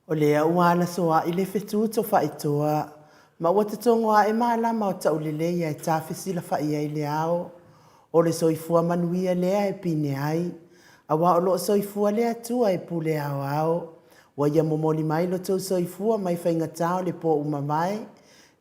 O lea ua alasoaʻi le fetu tofaʻitoa, ma ua totogo aʻe malama o Taʻuleleia e tafesilafaʻi ai le ao. ʻO le soifua manuia lea e pine ai, aua o loʻo soifua le Atua e pule aoao. Ua ia momoli mai lo tou soifua mai faigata o le pō umavae,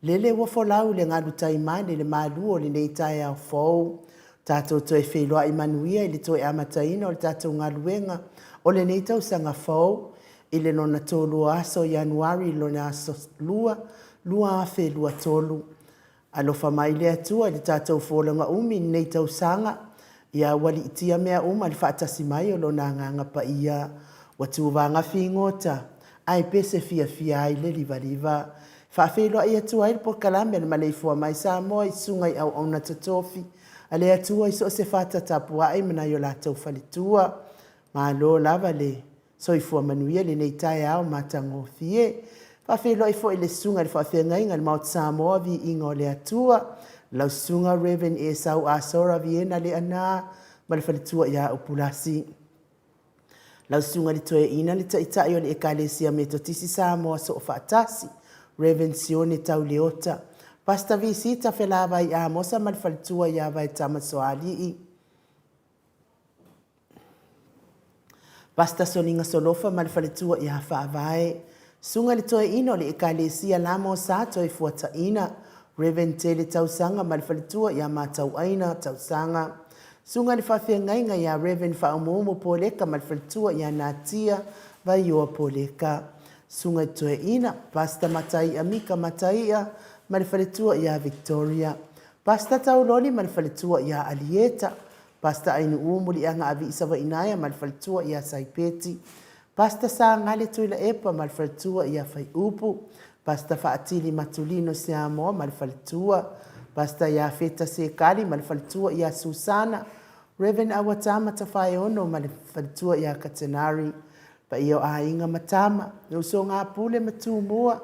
lele ua folau i le galu taimane i le malu o lenei taeao fou. Tatou toe feiloai manuia i le toe amataina o le tatou galuega o lenei tausaga fou i le lona tolu aso o Ianuari i le lona aso 2, 2023. Alofa mai le Atua i le tatou folauga umi i lenei tausaga, ia ualiitia mea uma i le faatasi mai o Lona Agaga Paia. Ua tuvaga figota, ae pese fiafia ai le livaliva. E faafeiloai atu ai le polokalame a le Maleifua Mai Samoa i susuga i auauna totofi a le Atua i so o se fata tapuai ma nai o latou faletua. Malo lava le Soifua manuia lenei taeao matagofie. Faafeiloai foi i le Susuga i le Faafeagaiga i le Maota Samoa Viiga o le Atua, lau Susuga Rev. Esau Asora Viena Leaana ma le faletua ia Upulasi. Lau Susuga i le Toeaina le Taitai o le Ekalesia Metotisi Samoa Soofaatasi, Rev. Sione Tauleota, Pastor Visita Felavai Amosa ma le faletua ia Vaetama Soalii. Pastor Soliga Solofa ma le faletua ia Faavae, Susuga i le Toeaina o le Ekalesia Lamo Sa Toefuataina, Rev. Tele Tausaga ma le faletua ia Matauaina Tausaga, Susuga i le Faafeagaiga ia Rev. Faaumuumu Poleka ma le faletua ia Natia Vaioa Poleka, Susuga i le Toeaina, Pastor Mataia Mika Mataia ma le faletua ia Victoria, Pastor Tauloli ma le faletua ia Alieta, Pastor Ainuu Muliaga Avii Savainaea ma le faletua ia Saipeti, Pastor Sagale Tuilaepa ma le faletua ia Faiupu, Pastor Faatili Matulino Siamoa ma le faletua, Pastor Iafeta Sekali ma le faletua ia Susana, Rev. Auatama Tafaeono ma le faletua ia Katenari, paia o aiga ma tama, le usoga a Pule ma Tumua,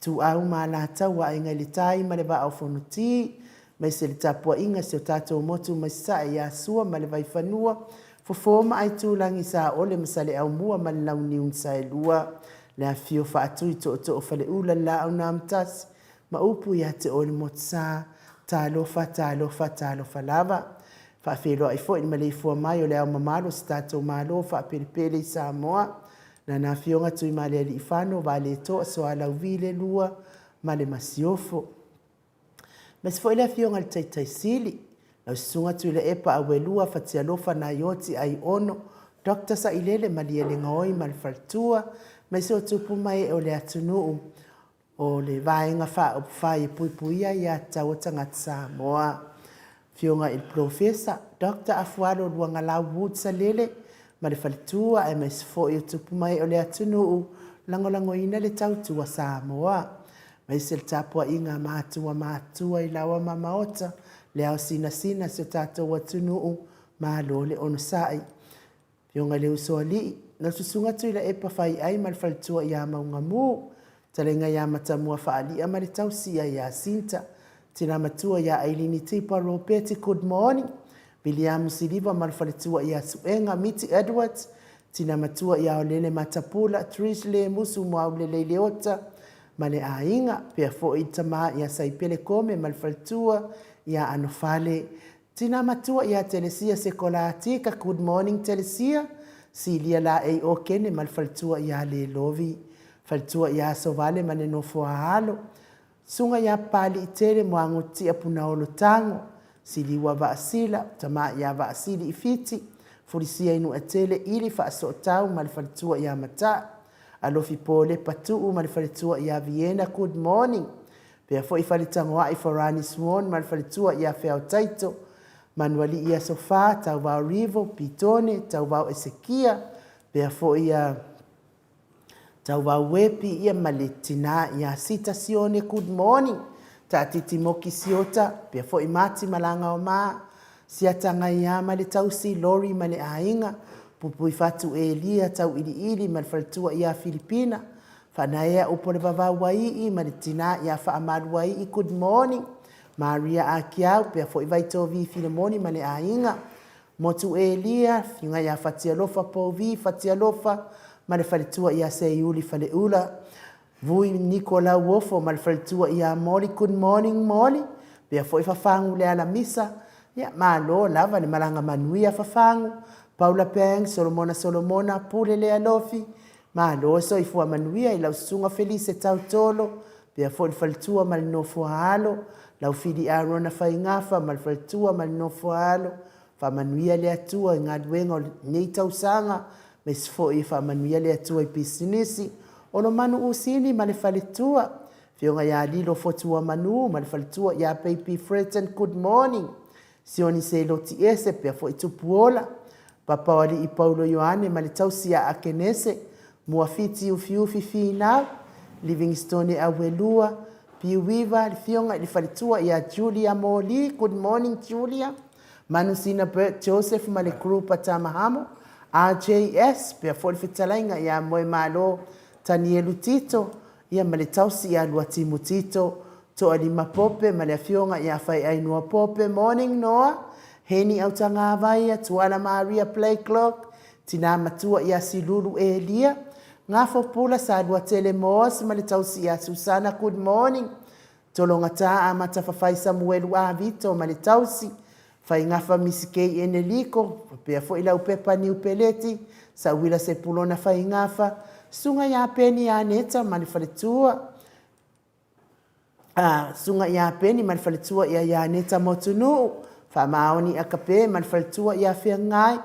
Ituau ma Alataua, Aiga i le Tai ma le Vaa o Fonoti, aemaise le tapuaiga a si o tatou motu mai Sasae ia Sua ma le Vaifanua, Fofo ma Aitulagi, Saole ma Saleaaumua ma le Launiu na Saelua, le afifio o Faatui, Tootoo o Faleula, le Laau na Amotasi ma upu ia te oe le Motusa. Talofa, talofa, talofa lava. Faafeiloai foi i le maleifua mai o le Ao Mamalu o si tatou Malo faapelepele i Samoa, Lana Afioga Tuimalealiifano Vaaletoa Sualauvi le II ma le Masiofo. Aemaise foi le Afioga i le Taitai Sili, lau Susuga Tuilaepa Auelua Fatialofa Naioti Aiono Doctor Sailele Malielegaoi ma le Faletua, aemaise o tupu ma ee o le atunuu o le Vaega Faaupufai e Puipuia Aia Tatau a Tagata Samoa. Afioga i le Polofesa Doctor Afualo Luagalau Woods Salele ma le faletua aemaise foi o tupu ma ee o le atunuu lagolagoina le tautua Samoa. Aemaise le tapuaiga a matua matutua i laoa ma maota, le ao sinasina si o tatou atunuu, malo le onosai. Afioga i le Usoalii, lau Susuga Tuilaepa Faiai ma le faletua ia Maugamu, fetalaiga ia Matamua Faalia ma le tausia ia Sinta, tina matua ia Ailini Tipa Ropeti Good morning, Viliamu Siliva ma le faletua ia Suega Miti Edwards, tina matua ia Olele Matapula, Trish Lemusu Muaulelei Leota ma le aiga, pea foi le tama ia Saipele Kome ma le faletua ia Anofale. Tina matua ia Telesia Sekolatika Good morning Telesia, Silia Laei Okene ma le faletua ia Lelovi, faletua ia Asovale ma le nofo a alo, Susuga ia Papaliitele Muagututia Punaolo Tago, Siliua Vaasila, tama ia Vaasili i Fiti, Fulisia i Nuatele Ili Faasootau ma le faletua ia Mataa, Alofi Polepa Tuu ma le faletua ia Viena Good morning Pea foi Faletagoai Forani Swan ma le faletua ia Feao Taito, Manualii Aso Fa, Tauvao Rivo, Pitone, Tauvao Esekia, pea foi ia Tauvao Wepi ia ma le tina ia Sita Sione Good morning Taatiti Moki Siota, pea foi Mati Malagaoma, Siata Gaia ma le tausi, Lori ma le aiga, Pupuifatu Elia, Tauiliili ma le faletua ia Filipina, Faanaea Upolevavau Waii ma le tina ia Faamaluaii Good morning Maria Akiau pea foi Vaitovi Filemoni ma le aiga Motu Elia Fiuga ia Fatialofa Povi Fatialofa ma le faletua ia Seiuli Faleula Vui Niko Lauofo ma le faletua ia Moli Good morning Moli pea foi Fafagu Lealamisa Ia malo lava le malaga manuia Fafagu Paula Pang Solomona Solomona Pule Lealofi Malo soifua manuia i lau susuga Felise Tautolo, pea foi le faletua ma le nofo a alo, lau Fili Arona Faigafa ma le faletua ma le nofo a alo, faamanuia le Atua i galuega o lenei tausaga, aemaise foi e faamanuia le Atua i pisinisi, Olomanu Usini ma le faletua, Afioga ia Lilo Fotuamanu ma le faletua ia Baby Freton Good morning. Sioni Seloti Ese, pea foi Tupuola, Papaoalii Paulo Ioane ma le tausi ia Akenese, Muafiti Ufiufi Finau, Livingstone Auelua, Piuiva, le Fioga i le faletua ia Julia Moli, good morning Julia, Manusina Bert Joseph ma le group a Tamahamo, RJS, pea foi le fetalaiga ia Moemalo Tanielu Tito, ia ma le tausi ia Luatimu Tito, Toalima Pope ma le afioga ia Faiainoa Pope, Morning Noa, Heni Autagavaia, Tuala Maria Blakelock, Tina Matua ia Silulu Elia, Gafo Pula Saluatele Moss ma le tausi ia Susana Good morning, Tologata Amata Fafai Samuelu Avito ma le tausi, Faigafa Misikei Eneliko, faapea foi Laupepa Niu Peleti, Sauila Sepulona Faigafa, Susuga ia Peni Aneta ma le faletua, a, Susuga ia Peni ma le faletua ia Ianeta Motunuu, Faamaoni Akape ma le faletua ia Feagai,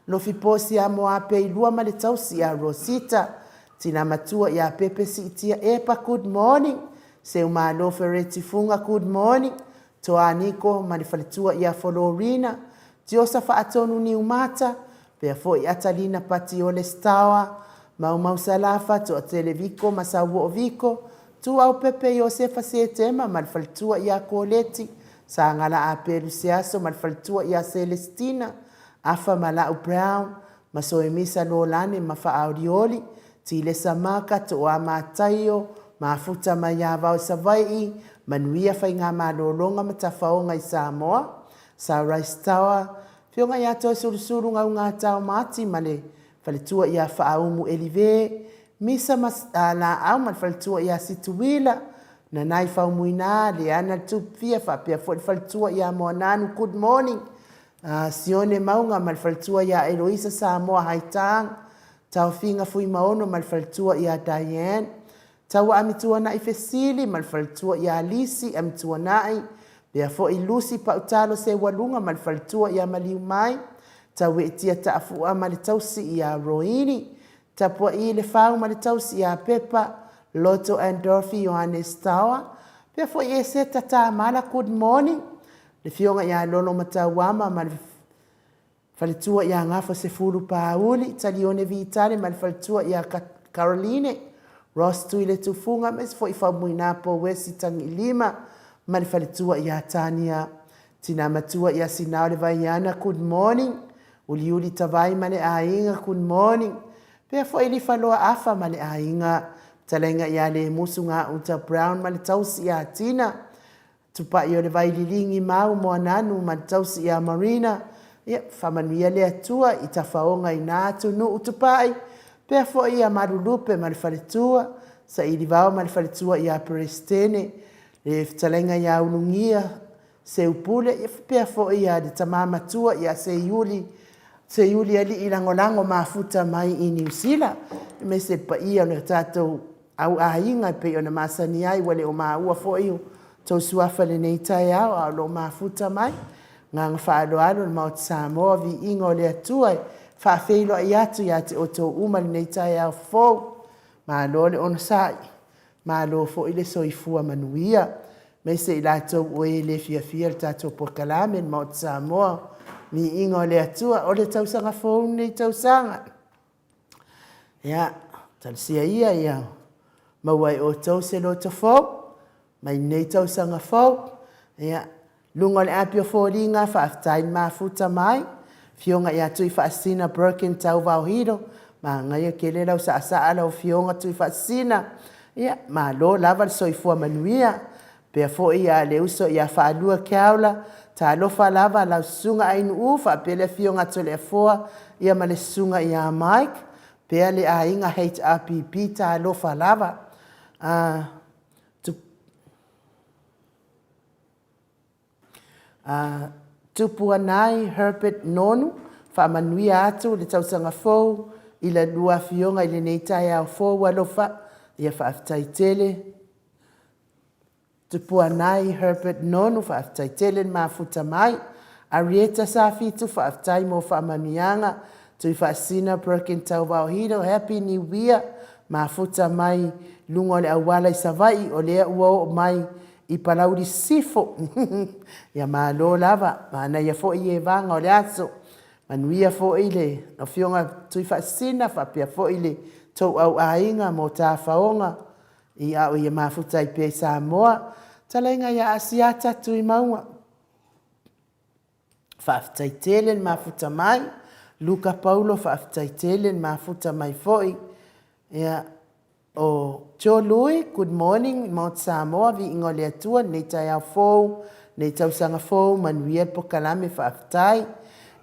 Lofi Posi ia Moapeilua ma le tausi ia Rosita, Tina matua ia Pepe Siitia Epa, good morning, Seumalo Fereti Fuga, good morning, Toa Niko ma le faletua ia Folorina, Tiosa Faatonu Niumata, pea foi Atalina Patiole Staoa, Maumau Salafa, Toatele Viko ma Sauoo Viko, Tuau Pepe Iosefa Setema ma le faletua ia Koleti, Sagala Apelu Seaso ma le faletua ia Selestina, Afa ma La'u Brown, ma Soemisa Lolane ma Faaolioli, Tilesa Maka, Tooa Mataio, Mafuta Maiavao i Savai'i, Manuia Faigamalologa ma Tafaoga i Samoa, Sunrise Tower, Afioga ia Toesulusulu Gaugata o Mati ma le Faletua ia Faaumu Elive, Misa ma Laau ma le Faletua ia Situila, Nanai Faumuina, Leana Tupufia faapea foi le Faletua ia Moananu Good morning, Sione Mauga ma le Faletua ia Eloisa Samoa Haitang, Taofiga Fuimaono ma le Faletua ia Diane, Taua Amituanai Fesili ma le Faletua ia Lisi Amituanai, pea foi Lucy Pautalo Seualuga ma le Faletua ia Maliumai, Taueetia Taafua ma le Tausi ia Roini, Tapua'i Lefau ma le Tausi ia Pepa, Loto and Dorothy Ioane Stawa, pea foi Eseta Tamala Good morning, le Afioga ia Lolo Matauama ma le Faletua ia Gafa Sefulu Pāuli, Talione Vitale ma le Faletua ia Caroline, Ross Tuiletufuga aemaise foi Faumuina Pouesi Tagiilima ma le Faletua ia Tania. Tina Matua ia Sinao Le Vaiana, good morning. Uliuli Tavai ma le aiga, good morning. Pea foi Lifaloa Afa ma le aiga. Fetalaiga ia Lemusu Gauta Brown ma le tausi ia Tina. Tupai o le vai liligi mau Moananu ma le tausi ia Marina, ia, faamanuia le Atua i tafaoga i na atunuu Tupai, pea foi ia Malulupe ma le faletua, Sailivao ma le faletua ia Peresetene, le fetalaiga ia Ulugia Seupule, ia pea foi ia le tama matua ia Seiuli, Seiuli Alii Lagolago mafuta mai i Niu Sila, aemaise le paia o le tatou Au aiga e pei ona masani ai, ua le o maua foi o tou suafa i lenei taeao, a o lo o mafuta mai. Agaga faaaloalo le Maota Samoa, viiga o le Atua e faafeiloai atu ia te outou uma i lenei taeao fou. Malo le onosai, malo foi le soifua manuia. Aemaise i latou o e le fiafia i le tatou polokalame le Maota Samoa, viiga o le Atua, o le tausaga fou lenei tausaga. Ia, talosia ia ia maua e outou se loto fou mai lenei tausaga fou. Ia, luga o le api o foliga, faafetai le mafuta mai. Afioga ia Tuifaasisina Broken Tauvaohilo, manaia tele lau saasaa lau afioga Tuifaasisina. Ia, malo lava le soifua manuia. Pea foi ia le uso ia Faalua Keaula, talofa lava lau susuga Ainuu faapea le afioga Toleafoa ia ma le susuga ia Mike, pea le aiga HRPP talofa lava. A, tu, a, Tupuanai Herbert Nonu, faamanuia atu le tausaga fou i la lua afioga i lenei taeao fou alofa, ia faafetai tele. Tupuanai Herbert Nonu faafetai tele le mafuta mai. Arieta Safitu faafetai mo faamanuiaga. Tuifaasisina Perkin Tauvaohilo happy new year mafuta mai luga o le auala i Savaii o lea ua oo mai i Palauli Sisifo. Ia malo lava, manaia foi e vaga o le aso. Manuia foi le Afioga Tuifaasisina faapea foi le tou au aiga mo tafaoga I a o ia mafuta ai pea i Samoa. Talaiga ia Asiata Tuimauga. Faafetai tele le mafuta mai. Luka Paulo, faafetai tele le mafuta mai foi. Ia, o Joe Lui, good morning, Maota Samoa, viiga o le Atua, lenei taeao fou, lenei tausaga fou, manuia le pokalame, faafetai.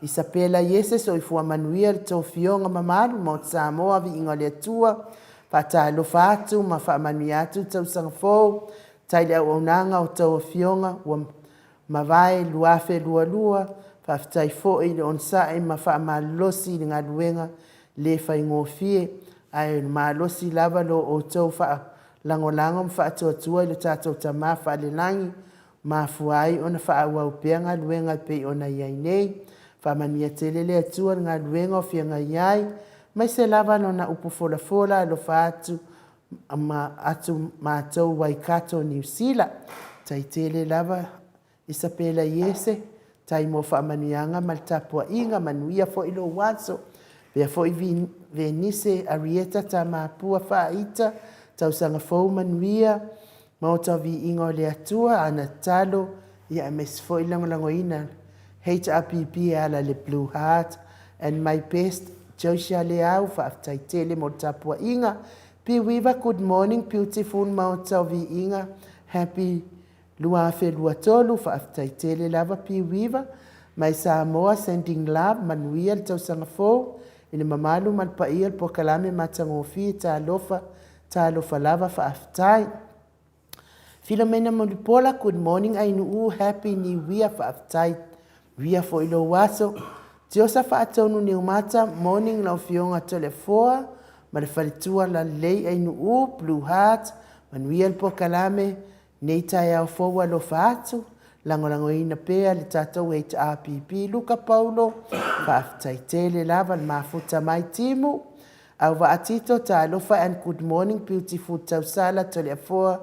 Isapela Iese, soifua manuia le tou afioga mamalu, Maota Samoa, viiga o le Atua, Faatalofa atu ma faamanuia atu le tausaga fou, tai le auaunaga o tou afioga ua mavae 2022, faafetai foi le onosai ma faamalolosi i le galuega le faigofie, ae malosi lava lo outou faalagolago ma faatuatua i lo tatou Tama Faalelagi Mafua ai ona faaauau pea galuega e pei ona i ai nei. Faamanuia tele le Atua i le galuega o feagai ai, aemaise lava Lona upu folafola alofa atu ma atu matou Waikato Niu Sila. Tai tele lava Isapela Iese, tai mo faamanuiaga ma le tapuaiga, manuia foi lou aso. Pea foi Venise Arieta Tamapua Faaita, tausaga fou manuia. Maota o Viiga o le Atua, ana tatalo, ia aemaise foi le lagolagoina. HRPP e ala i le Blue Heart and my best Josia Leau faafetai tele mo le tapuaiga Piuiva good morning beautiful Maota o Viiga happy 2023 faafetai tele lava Piuiva my Samoa sending love manuia le tausaga fou i le mamalu ma le paia o le polokalame matagofie talofa talofa lava faafetai. Filomena Mulipola good morning Ainuu happy new year faafetai wia foi lou aso Tiosa Faatonu Niumata morning lau afioga Toleafoa ma le faletua lalelei Ainuu blue heart manuia le polokalame nei taeao fou alofa atu lagolagoina pea le tatou HRPP Luka Paulo faafetai tele lava le mafuta mai Timu Auvaa Tito talofa and good morning beautiful Tausala Toleafoa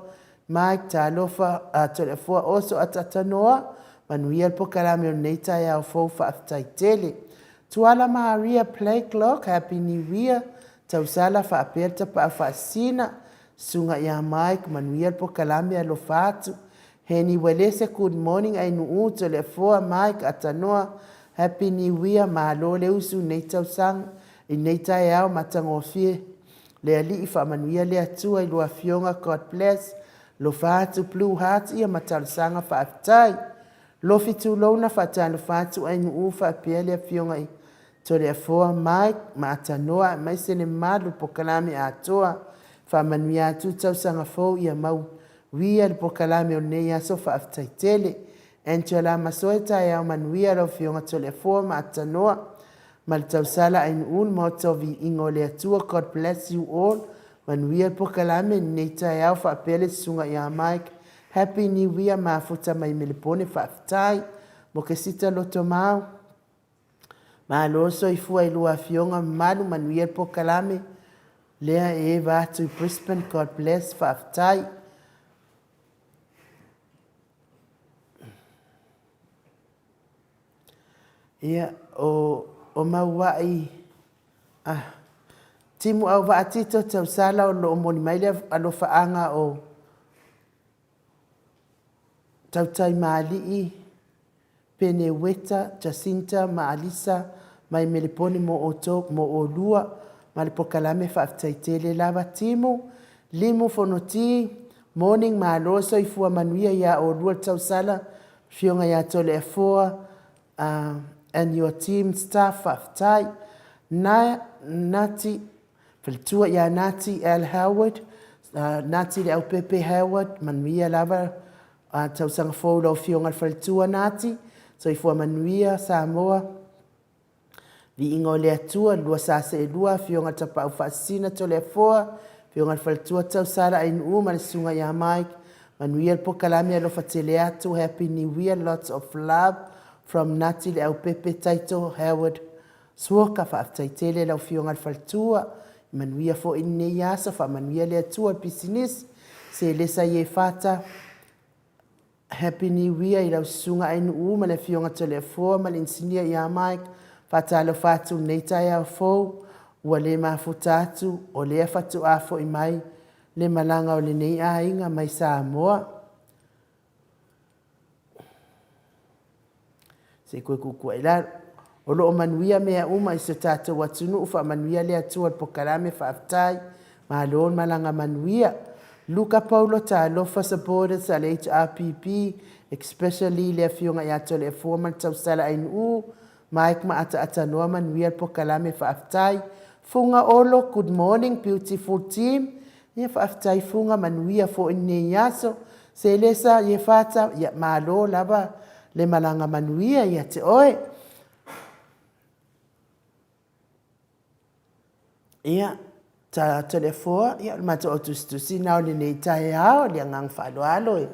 Mike talofa Toleafoa Oso Atatanoa manuia le pokalame o lenei taeao fou faafetai tele Tuala Maria Blakelock happy new year Tausala faapea le tapaau faasisina Susuga ia Mike manuia le pokalame alofa atu Heni Uelese good morning Ainuu Toleafoa Mike Atanoa happy new year malo le usu nei tausaga I nei taeao matagofie, le Alii faamanuia le Atua i lua afioga God bless, lofa atu blue heart ia ma talosaga faafetai. Lofi tulouna faatalofa atu Ainuu faapea le afioga i Toleafoa Mike ma Atanoa aemaise le malu pokalame atoa. Faamanuia atu tausaga fou ia mau wia le pokalame o lenei aso faafetai tele. Angela Masoe taeao manuia lau afioga Toleafoa ma Atanoa. Ma le tausala Ainuu le maota o viiga o le Atua God bless you all manuia le pokalame lenei taeao faapea le susuga ia Mike Happy New Year mafuta mai Melepone faafetai mo Kesita Lotomau Malo soifua i lua afioga mamalu manuia le pokalame lea e eva atu i Brisbane God bless faafetai. Ia, o, o Maua'i, ah, Timu Auvaa Tito Tausala o lo o moni mai le alofaaga o Tautaimaali'i, Peneueta, Jacinta ma Alisa mai Melepone mo outou, mo olua ma le pokalame faafetai tele lava Timu, Limu Fonoti, Morning malo soifua manuia ia olua le tausala Afioga ia Toleafoa and your team staff faafetai. Na, Nati, faletua ia Nati L Howard, Nati Leaupepe Howard, manuia lava tausaga fou lau afioga le faletua Nati, soifua manuia Samoa. Viiga o le Atua, 2 Sa Seelua, Afioga Tapaau Faasisina Toleafoa, Afioga le Faletua Tausala Ainuu ma le Susuga ia Mike, Manuia le pokalame alofa tele atu, Happy New Year, lots of love from Nati Leaupepe Taito Howard Suoka, Faafetai tele lau Afioga le Faletua, manuia foi lenei aso, faamanuia le Atua i le pisinisi, Selesa Iefata, Happy New Year i lau Susuga Ainuu ma le Afioga Toleafoa ma le Inisinia ia Mike. Faatalofa atu lenei taeao fou. Ua le mafuta atu, o lea faatoa foi mai le malaga o lenei aiga mai Samoa. Se i koe kukua'i lalo. O lo o manuia mea uma i so tatou atunuu, faamanuia le Atua i le pokalame, faafetai, malo le malaga manuia. Luka Paulo talofa supporters a le HRPP, especially le afioga ia Toleafoa ma le Tausala Ainuu, Mike ma Ataatanoa manuia le pokalame, faafetai. Fuga Olo, good morning beautiful team, Ia faafetai Fuga manuia foi lenei aso. Selesa Iefata, ia malo lava le malaga manuia ia te oe. Ia, ta Toleafoa, ia o le matou autusitusi na o lenei taeao, le agaga faaaloalo e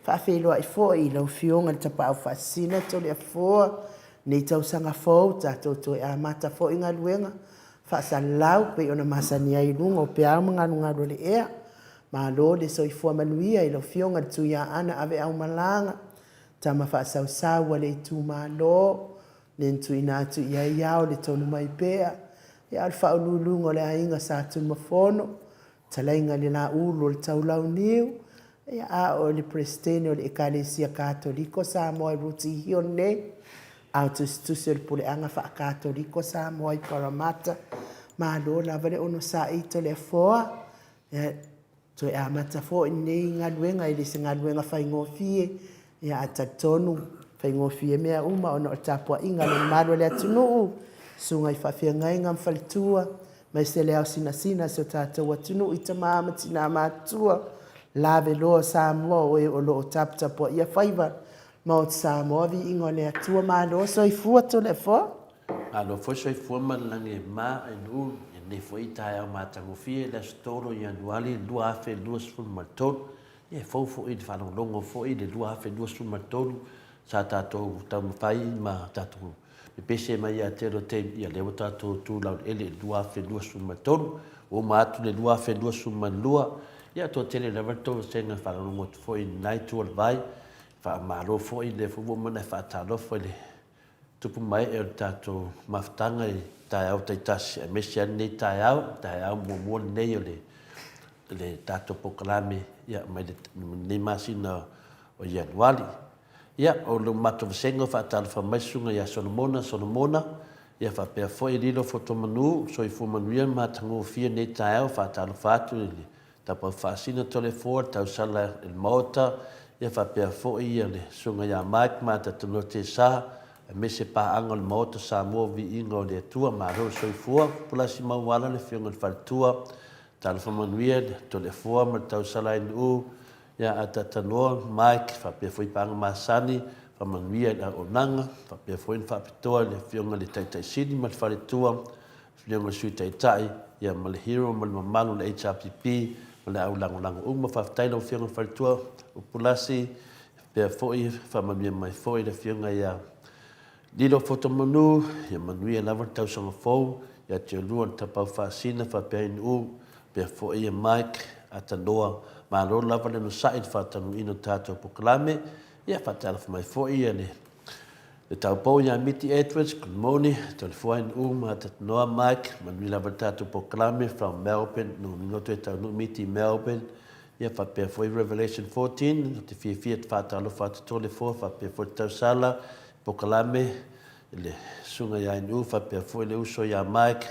faafeiloai foi i lau Afioga i le Tapaau Faasisina Toleafoa, lenei tausaga fou, tatou toe amata foi galuega Faasalalau pei ona masani ai i luga o peau ma galugalu o le ea. Malo le soifua manuia i lau Afioga i le Tuiaana Aveaumalaga, tama faasausau a le itumalo, le na tuuina atu i ai ao le tonu mai pea, ia a o le faauluuluga o le aiga Sa Tunumafono, talaiga i le Laulu o le Taulauniu, ia a o le Peresetene o le Ekalesia Katoliko Samoa i Rutihio nei. Ao Tusitusi o le Puleaga Faakatoliko Samoa i Parramatta. Malo lava le onosai Toleafoa. Ia, toe amata foi lenei galuega, e le se galuega faigofie, ia ae talitonu faigofie mea uma ona o le tapuaiga a le mamalu o le atunuu, susuga i faafeagaiga ma faletua, aemaise le ao sinasina o si o tatou atunuu i tama ma tina matutua, laveloa o Samoa o e o lo o taputapuaia faiva Maota Samoa, viiga o le Atua, malo soifua Toleafoa. Malo foi soifua ma le lagi e ma e Nuu i lenei foi taeao matagofie i le aso 3 o Ianuari 2023. Ia e fou foi i le faalogologo foi le 2023 sa tatou taumafai ma tatou pepese mai ia te o taimi, ia lea ua tatou tu laueleele i le 2023. Ua uma atu le 2022, ia toatele lava le tou vasega e faalogologo atu foi i lena itu o le vai. Faamalo foi, lea foi ua uma ona e faatalofa i le tupu ma ee o le tatou mafutaga i taeao taitasi, aemaise lava lenei taeao, taeao muamua lenei o le le tatou polokalame ia, mai lenei masina o Ianuari. Ia, o le matou vasega o faatalofa mai Susuga ia Solomona Solomona, ia faapea foi Lilo Fotomanu, soifua manuia ma matagofie lenei taeao, faatalofa atu i le Tapafaasina Toleafoa, le tausala i le Maota, ia faapea foi ia le Susuga ia Mike Matatanoa Tesa, aemaise paaga o le Maota Samoa Viiga o le Atua, malo le soifua, Pulasi Mauala le Afioga i le Faletua, Talofa manuia le Toleafoa ma le tausala i Nuu ia Atatanoa Mike faapea foi paaga masani, faamanuia i le auaunaga, faapea foi ona faapitoa i le Afioga i le Taitai Sili ma le Faletua, Afioga i le Sui Taitai, ia ma le Hero ma le mamalu o le HRPP ma le au lagolago uma. Faafetai lau Afioga i le Faletua o Pulasi, faapea foi faamanuia mai foi le Afioga ia Lilo Fotomanu, ia manuia lava le tausaga fou ia te oulua le Tapaau Faasina faapea Inuu, faapea foi ia Mike Atanoa. Malo lava le onosai i le faataunuuina o tatou polokalame. Ia faatalofa mai foi ia le Le taupou ia Miti Edwards, good morning, Toleafoa Inuu ma Tatanoa Mike, manuia lava le tatou polokalame from Melbourne, nonino toe taunuu Miti i Melbourne, ia faapea foi Revelation 14, ou te fiafia te faatalofa atu Toleafoa faapea foi le tausala, polokalame, le susuga ia Inuu faapea foi le uso ia Mike,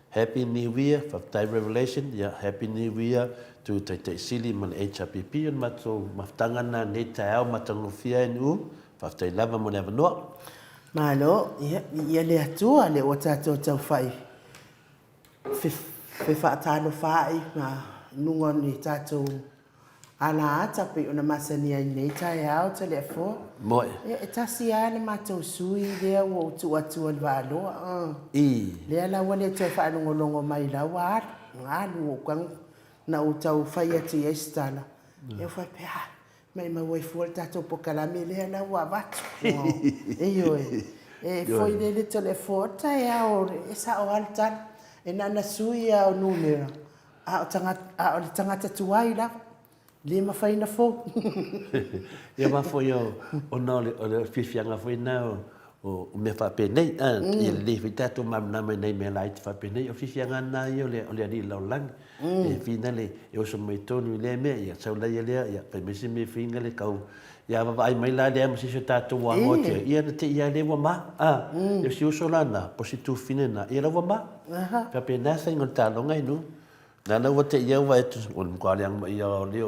Happy New Year, faafetai Revelation, ia Happy New Year to Taitai Sili ma le HRPP, o le matou mafutaga lena i lenei taeao matagofie ai Nuu, faafetai lava mo le avanoa. Malo, ia, viia le Atua, lea ua tatou taufai fefaatalofa ai ma luga o ni tatou ala ata pei ona masani ai nei taeao Toleafoa. Moe. Ia, e tasi lava le matou sui lea ua ou tuu atua i le Vaaloa. Uh. I. Lea la ua le toe faalogologo mai la ua alu, alu ua ou na ou tau fai atu i ai se tala. Ia ua faapea, ah, maimau ai fua le tatou pokalame lea la ua avatu. Ioe. E foi lele Toleafoa, o le taeao e sao lava le tala. E na ona sui lava o numera, A o tagata, a o le tagata tuai lava, le mafai ona fou. Ia aua foi o, ona o le, o le fiafiaga foi lena o, o mea faapenei, a, ia lelei foi tatou malamalama i nai mea laiti faapenei. O le fiafiaga lena ia o le, o le alii lalolagi. E fina le, e oso mai tonu i lea mea, ia sau laia lea, ia fai mai se mea fina le kau, ia vaavaai mai la lea ma se isi o tatou ua ago atu i ai, ia na te i lava lea ua ma, a, ia o si uso la na, po o si tufine na, ia la ua ma. Faapena le faiga o le taaloga i nuu. Lana ua te i au vaai atu, o le matua leaga mai ia o lea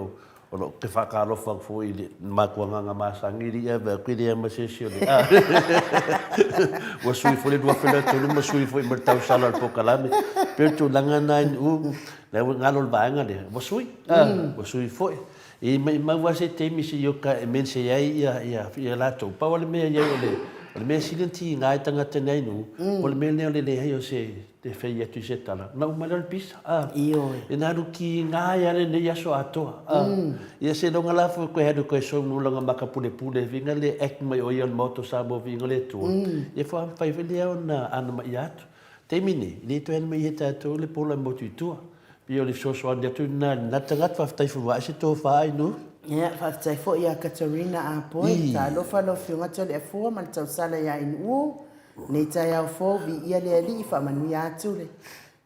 o lo te faatalofa atu foi i le matua agaga masani i vaai atu e leai ma se isi o le a. Ua sui foi le 2003 ma sui foi ma le tausala o le polokalame. Pei o le tulaga lena i Nuu, la ua galo le vaega lea, ua sui, ua sui foi. E maumau lava se taimi se i oka e mense ai ia, ia, ia latou. Pau lava le mea e i ai o le, o le mea sili ona tiga ai tagata nei nuu, o le mea lea o le leai o se te fai atu i se tala, na uma lea o le pisa, a. Ioe. E na alu tiga ai lava lenei aso atoa, a. Ia seiloga la foi koe alu koe sou nulaga maka pulepule viga le act mai o ia o le Maota o Samoa viga o le Atua, ia faatoa mafai foi lea ona anamaia atu. Taimi nei, e le toe anamaia e tatou le pola e motu i tua. Pei o le fesoasoani atu lena i lena tagata, faafetai foi ua ae se tofa ai nuu. Ia, faafetai foi ia Katarina Apoi. Talofa lau Afioga Toleafua ma le tausala ia Inu'u. Nei taeao fou, viia le Alii, faamanuia atu le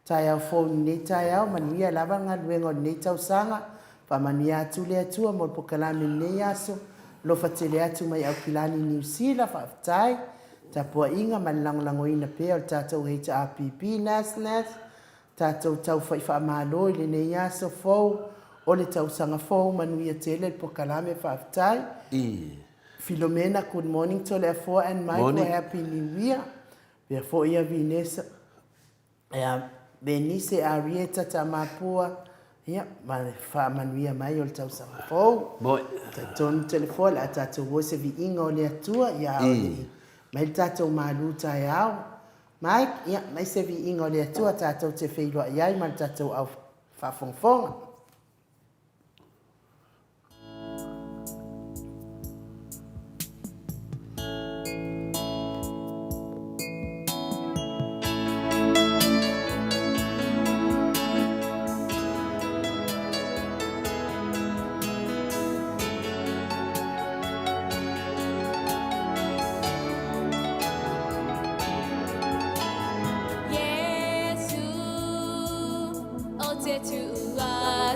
taeao fou i lenei taeao, manuia lava le galuega o lenei tausaga. Faamanuia atu le Atua mo le pokalame i lenei aso. Alofa tele atu mai Aukilani, Niu Sila, faafetai. Tapuaiga ma le lagolagoina pea o le tatou HRPP NASNAS, tatou taufa'i faamalo i lenei aso fou o le tausaga fou, manuia tele le polokalame, faafetai. I. Filomena, good morning Toleafoa and Michael, Morning. Happy New Year. Pea foi ia Vinesa, ia Venise Arieta Tamapua, ia, ma le faamanuia mai o le tausaga fou. Moi. Talitonu Toleafoa, o le a tatou o i se viiga o le Atua, ia a o le i mai le tatou malu taeao. Mike, ia, mai se viiga o le Atua tatou te feiloai ai ma le tatou au faafogafoga. Iesu, ou te tuu atu.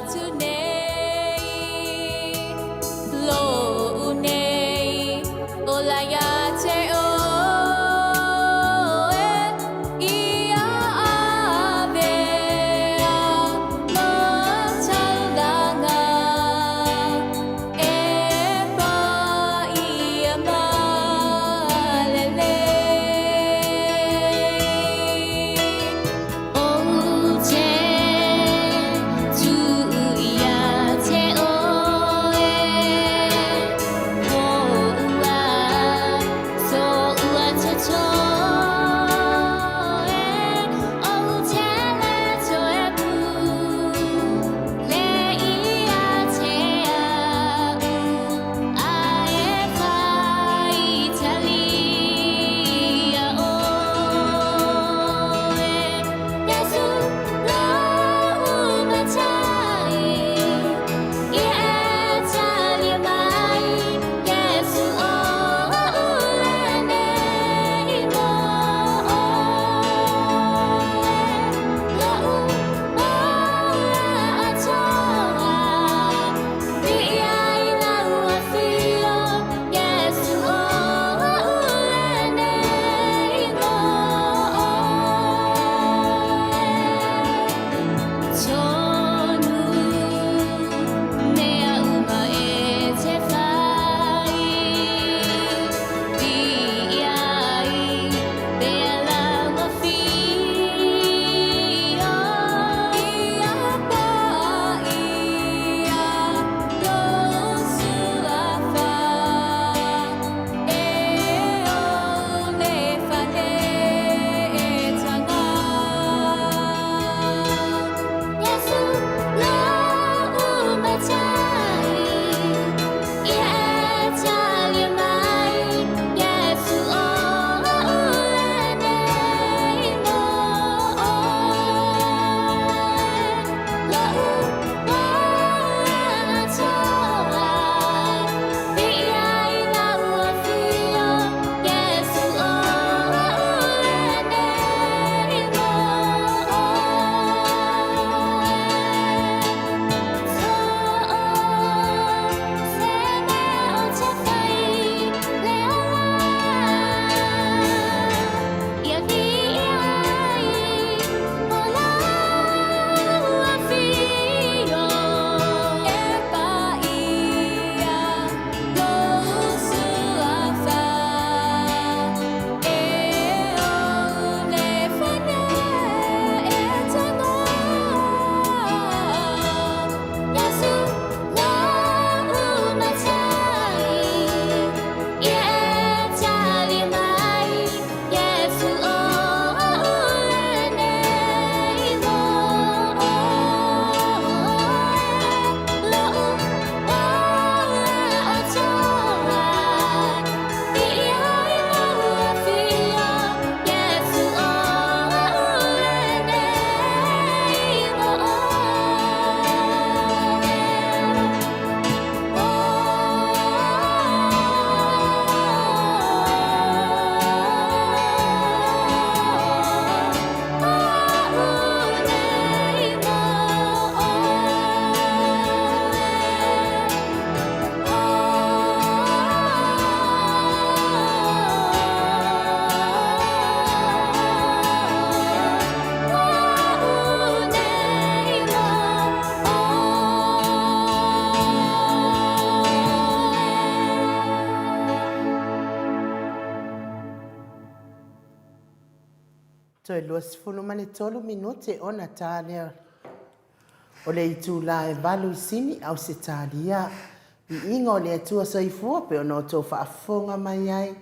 Toe 23 minute ona ta lea o le itula e valu i Sini, Ausetalia. Viiga o le Atua Soifua pei ona outou faafofoga mai ai,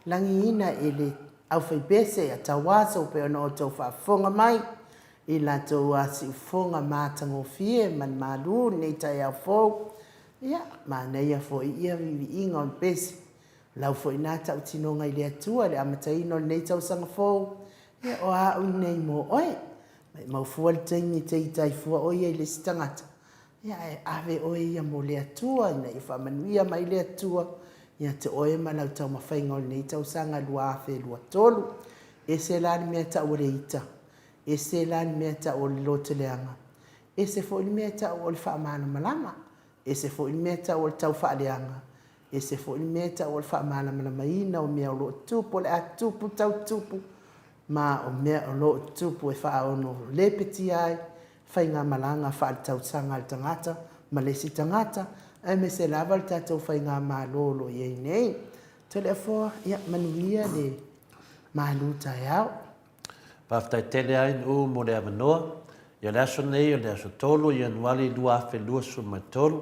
lagiina e le aufaipese a Tauaso pei ona outou faafofoga mai i latou siufofoga matagofie ma le malu i lenei taeao fou. Ia, manaia foi ia viiviiga o le pese. O lau foi lena tautinoga i le Atua i le amataina o lenei tausaga fou, ia o a au nei mo oe. Maimau fua le taimi e te ita ai fua oe ia i le isi tagata, ia ae ave oe ia mo le Atua ina ia faamanuia mai le Atua ia te oe ma lau taumafaiga o lenei tausaga 2023. Ese la le mea e tau o le ita, ese la le mea e tau o le lotoleaga, ese foi le mea e tau o le faamalamalama. Ese foi le mea e tau o le taufaaleaga, ese foi le mea e tau o le faamalamalamaina o mea o lo o tupu, o le a tupu tau tupu, ma o mea o lo o tupu e faaono lepetia ai faigamalaga faaletausaga a le tagata ma le isi tagata, aemaise lava le tatou faigamalo o lo o i ai nei. Toleafoa, ia manuia le malu taeao. Faafetai tele Ainuu mo le avanoa. Ia o le aso nei o le aso 3 o Ianuari 2023,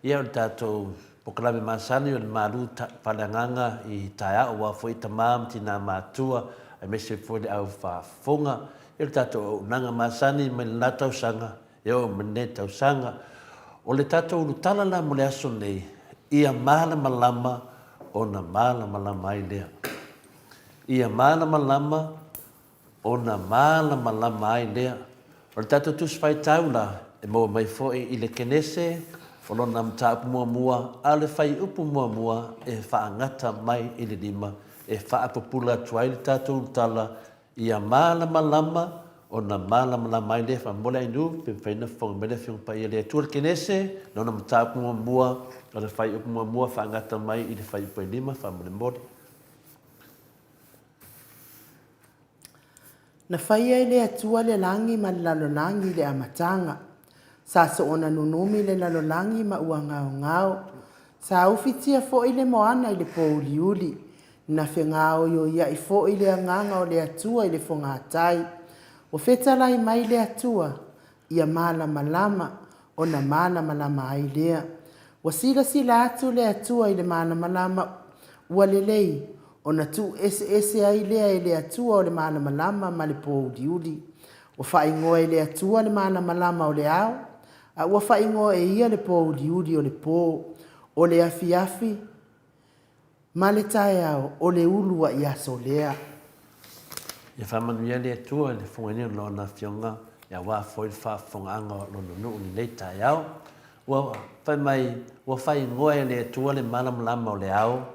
ia o le tatou polokalame masani o le malu faaleagaga i taeao aua foi tama ma tina matutua aemaise foi le au faafofoga. Ia o le tatou auaunaga masani mai le la tausaga e oo mai lenei tausaga. O le tatou ulutala la mo le aso nei, ia malamalama ona malamalama ai lea. Ia malamalama ona malamalama ai lea. O le tatou Tusi Faitau la, e maua mai foi i le Kenese, o lona mataupu muamua, a o le fuaiupu muamua e faagata mai i le lima, e faapupula atu ai le tatou ulutala, Ia malamalama ona malamalama ai lea. Faamolemole Ainuu, pe mafai ona fofoga mai le Afioga Paia a le Atua. Le Kenese, lona mataupu muamua, o le fuaiupu muamua faagata mai i le fuaiupu e lima, faamolemole. Na faia e le Atua le lagi ma le lalolagi i le amataga. Sa soona nunumi le lalolagi ma ua gaogao. Sa ufitia foi le moana i le pōuliuli. Na fegaoioiai foi le agaga o le Atua i le fogatai. Ua fetalai mai le Atua, ia malamalama, ona malamalama ai lea. Ua silasila atu le Atua i le malamalama ua lelei, ona tuueseese ai lea e le Atua o le malamalama ma le pōuliuli. Ua faaigoa e le Atua le malamalama o le ao, a ua faaigoa e ia le pōuliuli o le pō. O le afiafi ma le taeao o le uluai aso lea. Ia faamanuia le Atua i le fofogaina o Lona Afioga aua foi le faafofogaaga o Lona nuu i lenei taeao. Ua fai mai, ua faaigoa e le Atua le malamalama o le ao,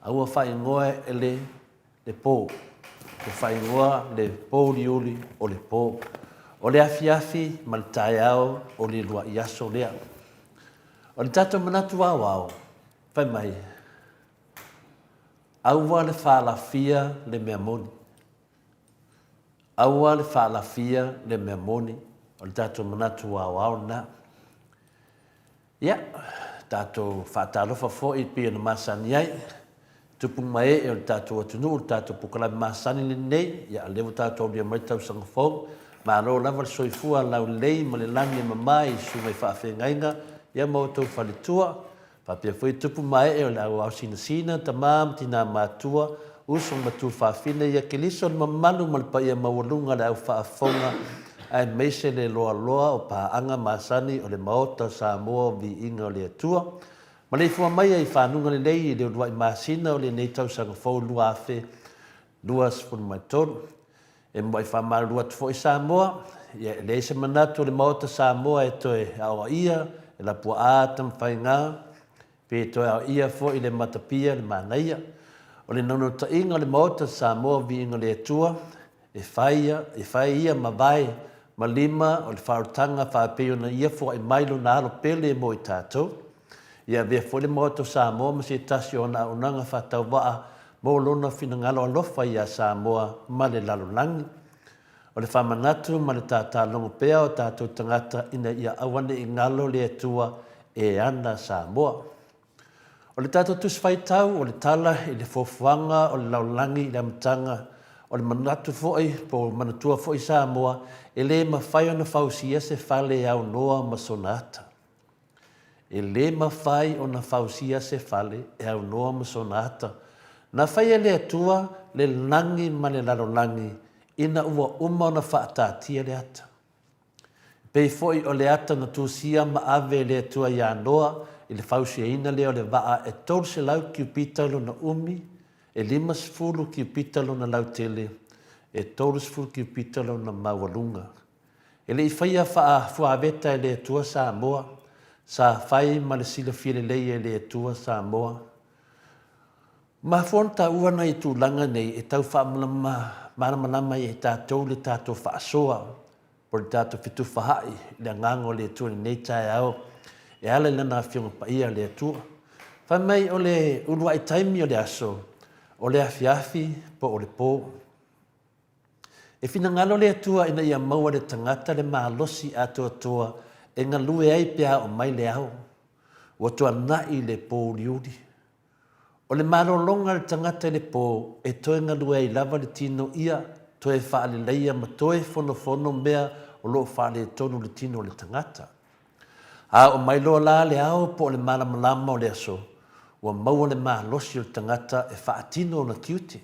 a ua faaigoa e le le po. Ua faaigoa le pouliuli o le po. O le afiafi ma le taeao o le uluai aso lea. O le tatou manatu aoao, fai mai, Aua le faalafia le mea moni. Aua le faalafia le mea moni. O le tatou manatu aoao lena. Ia, tatou faatalofa foi e pei ona masani ai, tupu ma ee o le tatou atunuu, le tatou polokalame masani lenei, ia, o lea ua tatou aulia mai le tausaga fou. Malo lava le soifua laulelei ma le lagi e mama i susuga i faafeagaiga, ia ma outou faletua. Faapea foi tupu ma ee o le au aosinasina, tama ma tina matua, uso ma tuafafine ia Keliso le mamalu ma le paia maualuga le au faafofoga aemaise le loaloa o paaga masani o le Maota o Samoa o Viiga o le Atua. Maleifua maia i fanuga lelei i le uluai masina o lenei tausaga fou 2023. E muai faamalulu atu foi Samoa, ia e leai se manatu o le Maota Samoa e toe aoaia e Lapuaa Tamafaiga, pe toe aoaia foi le Matapia le Manaia. O le naunautaiga o le Maota Samoa Viiga o le Atua, e fai ia, e fai ia mavae ma lima o le faaolataga faapei ona Ia foai mai Lona Alo pele mo i tatou. Ia avea foi le Maota o Samoa ma se tasi o ana auaunaga faatauvaa mo lona finagalo alofa iā Samoa ma le lalolagi. O le faamanatu ma le tātālogo pea o tatou tagata ina ia aua ne i galo le Atua e ana Samoa. O le tatou Tusi Faitau o le Tala i le Fuafuaga o le Lalolagi i le amataga O le manatu foi, po o manatua foi Samoa, e le mafai ona fausia se fale e aunoa ma sona ata. E le mafai ona fausia se fale e aunoa ma sona ata. Na fai e le Atua le lagi ma le lalolagi ina ua uma ona faataatia le ata. E pei foi o le ata na tusia ma ave e le Atua iā Noa i le fausiaina lea o le vaa e 300 kiupita lona umi, e 50 kiupita lona lautele, e 30 kiupita lona maualuga. E le i faia faa-fuaveta e le Atua Samoa, sa fai ma le silafia lelei e le Atua Samoa. Mafua ona taua nai tulaga nei e tau faamalamalama ai e tatou le tatou faasoa po o le tatou fetufaai i le Agaga o le Atua i lenei taeao e ala i Lana Afioga Paia a le Atua. Fai mai o le uluai taimi o le aso, o le afiafi po o le po. E finagalo le Atua ina ia maua e le tagata le malosi atoatoa e galue ai pe a oo mai le ao. Ua tuanai le pōuliuli. O le malologa a le tagata i le pō, e toe galue ai lava le tino ia toe faaleleia ma toe fonofono mea o lo o faaletonu i le tino o le tagata. A oo mai loa la le ao po o le malamalama o le aso, ua maua le malosi o le tagata e faatino ona tiute.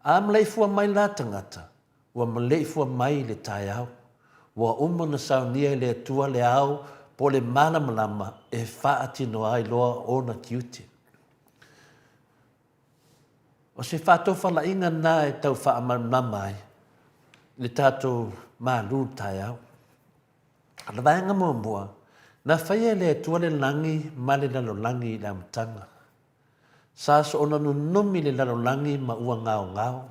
A maleifua mai la tagata, ua maleifua mai i le taeao. Ua uma ona saunia e le Atua le ao po o le malamalama e faatino ai loa ona tiute. O se faatofalaiga lena e tau faamalamalama ai le tatou malu i le taeao. O le vaega muamua, na faia e le Atua le lagi ma le lalolagi i le amataga. Sa soona nunumi le lalolagi ma ua gaogao.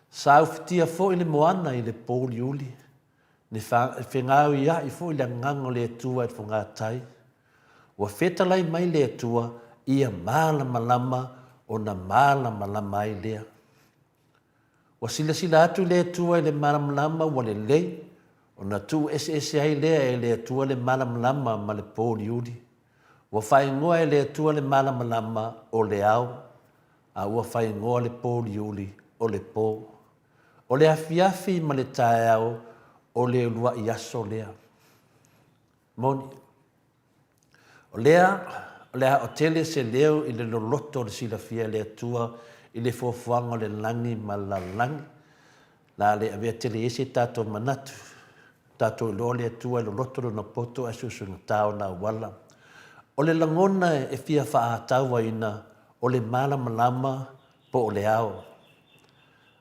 Sa ufitia foi le moana i le pouliuli, ne fegaoiaʻi foi le agaga o le Atua i le fogatai. Ua fetalai mai le Atua ia malamalama ona malamalama ai lea. Ua silasila atu le Atua i le malamalama ua lelei, ona tuu eseese ai lea e le Atua le malamalama ma le pouliuli. Ua faaigoa e le Atua le malamalama o le ao, a ua faaigoa le pouliuli o le po. O le afiafi ma le taeao o le uluai aso lea. Moni. O lea, o le a oo tele se leo i le loloto o le silafia e le Atua i le fuafuaga o le lagi ma le lalolagi. O le a le avea tele i ai se tatou manatu. Tatou iloa le Atua e loloto lona poto ae suesuegata ona auala. O le lagona e fia faaatauaina o le malamalama po o le ao.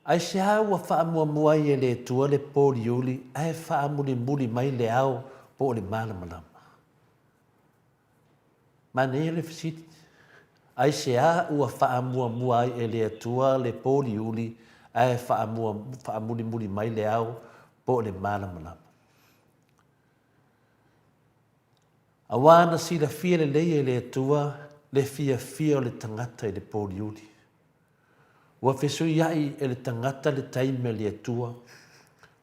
Aisea ua faamuamua ai e le Atua le poliuli ae faamulimuli mai le ao po o le malamalama? Manaia le fesili. Aisea ua faamuamua ai e le Atua le poliuli ae faamulimuli mai le ao po o le malamalama? Aua na silafia lelei e le Atua le fiafia o le tagata i le poliuli. Ua fesuiai e le tagata le taimi a le Atua,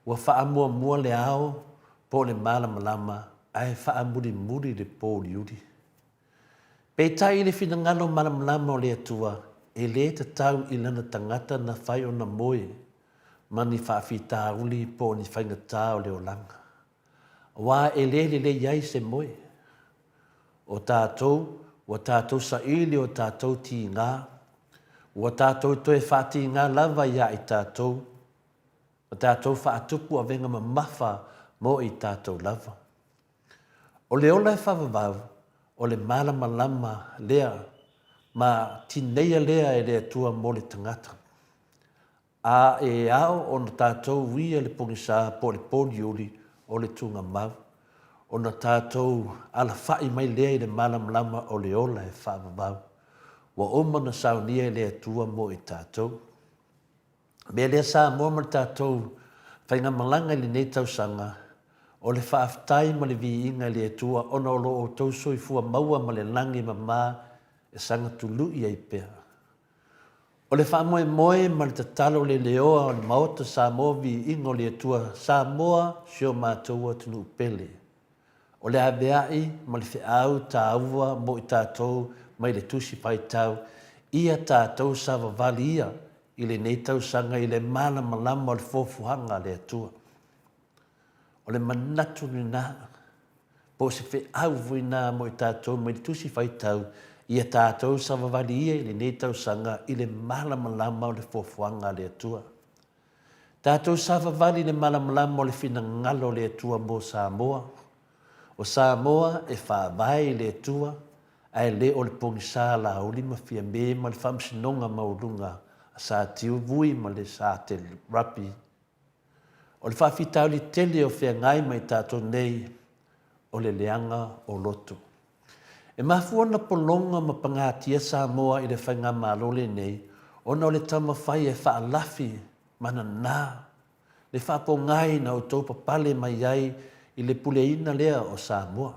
ua faamuamua le ao po o le malamalama ae faamulimuli le pouliuli. Peitai i le finagalo malamalama o le Atua, e le tatau i lana tagata na fai ona moe ma ni faafitauli po o ni faigata o le olaga. Aua e le lelei ai se moe. O tatou, ua tatou saili o tatou tiga, ua tatou toe faatiga lava iā i tatou, ma tatou faatupu avega mamafa mo i tatou lava. O le ola e faavavau, o le malamalama lea ma tineia lea e le Atua mo le tagata. A e ao ona tatou uia le pogisa po o le poliuli o le tugamau, ona tatou alafaʻi mai lea i le malamalama o le ola e faavavau, ua uma ona saunia e le Atua mo i tatou. Mea lea Samoa ma le tatou faigamalaga i lenei tausaga, o le faafetai ma le viiga i le Atua ona o lo outou soifua maua ma le lagi e mama e saga tului ai pea. O le faamoemoe ma le tatalo le leoa o le Maota Samoa Viiga o le Atua Samoa si o matou atunuu pele. O le avea'i ma le feau tāua mo i tatou mai le Tusi Faitau, ia tatou savavali ia i lenei tausaga i le malamalama o le fuafuaga a le Atua. O le manatu lena, po o se feau foi na mo i tatou mai le Tusi Faitau, ia tatou savavali ia i lenei tausaga i le malamalama o le fuafuaga a le Atua. Tatou savavali i le malamalama o le finagalo o le Atua mo Samoa. O Samoa e faavae i le Atua, ae le o le pogisa Laauli ma Fiame ma le Faamasinoga Maualuga a Sa Tiu Vui ma le Sa Te Rapi. O le faafitauli tele o feagai ma i tatou nei, o le leaga o loto. E mafua ona pologa ma pagatia Samoa i le Faigamalo lenei ona o le taumafai e faalafi ma nana le faapogai na outou papale mai ai i le puleaina lea o Samoa.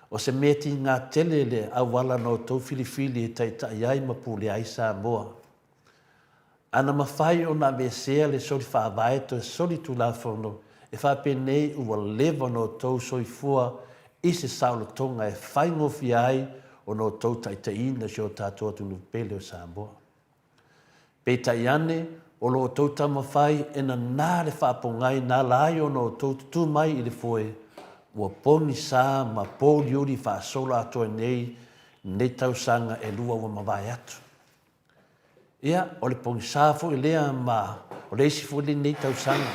O se mea tiga tele le auala na outou filifili e taitai ai ma pulea ai Samoa. Ana mafai ona aveesea le soli faavae toe soli tulafono e faapenei ua leva ona outou soifua i se saolotoga e faigofie ai ona outou taitaiina si o tatou atunuu pele o Samoa. Peitai ane, o lo outou taumafai e nanā le faapogai na ala ai ona outou tutū mai i le foe, ua pogisa ma pōuliuli faasolo atoa nei lenei tausaga e lua ua mavae atu. Ia, o le pogisa foi lea ma o le isi foi lenei tausaga.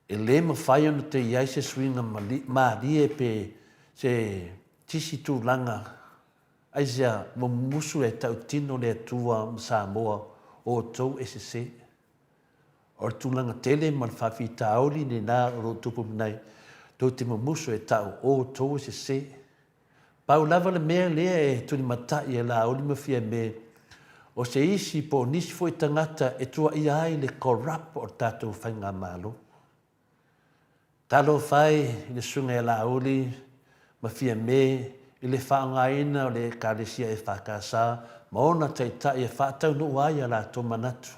E le mafai ona toe i ai se suiga malie pe se tisi tulaga aisea ua mumusu e tautino le Atua ma Samoa o outou e sese. O le tulaga tele ma le faafitauli lena o lo o tupu mai nei, tou te mumusu e tau o outou e sese. Pau lava le mea lea e tulimatai e Laauli ma Fiame, o se isi po o nisi foi tagata e tuuaia ai le corrupt o le tatou faigamalo. Talofa e i le susuga ia Laauli ma Fiame i le faaaogaina o le Ekalesia EFKS ma ona taitai e faataunuu ai a latou manatu.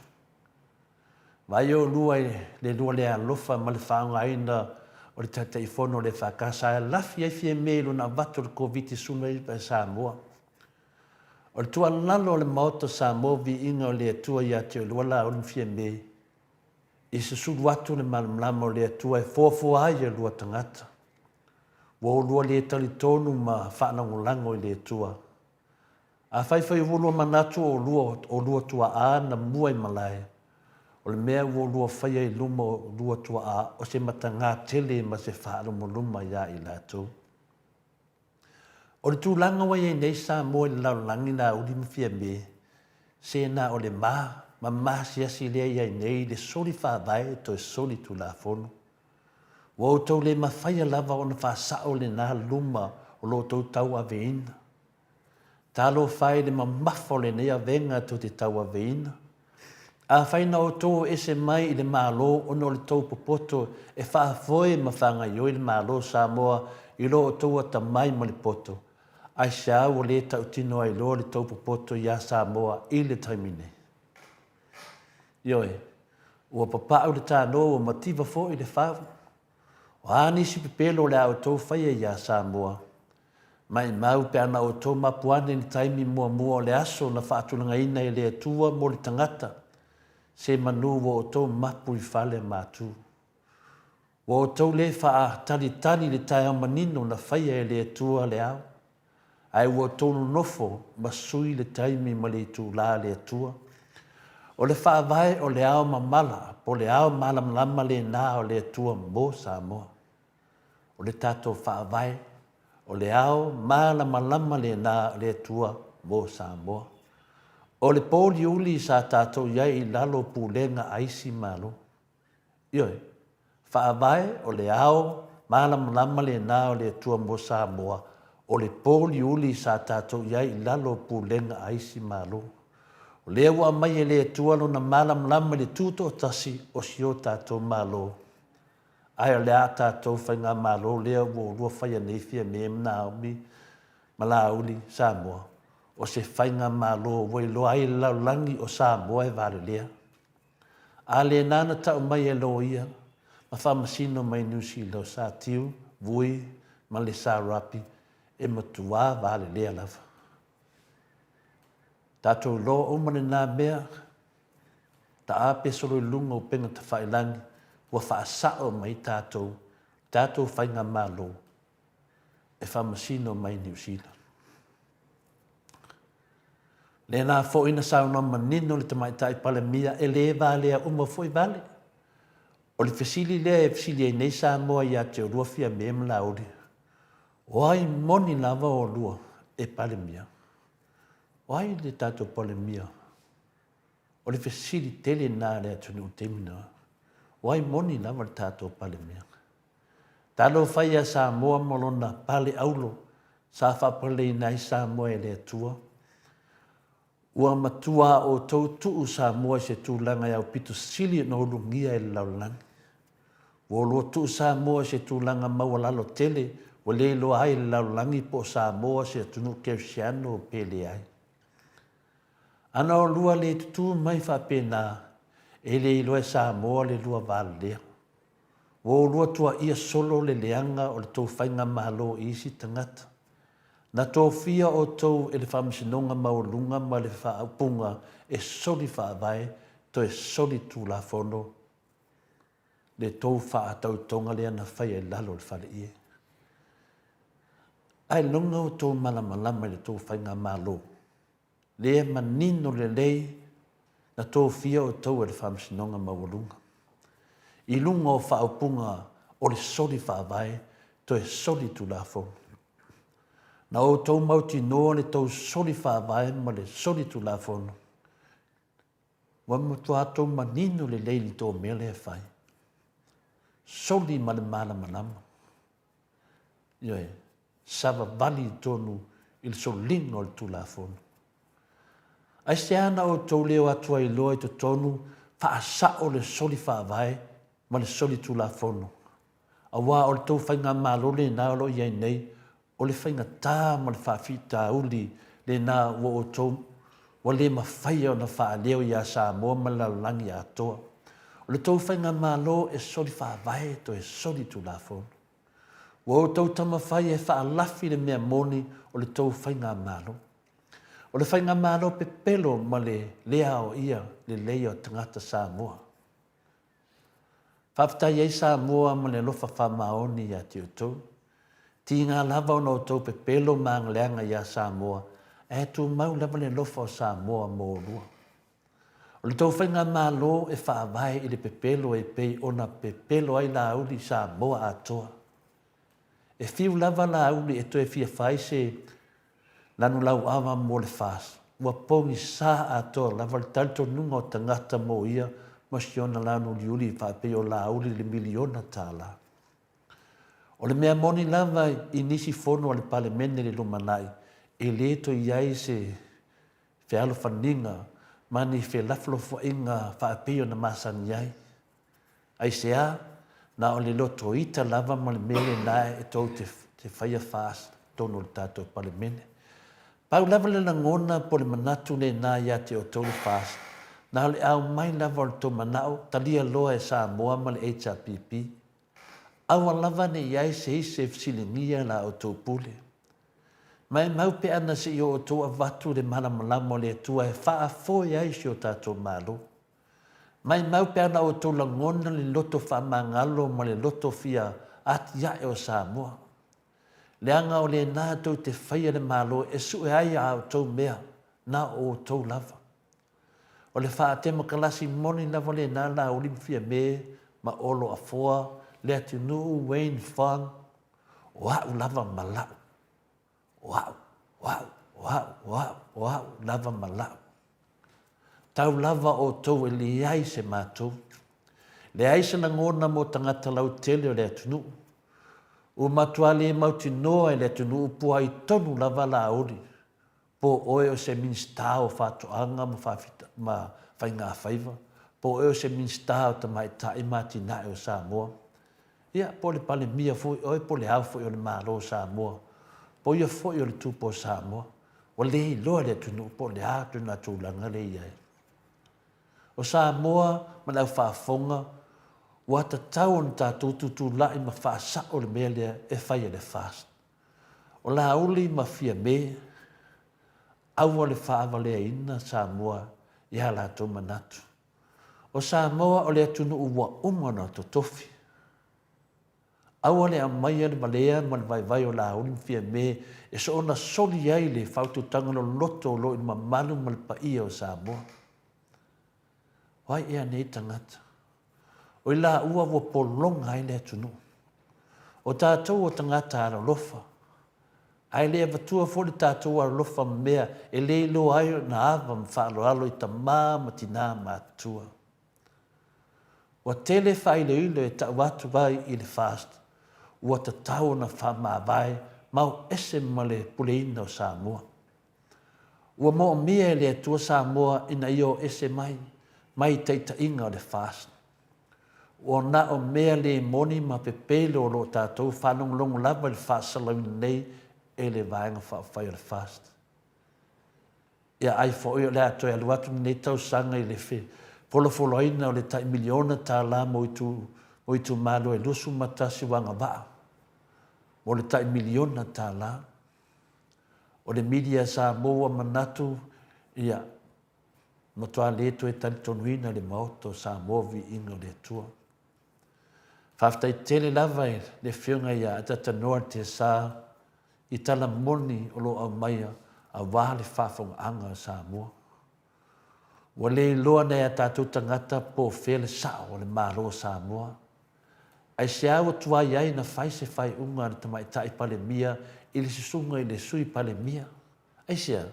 Vaai oulua i le lua le alofa ma le faaaogaina o le Taitaifono o le EFKS e lafi ai Fiame i lona avatu o le Koviti-19 i Samoa. O le tuualalo a le Maota o Samoa Viiga o le Atua ia te oulua Laauli ma Fiame, i susulu atu le malamalama o le Atua e foafoa ai oulua tagata. Ua oulua le talitonu ma faalagolago i le Atua. Afai foi ua lua manatu o oulua o lua tuaa na mua i malae, o le mea ua lua faia i luma o lua tuaa o se matagā tele ma se faalumaluma iā i latou. O le tulaga ua i ai nei Samoa i le lalolagi Laauli ma Fiame, se na o le ma ma maasiasi lea i ai nei le soli faavae toe soli tulafono. Ua outou le mafaia lava ona faasao lena luma o lo outou tauaveina. Talofa e i le mamafa o lenei avega tou te tauaveina. Afai na outou o ese mai i le Malo ona o le tou popoto e faafoe ma faagaioi le Malo o Samoa i lo outou atamai ma le poto, aisea ua le tautino ai loa le tou popoto iā Samoa i le taimi nei? Ioe, ua papau le tano ua mativa foi le fau. O a nisi pepelo o le a outou faia iā Samoa? Maimau pe ana outou mapu ane i le taimi muamua o le aso na faatulagaina e le Atua mo le tagata, se manu ua outou mapu i fale matu. Ua outou le faatalitali i le taeao manino na faia e le Atua le ao, ae ua outou nonofo ma sui le taimi ma le itulā a le Atua. O le faavae o le ao mamala po o le ao malamalama lena o le Atua mo Samoa. O le tatou Faavae, o le ao malamalama lena o le Atua mo Samoa. O le pōuliuli sa tatou i ai i lalo o pulega a isi Malo. Ioe, Faavae o le ao malamalama lena o le Atua mo Samoa, o le pōuliuli sa tatou i ai i lalo o pulega a isi Malo. O lea ua aumai e le Atua lona malamalama i le tutoatasi o si o tatou Malo. Ae o le a tatou faigamalo lea ua olua faia nei Fiame ma Naomi ma Laauli Samoa, o se faigamalo ua iloa ai e le lalolagi o Samoa e valelea. A lena na tau mai e loia ma faamasino mai Niu Sila o Sa Tiu, Vui ma le Sa Rapi e matuā valelea lava. Tatou iloa uma lena mea. Taape solo i luga o upega tafailagi ua faasao mai tatou, tatou faigamalo e faamasino mai Niu Sila. Lena foi na saunoa manino le Tamaitai Palemia e le valea uma foi vale. O le fesili lea e fesili ai nei Samoa ia te olua Fiame ma Laauli, o ai moni lava olua e Palemia? O ai le tatou Palemia? O le fesili tele lena a le atunuu i le taimi lena. O ai moni lava le tatou Palemia? Talofa ia Samoa ma lona pale auro sa faapaleina ai Samoa e le Atua. Ua matua outou tuu Samoa i se tulaga e aupito sili ona ulugia e le lalolagi. Ua olua tuu Samoa i se tulaga maualalo tele ua le iloa ai e le lalolagi po o Samoa se atunuu kerisiano pe leai. Ana olua le tutū mai faapena, e le iloa e Samoa le lua valelea. Ua olua tuaia solo le leaga o le tou faigamalo i isi tagata. Na tofia outou e le Faamasinoga Maualuga ma le faaupuga e soli faavae toe soli tulafono le tou faatautoga lea na faia i lalo o le faleie. Ailoga outou malamalama i le tou faigamalo lea e manino lelei na tofia outou e le Faamasinoga Maualuga i luga o faaupuga o le soli faavae toe soli tulafono. Na outou mautinoa le tou soli faavae ma le soli tulafono, ua matua tou manino lelei i le tou mea lea e fai. Soli ma le malamalama. Ioe, savavali i totonu i le soliga o le Tulafono. Aisea na outou le o atu ai loa i totonu faasao le soli faavae ma le soli tulafono, aua o le tou faigamalo lena o lo o i ai nei, o le faigata ma le faafitauli lena ua outou ua le mafaia ona faaleo ia Samoa ma le lalolagi atoa. O le tou faigamalo e soli faavae toe soli tulafono. Ua outou taumafai e faalafi le mea moni o le tou faigamalo. O le faigamalo pepelo ma le le aoaia lelei o tagata Samoa. Faafetai ai Samoa ma le alofa faamaoni ia te outou. Tiga lava ona outou pepelo ma agaleaga ia Samoa, ae tumau lava le alofa o Samoa mo olua. O le tou faigamalo e faavae i le pepelo e pei ona pepelo ai Laauli i Samoa atoa. E fiu lava Laauli e toe fia fai se lanulauava mo le FAST, ua pogisa atoa lava le talitonuga o tagata mo ia ma si ona lanu uliuli faapei o Laauli i le miliona tala. O le mea moni lava i nisi fono a le Palemene i le lumanai, e le toe i ai se fealofaniga ma ni felafolafoaiga faapei ona masani ai. Aisea? Na o le loto ita lava ma le mea lena e tou te faia FAST i totonu o le tatou Palemene. Pau lava le lagona po o le manatu lena ia te outou le FAST, na o le aumai lava o le tou manao talia loa e Samoa ma le HRPP. Aua lava ne i ai se isi e fesiligia la outou pule. Maimau pe ana se i o outou avatu le malamalama o le Atua e faafoe ai si o tatou Malo. Maimau pe ana outou lagona le loto faamagalo ma le loto fia atiae o Samoa. Leaga o lena tou te faia le Malo e sue ai a outou mea, na o outou lava. O le faatemokalasi moni lava lena Laauli ma Fiame ma Olo Afoa, Leatinuu, Wayne Fong, o a'u lava ma la'u. O a'u, o a'u, o a'u, o a'u, o a'u lava ma la'u. Tau lava outou e leai se matou. Leai se lagona mo tagata lautele o le atunuu. Ua matua le mautinoa e le atunuu po ai tonu lava Laauli Po o oe o se Minisita o Faatoaga ma Faafita ma Faigafaiva, po o oe o se Minisita o Tamaitai ma Atinae o Samoa, ia, po o le Palemia foi oe, po o le Ao foi o le Malo o Samoa, po o ia foi o le Tupu o Samoa, ua le iloa e le atunuu po o le a lona tulaga lea e i ai. O Samoa ma le au faafofoga, ua tatau ona tatou tutulai ma faasao le mea lea e fai e le FAST. O Laauli ma Fiame, aua le faavaleaina Samoa i a latou manatu. O Samoa o le atunuu ua uma ona totofi. Aua le aumaia le valea ma le vaivai o Laauli ma Fiame e soona soli ai le faautautaga loloto o lo o i le mamalu ma le paia o Samoa. O ai ea nei tagata? O i laua ua pologa ai le atunuu. O tatou o tagata alolofa, ae le avatua foi le tatou alolofa mea e le iloa ai ona ava ma faaaloalo i tama ma tina matutua. Ua tele faailoilo e tau atu ai i le FAST ua tatau ona faamavae ma o ese ma le puleina o Samoa. Ua moomia e le Atua Samoa ina ia o ese mai, mai taitaiga o le FAST. Ua na o mea le moni ma pepelo o lo o tatou faalogologo lava i le faasalauina nei e le Vaega Faaupufai o le FAST. Ia ai foi o le a toe alu atu lenei tausaga i le folafolaina o le tai miliona tala mo itu mo itumalo e 21 ua agavaa mo le tai miliona tala. O le media Samoa ua manatu ia matua le toe talitonuina le Maota o Samoa viiga o le Atua. Faafetai tele lava i le Afioga ia Atatanoa Tesa i tala moni o lo o aumaia aua le faafogaaga a Samoa. Ua le iloa nai a tatou tagata po o fea le sao o le Malo o Samoa. Aisea ua tuai ai na fai se faaiuga a le Tamaitai Palemia i le susuga i le Sui Palemia? Aisea?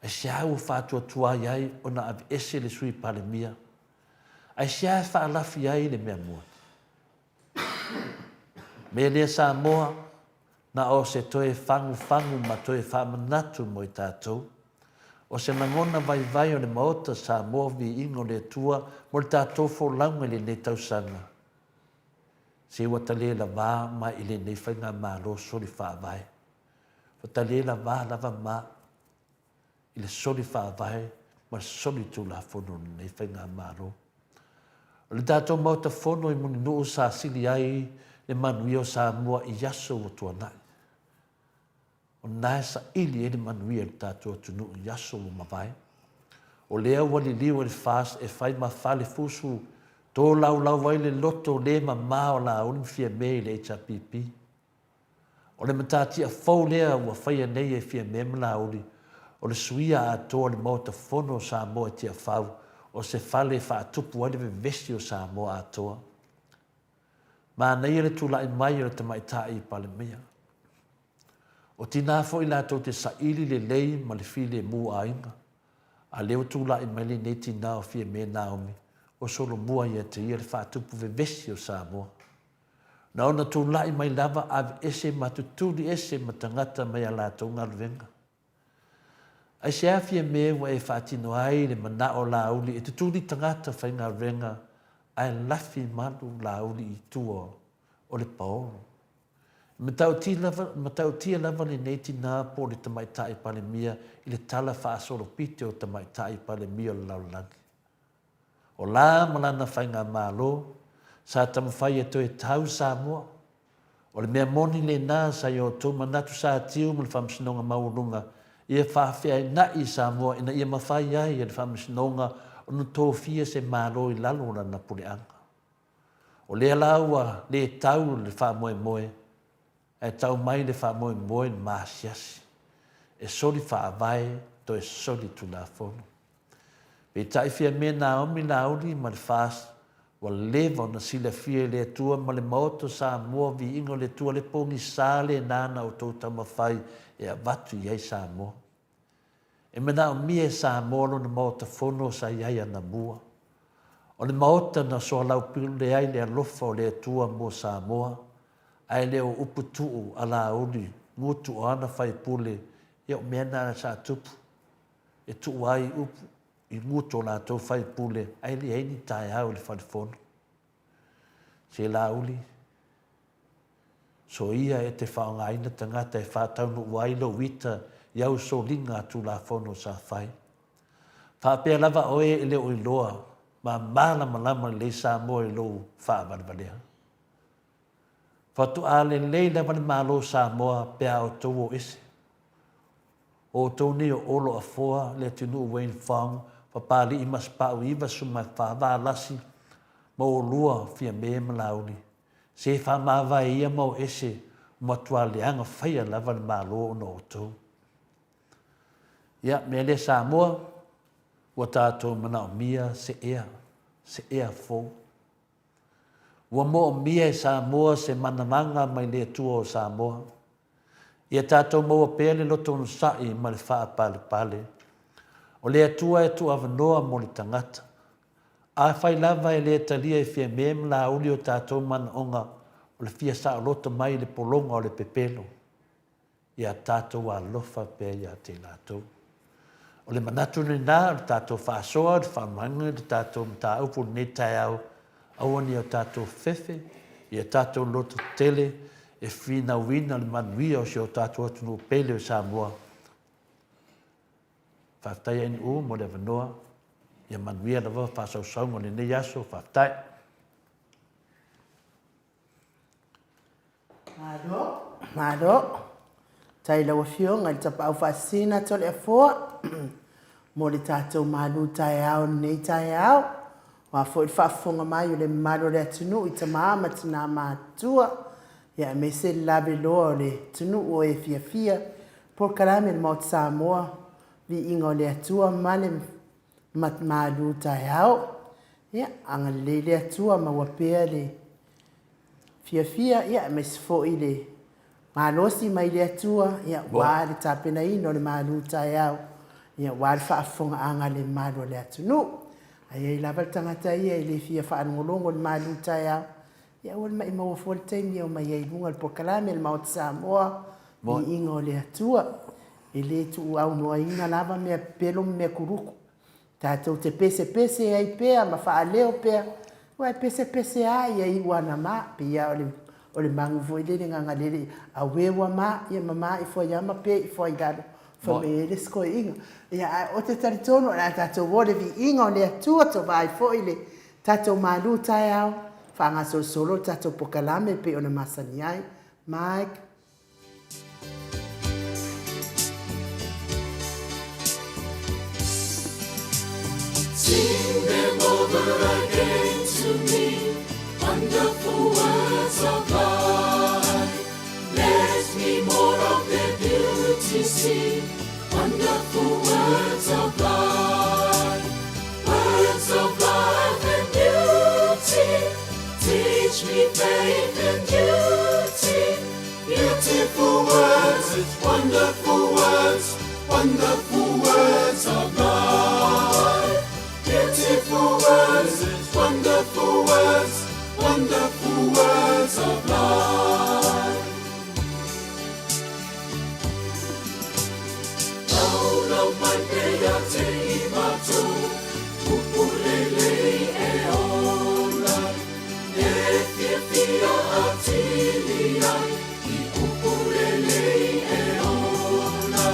Aisea ua faatuatuai ai ona aveese le Sui Palemia? Aisea e faalafi ai le mea moni? Mea lea Samoa, na o se toe fagufagu ma toe faamanatu mo i tatou. O se lagona vaivai o le Maota Samoa Viiga o le Atua mo le tatou folauga i lenei tausaga. Se ua ta le lavā ma i lenei Faigamalo soli faavae. Ua ta le lavā lava ma i le soli faavae ma le soli tulafono o lenei Faigamalo. O le tatou Maota Fono i Mulinuu sa sili ai le manuia o Samoa i aso ua tuanai. O lena e saili ai le manuia i le tatou atunuu i aso ua mavae. O lea ua liliu e le FAST e fai ma fale fusu tolaulau ai le loto le mama o Laauli ma Fiame i le HRPP. O le matatia fou lea ua faia nei e Fiame ma Laauli, o le suia atoa o le Maota Fono o Samoa i Tiafau, o se fale e faatupu ai le vevesi o Samoa atoa. Manaia le tulai mai o le tamaitai Palemia. O tinā foi latou te saili lelei ma le filemu aiga, a lea ua tulai mai lenei tinā o Fiame Naomi, ua solomua ia te ia le faatupu vevesi o Samoa. Na ona tulai mai lava aveese ma tutuli ese ma tagata mai a latou galuega. Aisea Fiame ua e faatino ai le manao o Laauli e tutuli tagata faigaluega ae lafi malu Laauli i tua o le paolo. E matautia lava, matautia lava lenei tinā po o le Tamaitai Palemia i le tala faasolopito o Tamaitai Palemia o le lalolagi. O la ma lana faigamalo, sa taumafai e toe tau Samoa. O le mea moni lena sa i outou manatu sa tiu ma le Faamasinoga Maualuga ia faafeaina'i i Samoa ina ia mafai ai e le Faamasinoga ona tofia se Malo i lalo o lana puleaga. O lea la ua le tau le faamoemoe ae tau mai le faamoemoe i le maasiasi e soli faavae toe soli tulafono. Peitai Fiame Naomi Laauli ma le FAST ua leva ona silafia e le Atua ma le Maota o Samoa viiga o le Atua le pogisa lena na outou taumafai e avatu i ai Samoa. E manaomia e Samoa lona Maota Fono sa i ai anamua. O le Maota na soalaupule ai le alofa o le Atua mo Samoa, ae le o upu tuu a Laauli gutu o ana faipule, ia o mea na sa tupu. E tuu ai upu i gutu o latou faipule ae leai ni taeao i le fale fono. Se Laauli, soia e te faaaogaina tagata e faataunuu ai lou ita i au soliga a Tulafono sa fai. Faapea lava oe e le o iloa ma malamalama lelei Samoa i lou faavalevalea. Faatoa lelei lava le Malo o Samoa pe a outou o ese. O outou nei o Olo Afoa, Leatinuu Wayne Fong, Papalii ma Sapau 94 Valasi ma oulua Fiame ma Laauli. Se faamavae ia ma o ese ua matua leaga faia lava le Malo ona o outou. Ia, mea lea Samoa, ua tatou manaomia se ea, se ea fou. Ua moomia e Samoa se manavaga mai le Atua o Samoa. Ia tatou maua pea le loto onosai ma le faapalepale. O le Atua e tuuavanoa mo le tagata. Afai lava e le talia e Fiame ma Laauli o tatou manaoga o le fia saoloto mai i le pologa o le pepelo, ia tatou alofa pea ia te latou. O le manatu lena o le tatou faasoa, le faamaga i le tatou mataupu i lenei taeao, aua ne i o tatou fefe, ia tatou lototetele e finauina le manuia o si o tatou atunuu pele o Samoa. Faafetai ANU mo le avanoa. Ia manuia lava faasausauga o lenei aso. Faafetai. Malo, malo. Faafetai i lau Afioga i le Tapaau Faasisina Toleafoa mo le tatou malu taeao i lenei taeao. Aua foi le faafofoga mai o le mamalu o le atunuu i tama ma tina matutua, ia aemaise le laveloa o le atunuu o e fiafia i polokalame a le Maota Samoa, Viiga o le Atua ma le malu taeao. Ia, agalelei le Atua maua pea le fiafia, ia, aemaise foi le malosi mai le Atua, ia, aua le tapenaina o le malu taeao, ia, aua le faafofogaaga a le mamalu o le atunuu. A i ai lava le tagata ia e le fia faalogologo i le malu taeao, ia aua le maimau fua le taimi e omai ai i luga o le polokalame a le Maota Samoa, Viiga o le Atua. E le tuuaunoaina lava mea pepelo ma mea kuluku. Tatou te pesepese ai pea ma faaleo pea, aua e pesepese lava ia iu ana ma, pei lava o le, o le magu foi lele gagalele, auē ua ma, ia mamā ifo ai lava ma pe ifo ai i lalo, fai mai ai le isi toeaina. Ia, ae ou te talitonu o le a tatou o i le viiga o le Atua, tova ai foi le tatou malu taeao, faagasolosolo le tatou polokalame e pei ona masani ai. Mike. Sing them over again to me, wonderful words of life. Let me more of their beauty see, wonderful words of life. Words of life and beauty, teach me faith and duty. Beautiful words, wonderful words, wonderful words of life. Beautiful words, wonderful words, wonderful words of life. Laulau mai pea te i matou, upu lelei e ola. E fiafia atili ai i upu lelei e ola.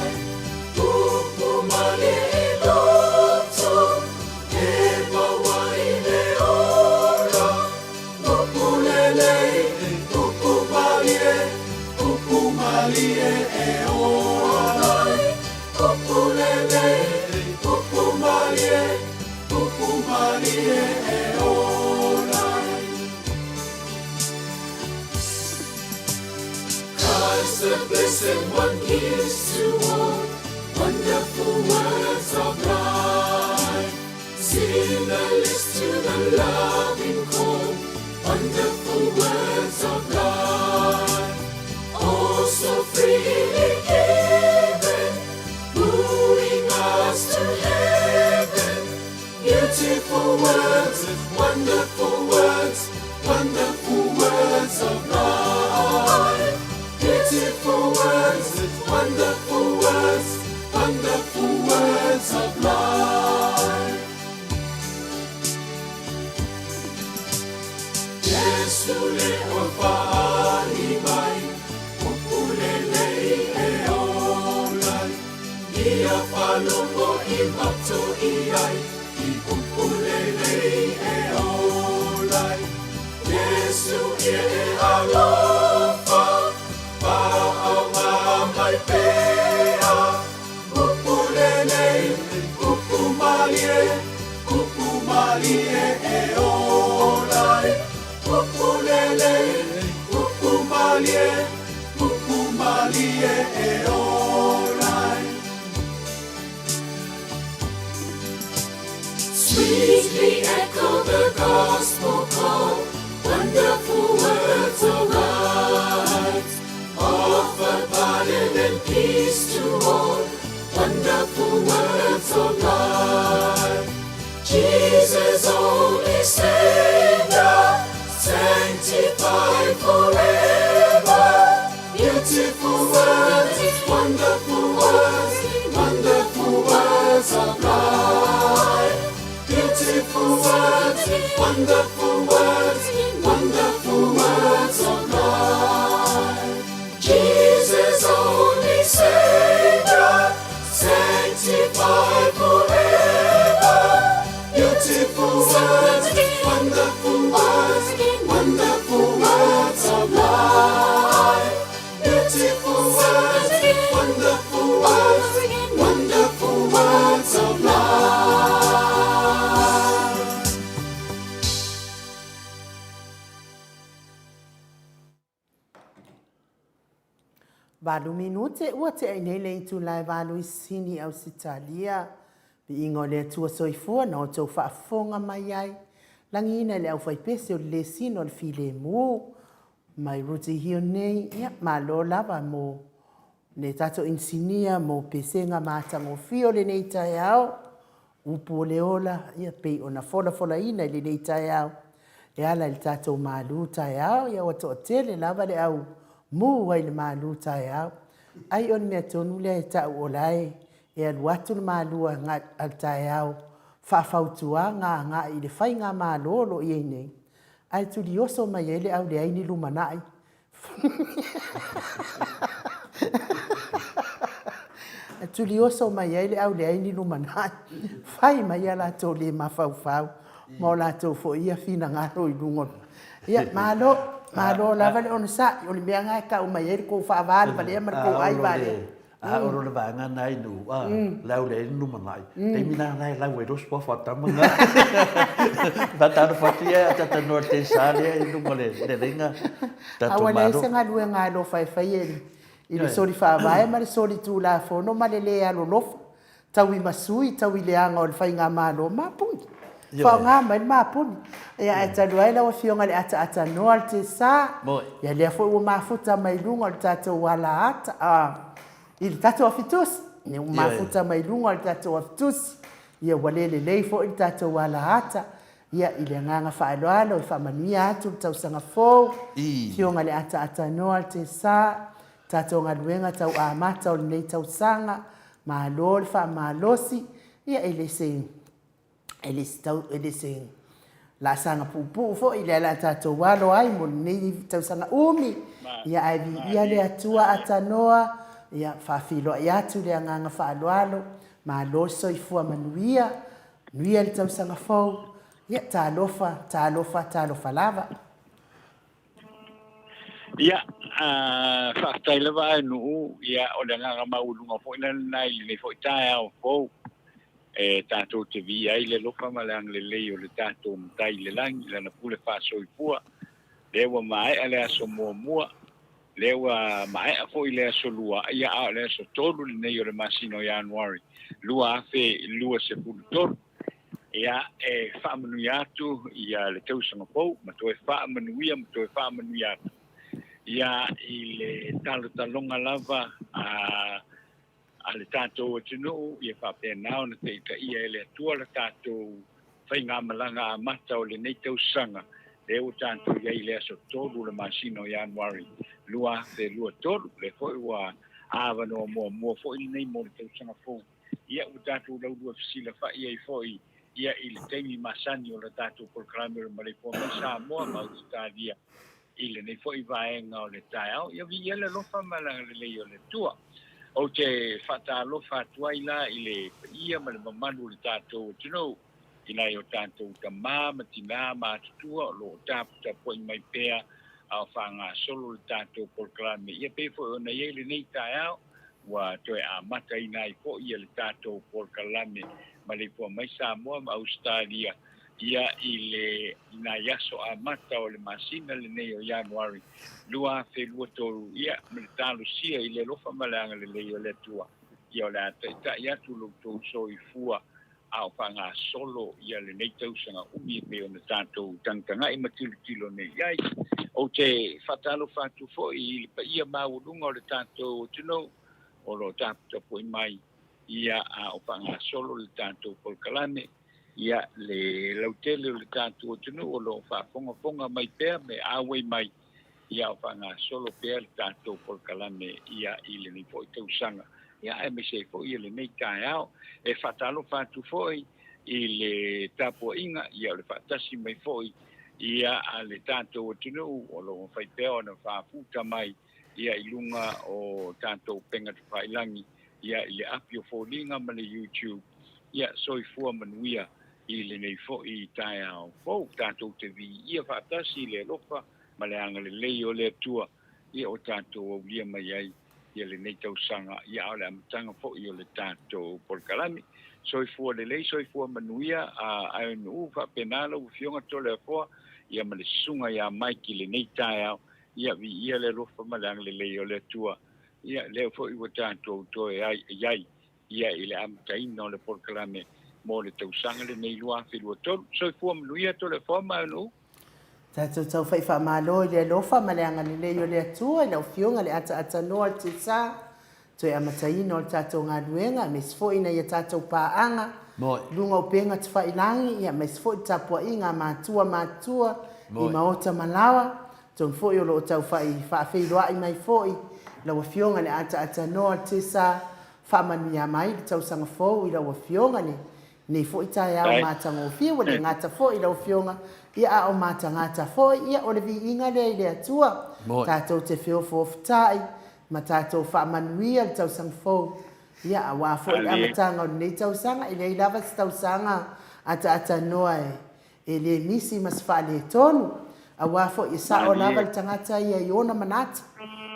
Upu malie i loto, e maua i le ola. Upu lelei, upu malie, upu malie e ola ai. Upu lelei, upu malie, upu malie e ola ai. Christ the blessed one gives to all wonderful words of life. Sing the list to the loving call, wonderful words of life. Oh, so freely given, wooing us to heaven. Beautiful words, wonderful words, wonderful words of life. Beautiful words, wonderful words, wonderful words of life. Iesu le oe faali mai, upu lelei e ola ai. Ia faalogo i matou i ai, i upu lelei e ola. malie, upu malie e ola ai. Sweetly echo the gospel call, wonderful words of light. Offer pardon and peace to all, wonderful words of life. Jesus, only Savior, sanctified forever. Beautiful words, wonderful words, wonderful words of life. Beautiful words, wonderful words, wonderful words of life. Jesus, only Savior, sanctified forever. Beautiful words, wonderful words, wonderful words of life. Beautiful words, wonderful words, wonderful words of life. Valu minute ua tea nei le itula e valu i Sini, Ausitalia. Viiga o le Atua Soifua na outou faafofoga mai ai. Lagiina i le aufaipese o le lesina o le filemu mai Ruti Hill nei. Ia, malo lava mo le tatou inisinia mo pesega matagofie o lenei taeao. Upu o le ola, ia, pei ona folafolaina i lenei taeao e ala i le tatou malu taeao, ia ua toatele lava le au mū ai i le malu taeao. Ai o le mea tonu lea e ta'u o la e e alu atu le malu a le taeao faafautuaga agai i le faigamalo o lo o i ai nei, ae tulioso mai ai le au leai ni lumanai. E tulioso mai ai le au leai ni lumanai, fai mai a latou le mafaufau ma o latou foi ia finagalo i luga o le... Ia, malo, malo lava le onosai, o le mea lena e tau mai ai le tou faavalevalea ma le tou ai valea. A o le vaega na i nuu, a, le au leai ni lumanai, taimi na na e lau ai loa suafa o tama na. Faatalofa atu ia a talanoa i le teisa lea i luga o le leleiga tatou Malo. A ua leai se galuega alofa e faia i le soli faavae ma le soli tulafono ma le le alolofa tau i masui, tau i leaga o le faigamalo, mapuni. Faaaoga mai le mapuni. Ia, ae talu ai lau Afioga i le ataatanoa le tesa, ia lea foi ua mafuta mai luga o le tatou alaata, a, i le tatou afitusi. Ia, ua mafuta mai luga o le tatou afitusi. Ia, ua le lelei foi le tatou alaata. Ia, i le agaga faaaloalo e faamanuia atu le tausaga fou, Afioga i le ataatanoa le tesa, tatou galuega tau amata o lenei tausaga, Malo le faamalosi, ia e le se, e le se tau, e le se laasaga puupuu foi lea la tatou alo ai mo lenei tausaga umi, ia ae viia le Atua atanoa, ia faafeiloai atu le agaga faaaloalo, malo le soifua manuia, manuia le tausaga fou, ia talofa, talofa, talofa lava. Ia, faafetai lava ae Nuu, ia o le agaga maualuga foi lena i lenei foi taeao fou e tatou te viia ai le alofa ma le agalelei o le tatou Matai i le lagi i lana pule faasoifua. Lea ua maea le aso muamua, lea ua maea foi le aso lua, ia a o le aso tolu lenei o le masina o Ianuari 2023. Ia, e faamanuia atu ia le tausaga fou ma toe faamanuia ma toe faamanuia atu ia i le talotaloga lava a a le tatou atunuu ia faapena ona taitaia e le Atua le tatou faigamalaga amata o lenei tausaga lea ua tatou i ai i le aso 3 o le masina o Ianuari 2023. Lea foi ua avanoa muamua foi lenei mo le tausaga fou. Ia, ua tatou laulua fesilafai ai foi ia i le taimi masani o le tatou polokalame o le Maleifua Mai Samoa ma Ausetalia i lenei foi vaega o le taeao. Ia viia le alofa ma le agalelei o le Atua. Ou te faatalofa atu ai la i le paia ma le mamalu o le tatou atunuu i nai o tatou tama ma tinā matutua o lo o taputapuai mai pea a o faagasolo le tatou polokalame. Ia pei foi ona i ai lenei taeao, ua toe amataina ai foi le tatou polokalame Maleifua Mai Samoa ma Ausetalia. Ia i le i nai aso amata o le masina lenei o Ianuari 2023, ia, ma le talosia i le alofa ma le agalelei o le Atua, ia o le a taitai atu lo outou soifua a o faagasolo ia lenei tausaga umi e pei ona tatou tagatagai ma tilotilo nei i ai. Ou te faatalofa atu foi i le paia maualuga o le tatou atunuu o lo o taputapuai mai ia a o faagasolo le tatou polokalame. Ia, le lautele o le tatou atunuu o lo o faafogafoga mai pea me auai mai, ia o faagasolo pea le tatou polokalame ia i lenei foi tausaga, ia aemaise ai foi lenei taeao. E faatalofa atu foi i le tapuaiga, ia o le faatasi mai foi ia a le tatou atunuu o lo o mafai pea ona faafuta mai ia i luga o tatou upega tafailagi, ia i le api o foliga ma le YouTube. Ia, soifua manuia i lenei foi taeao fou. Tatou te viia faatasi i le alofa ma le agalelei o le Atua, ia ua tatou aulia mai ai ia lenei tausaga, ia a o le amataga foi o le tatou polokalame. Soifua lelei, soifua manuia, a ae-nuu faapena lau Afioga Toleafoa, ia ma le susuga ia Mike i lenei taeao. Ia, viia le alofa ma le agalelei o le Atua, ia lea foi ua tatou toe ai i ai ia i le amataina o le polokalame mo le tausaga lenei 2023. Soifua manuia Toleafoa ma Aunuu. Tatou taufai faamalo i le alofa ma le agalelei o le Atua i lau Afioga le ataatanoa o le Tiasa, toe amataina o le tatou galuega aemaise foi ina ia tatou paaga i luga o upega tafailangi ia aemaise foi le tapuaiga a matua matutua i maota ma laoa. Atonu foi o lo o taufai faafeiloai mai foi lau Afioga le ataatanoa o le Tiasa. Faamanuia mai le tausaga fou i lau Afioga le nei foi taeao matagofie ua le gata foi i lau Afioga ia a o matagata foi ia o le viiga lea i le Atua tatou te feofoofotai ma tatou faamanuia le tausaga fou ia aua foi le amataga o lenei tausaga e leai lava se tausaga ataatanoa e E le misi ma se faaletonu, aua foi e sao lava le tagata ia i ona manatu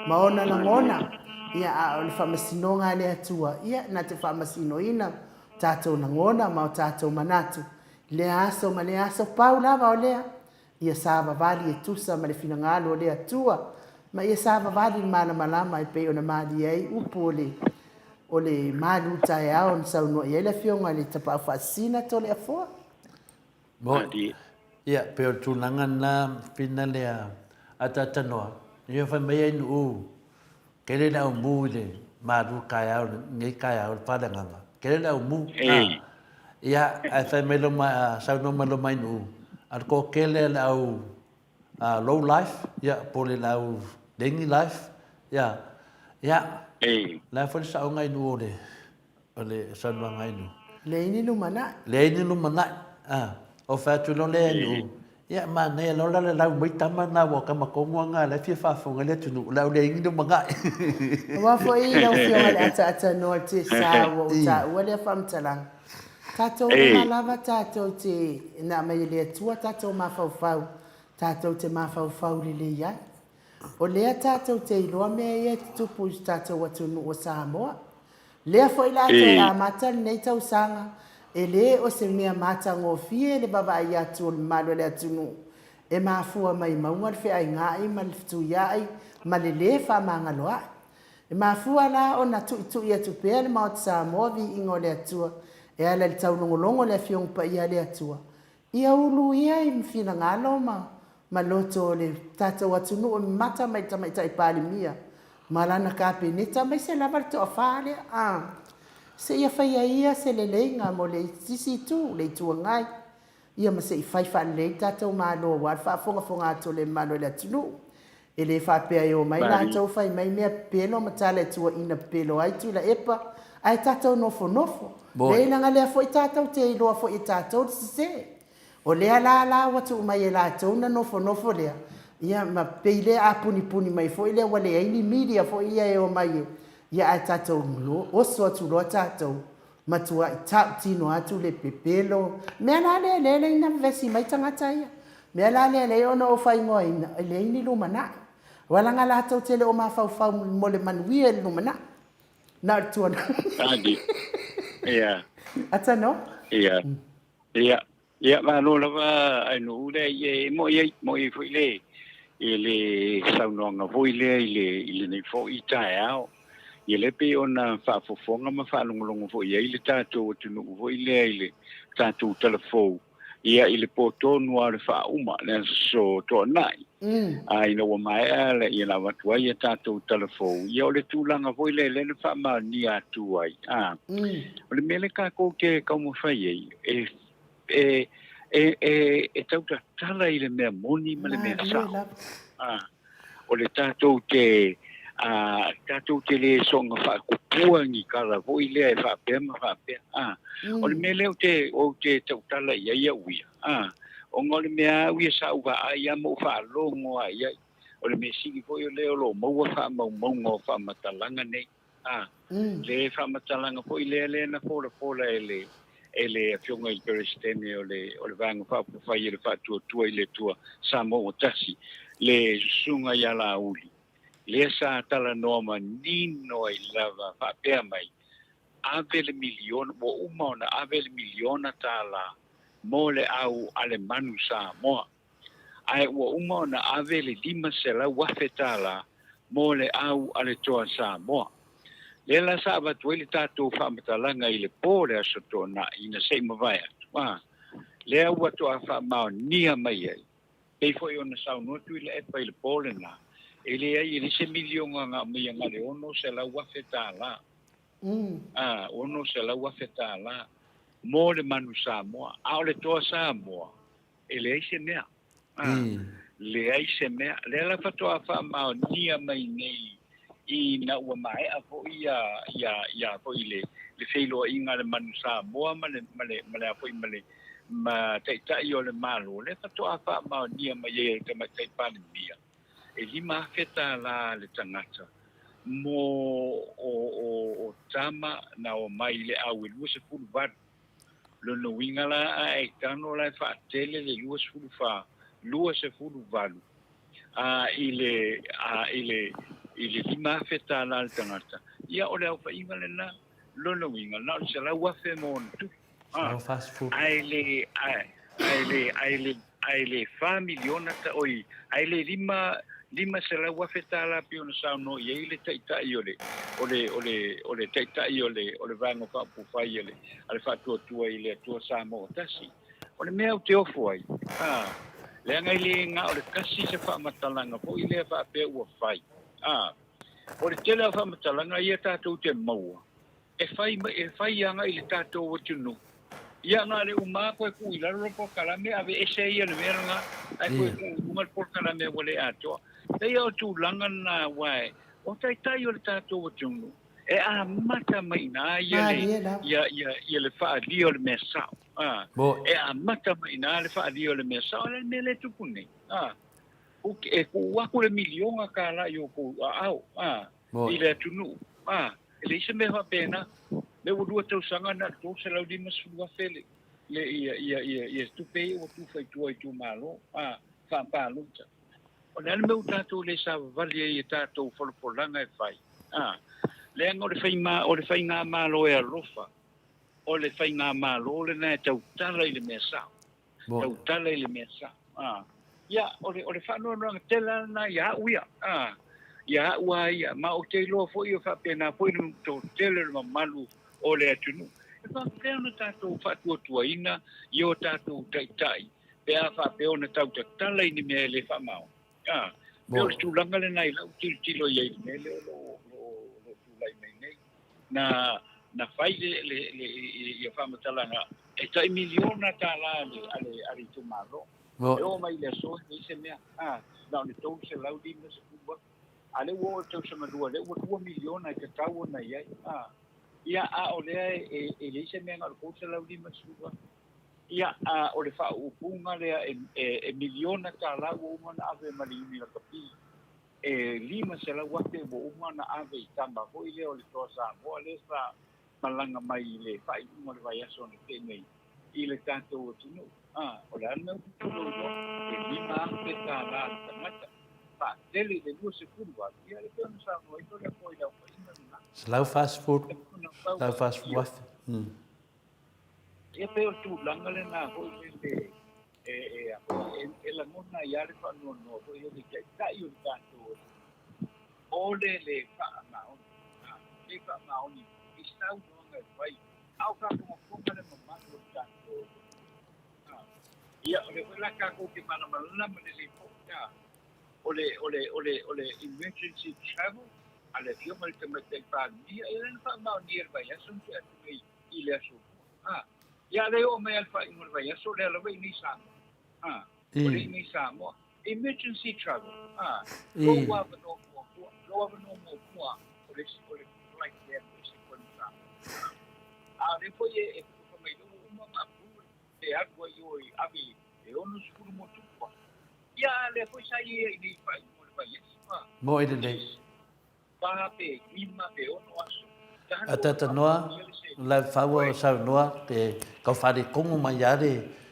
ma ona lagona, ia, a o le faamasinoga a le Atua, ia, na te faamasinoina o tatou lagona ma o tatou manatu i lea aso ma lea aso. Pau lava o lea, ia savavali e tusa ma le finagalo o le Atua, ma ia savavali i le malamalama e pei ona malie ai upu o le o le malu taeao na saunoa i ai le Afioga i le Tapaau Faasisina Toleafoa. Moni. Ia, pei o le tulaga lena Fina lea a Tatanoa, ia fai mai ai Nuu, kele le aumu i le malu taeao lenei taeao i le faleagaga, kele le aumu. A, ia, ae fai mai lo mai, saunoa mai lo mai Nuu, a le toatele le au low life, ia, po o le au lengi life, ia, ia, la foi le saoga i Nuu o le O le saunoaga ai nuu. Leai ni lumanai. Leai ni lumanai. A, o fai atu loa lea nuu, ia manaia loa la le lau mai tama na ua tama tonu lava na la e fia faafofoga ai le atunuu, o le a ou leai ni lumanai. Aua foi lau Afioga i le ataatanoa i le tesa ua ou taua lea faamatalaga. Tatou uma lava tatou te, na aumai e le Atua tatou mafaufau, tatou te mafaufau lelei ai. O lea tatou te iloa mea ia e tutupu i so tatou atunuu o Samoa. Lea foi la toe amata lenei tausaga, e le o se mea matagofie le vavaai atu o le mamalu o le atunuu e mafua mai mauga le feainga'i ma le fetuia'i ma le lē faamagaloa'i. E mafua la ona tuitui atu pea le Maota Samoa viiga o le Atua e ala i le taulogologo o le Afioga Paia a le Atua Ia ulu ia i finagalo ma ma loto o le tatou atunuu e mamata mai le Tamaitai Palemia ma lana Kapeneta aemaise lava le toafa lea a seia faia ia se leleiga mo le isi itu, le Itu Agai, ia ma se i fai faalelei le tatou Malo aua le faafogafoga atu o le mamalu o le atunuu. E le faapea e omai latou fai mai mea pepelo ma tala e tuuaina pepelo ai Tuilaepa, ae tatou nofonofo. Leai leaga lea foi tatou te iloa foi e tatou le sese. O lea la la ua tuu mai e latou na nofonofo lea, ia ma pei lea a punipuni mai foi lea ua leai ni media foi ia e omai e, ia ae tatou oso atu loa tatou, matuai tautino atu le pepelo. Mea la lea lea e leai na vevesi mai tagata ia. Mea la lea lea ona ou faaigoaina, e leai ni lumanai. Aua leaga latou te le o mafaufau mo le manuia i le lumanai. Na o le tuanai. Adi. Ia. Ata no? Ia. Ia. Ia, malo lava Ainuu lea e mo'i ai, mo'i ai foi le i le saunoaga foi lea i le i lenei foi taeao. Ia lea pei ona faafofoga ma faalogologo foi i ai le tatou atunuu foi lea i le tatou tala fou, ia i le po tonu lava o le faauma, le Aso Toonai. A ina ua maea ia na avatu ai a tatou tala fou, ia o le tulaga foi lea lea na faamaonia atu ai. A, o le mea lea tatou te taumafai ai, e, e, e, e, e tautatala i le mea moni ma le mea sao. A, o le tatou te, a, tatou te le soona faatupua ni tala foi lea e faapea ma faapea. A, o le mea lea ou te, ou te tautala i ai au ia, a, ona o le mea au ia sa ou vaai lava ma ou faalogo lava i ai, o le mea sili foi o lea o lo o maua faamaumauga o faamatalaga nei. A, le faamatalaga foi lea lea na folafola e le e le Afioga i le Peresetene o le o le Vaega Faaupufai e le Faatuatua i le Atua Samoa ua Tasi, le Susuga ia Laauli, lea sa talanoa manino ai lava faapea mai, ave le miliona, ua uma ona ave le miliona tālā mo le au a le Manu Samoa. Ae ua uma ona ave le $500,000 mo le au a le Toa Samoa. Lea la sa avatu ai le tatou faamatalaga i le po o le Aso Toonai ina se i mavae atu, a, lea ua toa faamaonia mai ai, pei foi ona saunoa Tuilaepa i le po lena, e leai e leai se miliona na aumaia na o le $600,000, a, $600,000 mo le Manu Samoa, a o le Toa Samoa, E leai se mea. Leai se mea. Lea la faatoa faamaonia mai nei ina ua maea foi ia, ia, ia foi le, le feiloaiga a le Manu Samoa ma le, ma le, ma le a foi ma le, ma Taitai o le Malo, lea faatoa faamaonia mai ai e le Tamaitai Palemia, e $5,000 le tagata mo o, o, o tama na omai i le au e 28. Lona uiga la a e tago la e faatele le 24, 28 a i le, a i le, i le $5,000 le tagata, ia o le aofaiga lena. Lona uiga, na o le $100,000 mo ona tupe. A, ae le, ae le, ae le, ae le fa miliona ta, oi, ae le lima, $500,000 pei ona saunoa i ai le Taitai o le, o le, o le, o le Taitai o le, o le Vaega Faaupufai a le, a le Faatuatua i le Atua Samoa Tasi. O le mea ou te ofo ai, a, leaga e le na o le tasi se faamatalaga foi lea faapea ua fai, a, o le tele o faamatalaga ia tatou te maua, E fai mai, e fai agai i le tatou atunuu. Ia na o le uma lava toe tuu i lalo le polokalame, aveese ai ia le mea lena, ae toe tuu i luga le polokalame ua le atoa. Leai o tulaga lena aua o taitai o le tatou atunuu, e amata mai i ina ia le, ia, ia, ia le faaalia o le mea sao. A, e amata mai i ina le faaalia o le mea sao, o le mea lea e tupu nei. A, e tuu atu le miliona tala i outou aao, a, i le atunuu. A, e leai se mea faapena. Lea ua lua tausaga na o le $350,000 le, le, ia, ia, ia, ia tupe ia ua tufa i tua i itumalo, a, faapalota. O le a le mea ua tatou le savavali ai i tatou folafolaga e fai? A, leaga o le fai, o le faigamalo e alofa, o le faigamalo lena e tautala i le mea sao. Tautala i le mea sao. A, ia, o le, o le faanoanoaga tele lava lena ia au ia. A, ia au lava ia. Ma ou te iloa foi o faapena foi le toatele o le mamalu o le atunuu. E faapefea ona tatou faatuatuaina i o tatou taitai pe a faapea ona tau tatala i ni mea e le faamaoni. A, pei o le tulaga lena i lau tilotilo i ai i le mea lea o lo o tulai mai nei. Na, na fai le, le, le, ia faamatalaga e tai miliona tālā a le, a le, a le itumalo. E oo mai i le aso e leai se mea. A, na o le $350,000. A lea ua oo i le tausaga lua, lea ua $2 miliona e tatau ona i ai. A, ia, a o lea e, e, e leai se mea na o le $350,000. Ia, a o le faauupuga lea e, e, e miliona tālā ua uma ona ave ma le Iuni Lakapi. E $500,000 ua uma ona ave i tama foi lea o le Toa Samoa lea sa malaga mai i le faaiuga o le vaiaso na tea nei i le tatou atunuu. A, o le a le mea ua tatou iloa? E $5,000 le tagata, faatele i le 28, ia e pei ona saunoa ai Toleafoa i le aofaiga lena. 140, 140,000. Ia pei o le tulaga lena foi lele e, e, e, e lagona ai lava le faanoanoa foi o le taitai o le tatou atunuu, o le lē faamaoni, a, lē faamaoni i saunoaga e fai, a o faafogafoga le mamalu o le tatou atunuu. A, ia, o lea foi la tatou te malamalama lelei foi, a, o le, o le, o le, o le emergency travel a le Afioga i le Tamaitai Palemia, ia lea na faamaonia i le vaiaso na tea atu nei i le aso Lua. A, ia lea e oo mai lava i le faaiuga o le vaiaso, o lea lava e i inei i Samoa. A, o lea e i inei i Samoa. Emergency travel. A, lou avanoa muamua, lou avanoa muamua o le, o le flight lea e ese koe ma Samoa. A, a o lea foi e, e fai mai lea ua uma ona approve e alu ai i o e ave e 60 ma ona tupu aso. Ia, a lea foi sa i ai i inei i le faaiuga o le vaiaso. A, Moe lelei. Wha pe lima pe ono aso. A tata noa, la faua o saunoa te kau wharekongo mai a le,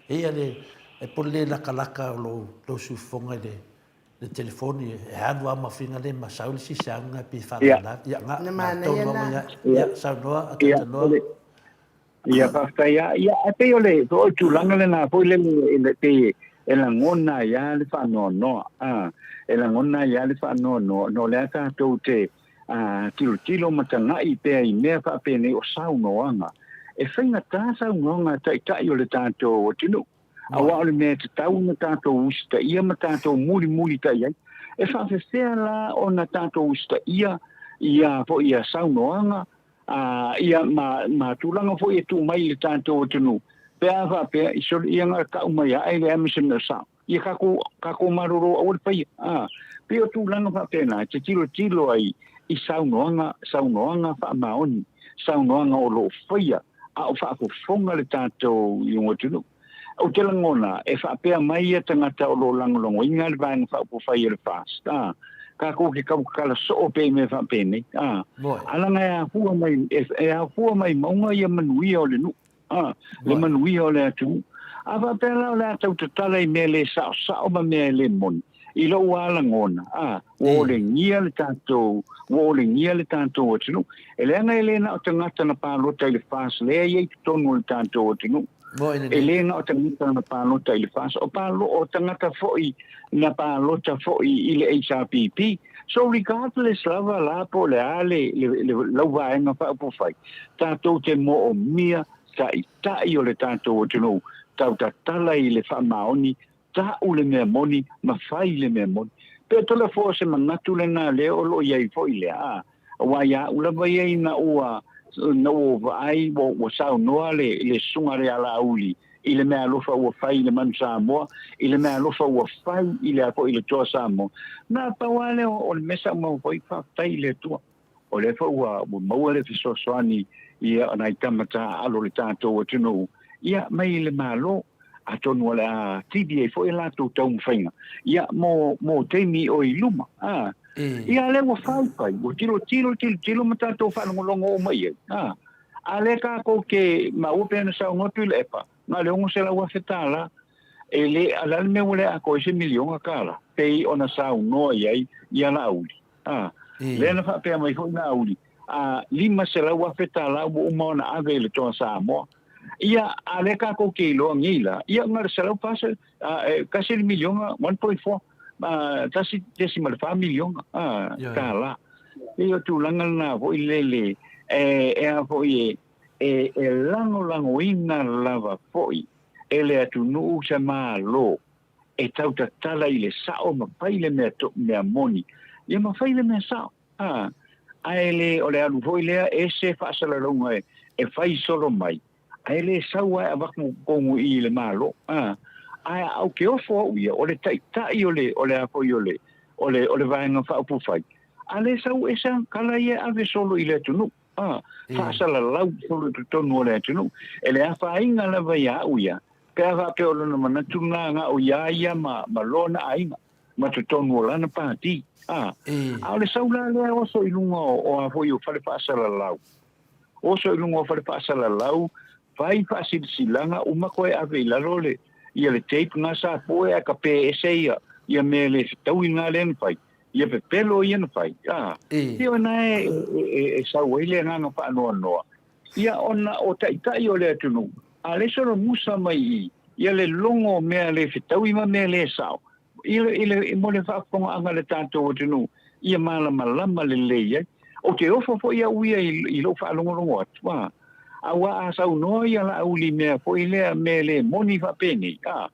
e ia le, e pole le lakalaka o lou, lou sufofoga i le, le telefoni, e alu a mafinga le ma sau le sisi aunga e pi whalalala. Ia, nga, Na nga manaia tonu a na. mai a, ia, saunoa, a tata noa. Ia, faafetai lava. Ia, ae pei o le, o le tulaga lena foi lele, e pei e lagona ai lava le faanoanoa, a, e lagona ai lava le faanoanoa, ona o lea tatou te tilotilo ma tagai pea i mea faapenei o saunoaga. E faigata saunoaga a taitai o le tatou atunuu, aua o le mea e tatau ona tatou usitaia ma tatou mulimulitai ai. E faafefea la ona tatou usitaia ia foi ia saunoaga Ā, ia, ma, ma tulaga foi e tuu mai i le tatou atunuu, pe a faapea, i soli, ia na tau mai ae leai ma se mea o sao. Ia tatou, tatou malolo aua le faia. Ā, pei o tulaga faapena e te tilotilo ai i saunoaga, saunoaga faamaoni, saunoaga o lo o faia a o faafofoga le tatou atunuu. Ou te lagona, e faapea mai ia tagata o lo o lagolagoina le Vaega Faaupufai o le FAST, a, kākou ke tautatala soo pea i mea faapenei, a, a leaga e afua mai, e, e afua mai mauga ia manuia o le nuu, a, le manuia o le atunuu. A faapea la o le a tautatala i mea le saosao ma mea e le moni, i lou lava lagona, a, ua olegia le tatou, ua olegia le tatou atunuu. E leaga e le na o tagata na palota i le FAST lea e i ai i totonu o le tatou atunuu. E le na o tagata na palota i le FAST, o, palo, o tagata foi na palota foi i le HRPP. So regardless lava la po o le a le, le, le lauvaega faaupufai, tatou te moomia taitai o le tatou atunuu tau tatala i le faamaoni, ta'u le mea moni ma fai le mea moni. Pe tole fua o se manatu lena lea o lo o i ai foi lea, a, aua ia a'u lava ia ina ua, ina ua ou vaai ua, ua saunoa le, le Susuga a le Alauli i le mea alofa ua fai i le Manu Samoa, i le mea alofa ua fai i le a foi i le Toa Samoa. Na pau lava lea o le mea sa ou maua foi, faafetai i le Atua. O lea foi ua, ua maua le fesoasoani ia o nai tama taaalo o le tatou atunuu, ia, mai le Malo. Atonu o le a atili ai foi a latou taumafaiga, ia, mo, mo taimi o i luma. A, ia, lea ua faifai, ua tilotilo, tilotilo ma tatou faalogologo uma i ai. A, a lea tatou te maua pei ona saunoa Tuilaepa, na o le $600,000, e le, a o le a le mea ua le atoa ai se miliona tala, pei ona saunoa i ai ia Laauli. A, lea na faapea mai foi Laauli, a $500,000 ua uma ona ave i le Toa Samoa. Ia, a lea tatou te iloa nei la, ia na o le 140, a, e tasi le miliona, 1.4, a, $1.4 miliona, a, tala. Pei o tulaga lena foi lele, e, e a foi e, e, e lagolagoina lava foi e le atunuu se Malo e tautatala i le sao ma fai le mea, mea moni, ia ma fai le mea sao. A, ae le o le alu foi lea e se faasalalauga e, e fai solo mai, ae le sau lava e avatu i totonu i i le Malo. A, ae a ou te ofo au ia, o le taitai o le, o le a foi o le, o le, o le Vaega Faaupufai, a le sau ese ana tala ia e ave solo i le atunuu. A, faasalalau solo i totonu o le atunuu. E le afaina lava ia au ia, pe a faapea o lona manatu lena na o ia ia ma, ma lona aiga. ma totonu o lana pāti. A, a o le sau la lea oso i luga o, o a foi o fale faasalalau. Oso i luga o fale faasalalau, fai faasilasilaga, uma koe ave i lalo le, ia le tape nga sa poe ae kape ese ia, ia mea le fetaui nga lea na fai, ia pepelo ia na fai. A, ia ona e, e, e, e sau ai le agaga faanoanoa, ia ona o taitai o le atunuu, A le solomusa mai i ia le logo o mea le fetaui ma mea le sao i le, i le, mo le faafofogaaga a le tatou atunuu ia malamalama lelei ai. Ou te ofo foi au ia i, i lou faalogologo atu, a, aua a saunoa ia Laauli i mea foi lea, mea le moni faapenei, a,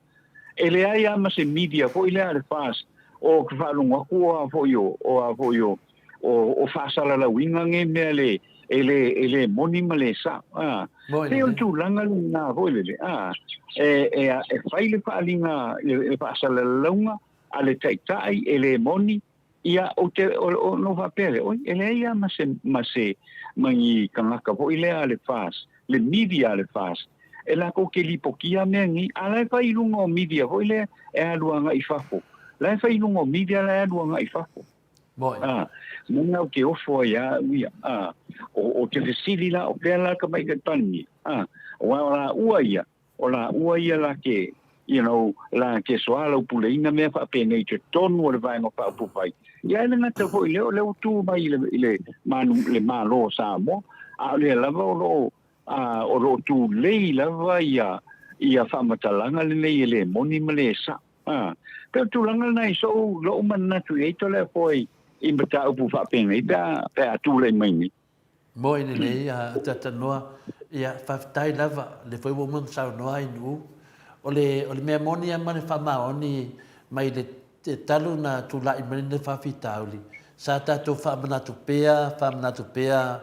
e leai lava ma se media foi lea a le FAST o ke faalogo atu o a foi o, o a foi o, o, o faasalalauina nei mea le, e le, e le moni ma le sao. A, pei o le tulaga lena foi lele, a, e, e, e fai le faaaliga, le, le faasalalauga a le taitai e le moni, ia, ou te, o, o, no faapea lea, oi, e leai lava ma se, ma se, ma ni tagata foi lea a le FAST, le media a le FAST, e latou te lipotia mea nei, a la e fai i luga o media foi lea e alu agai i fafo. La e fai i luga o media la e alu agai i fafo. Moi. A, mea ou te ofo ai a au ia. A, o, o te fesili la, o fea la ka mai Palemia. A, aua o laua ia, o laua ia la ke, you know, la ke soalaupuleina mea faapenei i totonu o le Vaega Faaupufai. Ia e le gata foi i lea, o lea ua tu mai i le, i le, manu, le Malo o Samoa, a o lea lava o lo o, a, o lo o tulei lava ia, ia faamatalaga lenei e le moni ma le sao. A, pei o le tulaga lena i sou, lou manatu i ai Toleafoa i, i mataupu faapenei pe a, pe a tulai mai nei. Moi lelei a Tatanoa, ia faafetai lava, lea foi ua uma ona saunoa i Nu'u. O le, o le mea moni lava ma le faamaoni mai le talu na tulai mai lenei faafitauli, sa tatou faamanatu pea, faamanatu pea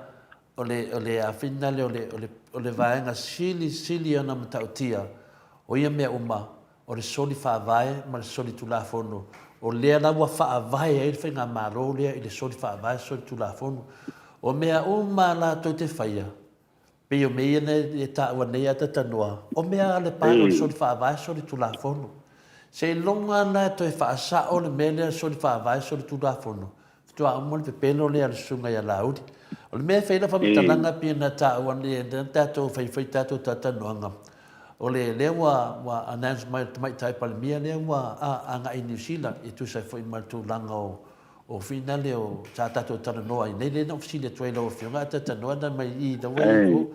o le, o le afina lea o le, o le, o le vaega sili, sili ona matautia o ia mea uma, o le soli faavae ma le soli tulafono. O lea la ua faavae ai le faigamalo lea i le soli faavae, soli tulafono. O mea uma latou te faia, pei o mea ia na e taua nei a Tatanoa, o mea a le pae o le soli faavae, soli tulafono. Seiloga la e toe faasao le mea lea soli faavae, soli tulafono, Faatoa uma le pepelo lea a le susuga ia Laauli. O le mea e fai ai lau faamatalaga pei ona taua nei lea na tatou faifai tatou talatalanoaga, o le lea ua ua announce mai e le Tamaitai Palemia lea ua agai i Niu Sila e tusa ai foi ma le tulaga o o finale o sa tatou talanoa ai nei, lea na ou fesili atu ai i lau Afioga ae talatalanoa na mai i i lau i o.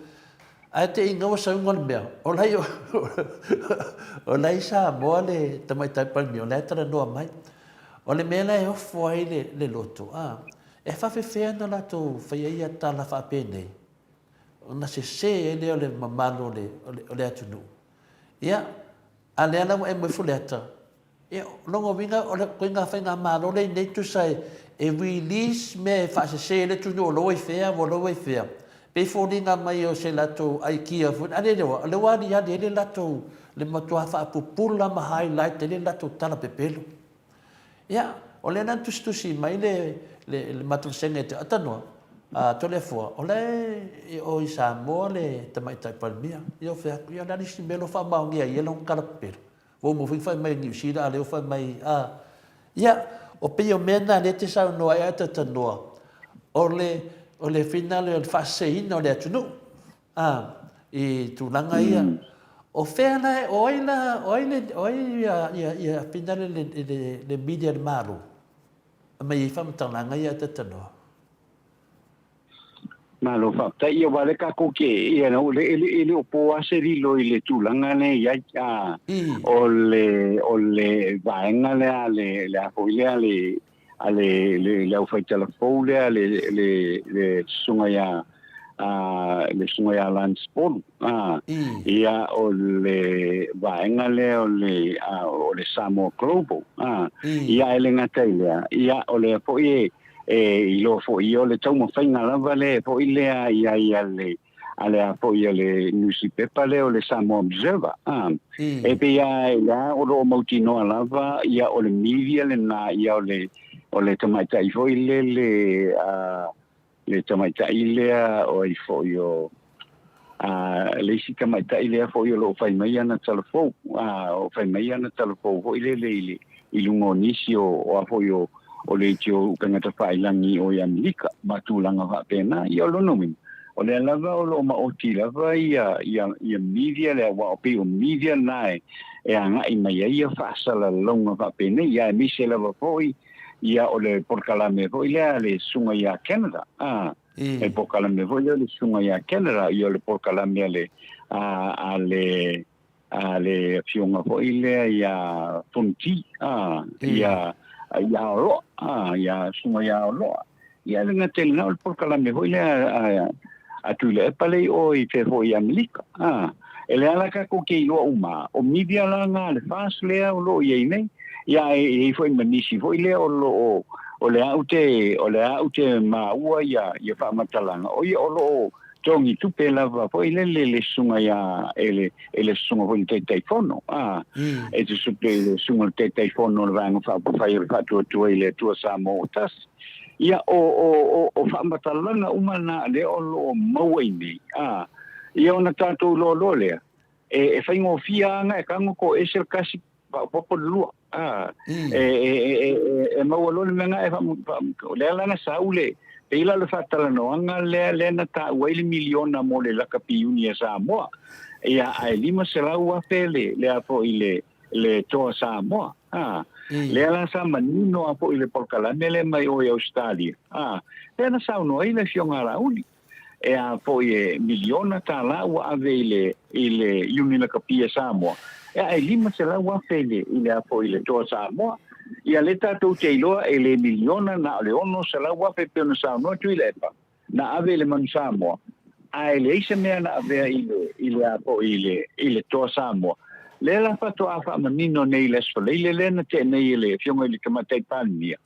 Ae te i gaua sauga le mea, o la i o la i Samoa le Tamaitai Palemia o la e talanoa mai. O le mea la e ofo ai le, le loto, a, e faafefea ona latou faia ia tala faapenei, ona sese ai lea o le mamalu o le, o le, o le atunuu. Ia, a lea la ua e moe Faleata, ia, o lona uiga, o le koiga faigamalo lea nei tusa e, e release mea e faasese ai le atunuu o lou ai fea, o lou ai fea. Pei foliga mai o se latou aikia foi, a le lea, o lea ua aliali ai le latou, le matua faapupula ma highlight ai le latou tala pepelo. Ia, o lea la na tusitusi mai le, le, le matou vasega i te Atanoa, a Toleafoa, o la e o i Samoa le Tamaitai Palemia. Ia o fea atu, ia o le a le isi mea lea ua faamaonia ai lona tala pepelo. Ua uma foi ona fai mai i Niu Sila, a o lea ua fai mai, a. Ia, o pei o mea na lea e te saunoa ai Atatanoa, o le, o le finale o le faaseseina o le atunuu. A, i tulaga ia. O fea la, o ai la, o ai le, o ai ia, ia, ia finale le, le, le media le Malo? Aumai ai faamatalaga ia Atatanoa. Malo faafetai. Ia aua o lea tatou te, you know, e le, e le o po lava se lilo i le tulaga lea e i ai. A, o le, o le vaega lea a le, le a foi lea a le, a le, le, le aufaitalafou lea, le, le, le susuga ia, a, le susuga ia Lance Polu. A, ia, o le vaega lea o le, a, o le Samoa Global. A, ia, e le gata i lea, ia, o lea foi e, E iloa foi ia o le taumafaiga lava lea foi lea i ai a le a le a foi a le nusipepa lea o le Samoa Observer. A, e pei lava e la o lo o mautinoa lava ia o le media lena ia o le o le tamaitai foi lele a le tamaitai lea o ai foi o a le isi tamaitai lea foi o lo o fai mai ana talafou, a o fai mai ana talafou foi lele i le i luga o nisi o o a foi o o le iti o upega tafailagi o i Amerika ma tulaga faapena. Ia o lona uiga, o lea lava o lo o maoti lava ia ia ia media lea aua o pei o media na e e agai mai ai ia faasalalauga faapenei, ia aemaise lava foi ia o le polokalame foi lea a le susuga ia Canada, a E polokalame foi lea o le Susuga ia Canada, ia o le polokalame a le, a le a le afioga foi lea ia Fonoti, a, ia ia Aoloa, a, ia Susuga ia Aoloa. Ia le gata i lena o le polokalame foi lea a a Tuilaepa lea i o i fea foi i Amerika, a. E leai la tatou te iloa uma, o media la na a le FAST lea o lo o i ai nei, ia ae i ai foi ma nisi foi lea o lo o o lea ou te o lea ou te maua ia ia faamatalaga, o ia o lo o togi tupe lava foi lele le susuga ia e le e le susuga foi le Taitaifono a e te supe le susuga le Taitaifono o le Vaega Faaupufai o le Faatuatua i le Atua Samoa ua Tasi. Ia o o o o faamatalaga uma na lea o lo o maua i nei a ia ona tatou iloa loa lea e e faigofie lava ona e tago toese le tasi faaopoopo le lua a e e e e e maua loa le mea na e o lea la na sau le pei la o le faatalanoaga lea lea na taua ai le miliona mo le lakapi iuni a Samoa ia ae $500,000 le le a foi le le Toa Samoa a lea la sa manino a foi le polokalame lea mai o i Ausetalia a lea na saunoa ai le afioga a Laauli e a foi e miliona tālā ua ave i le i le Iuni Lakapi a Samoa, e ae 500,000 i le i le a foi i le Toa Samoa. Ia lea tatou te iloa e le miliona na o le 600,000 e pei ona saunoa Tuilaepa na ave i le Manu Samoa, ae leai se mea na avea i le i le a foi i le i le Toa Samoa. Lea la faatoa faamanino nei i le Aso Faraile lea na tea nei e le Afioga i le Tamaitai Palemia,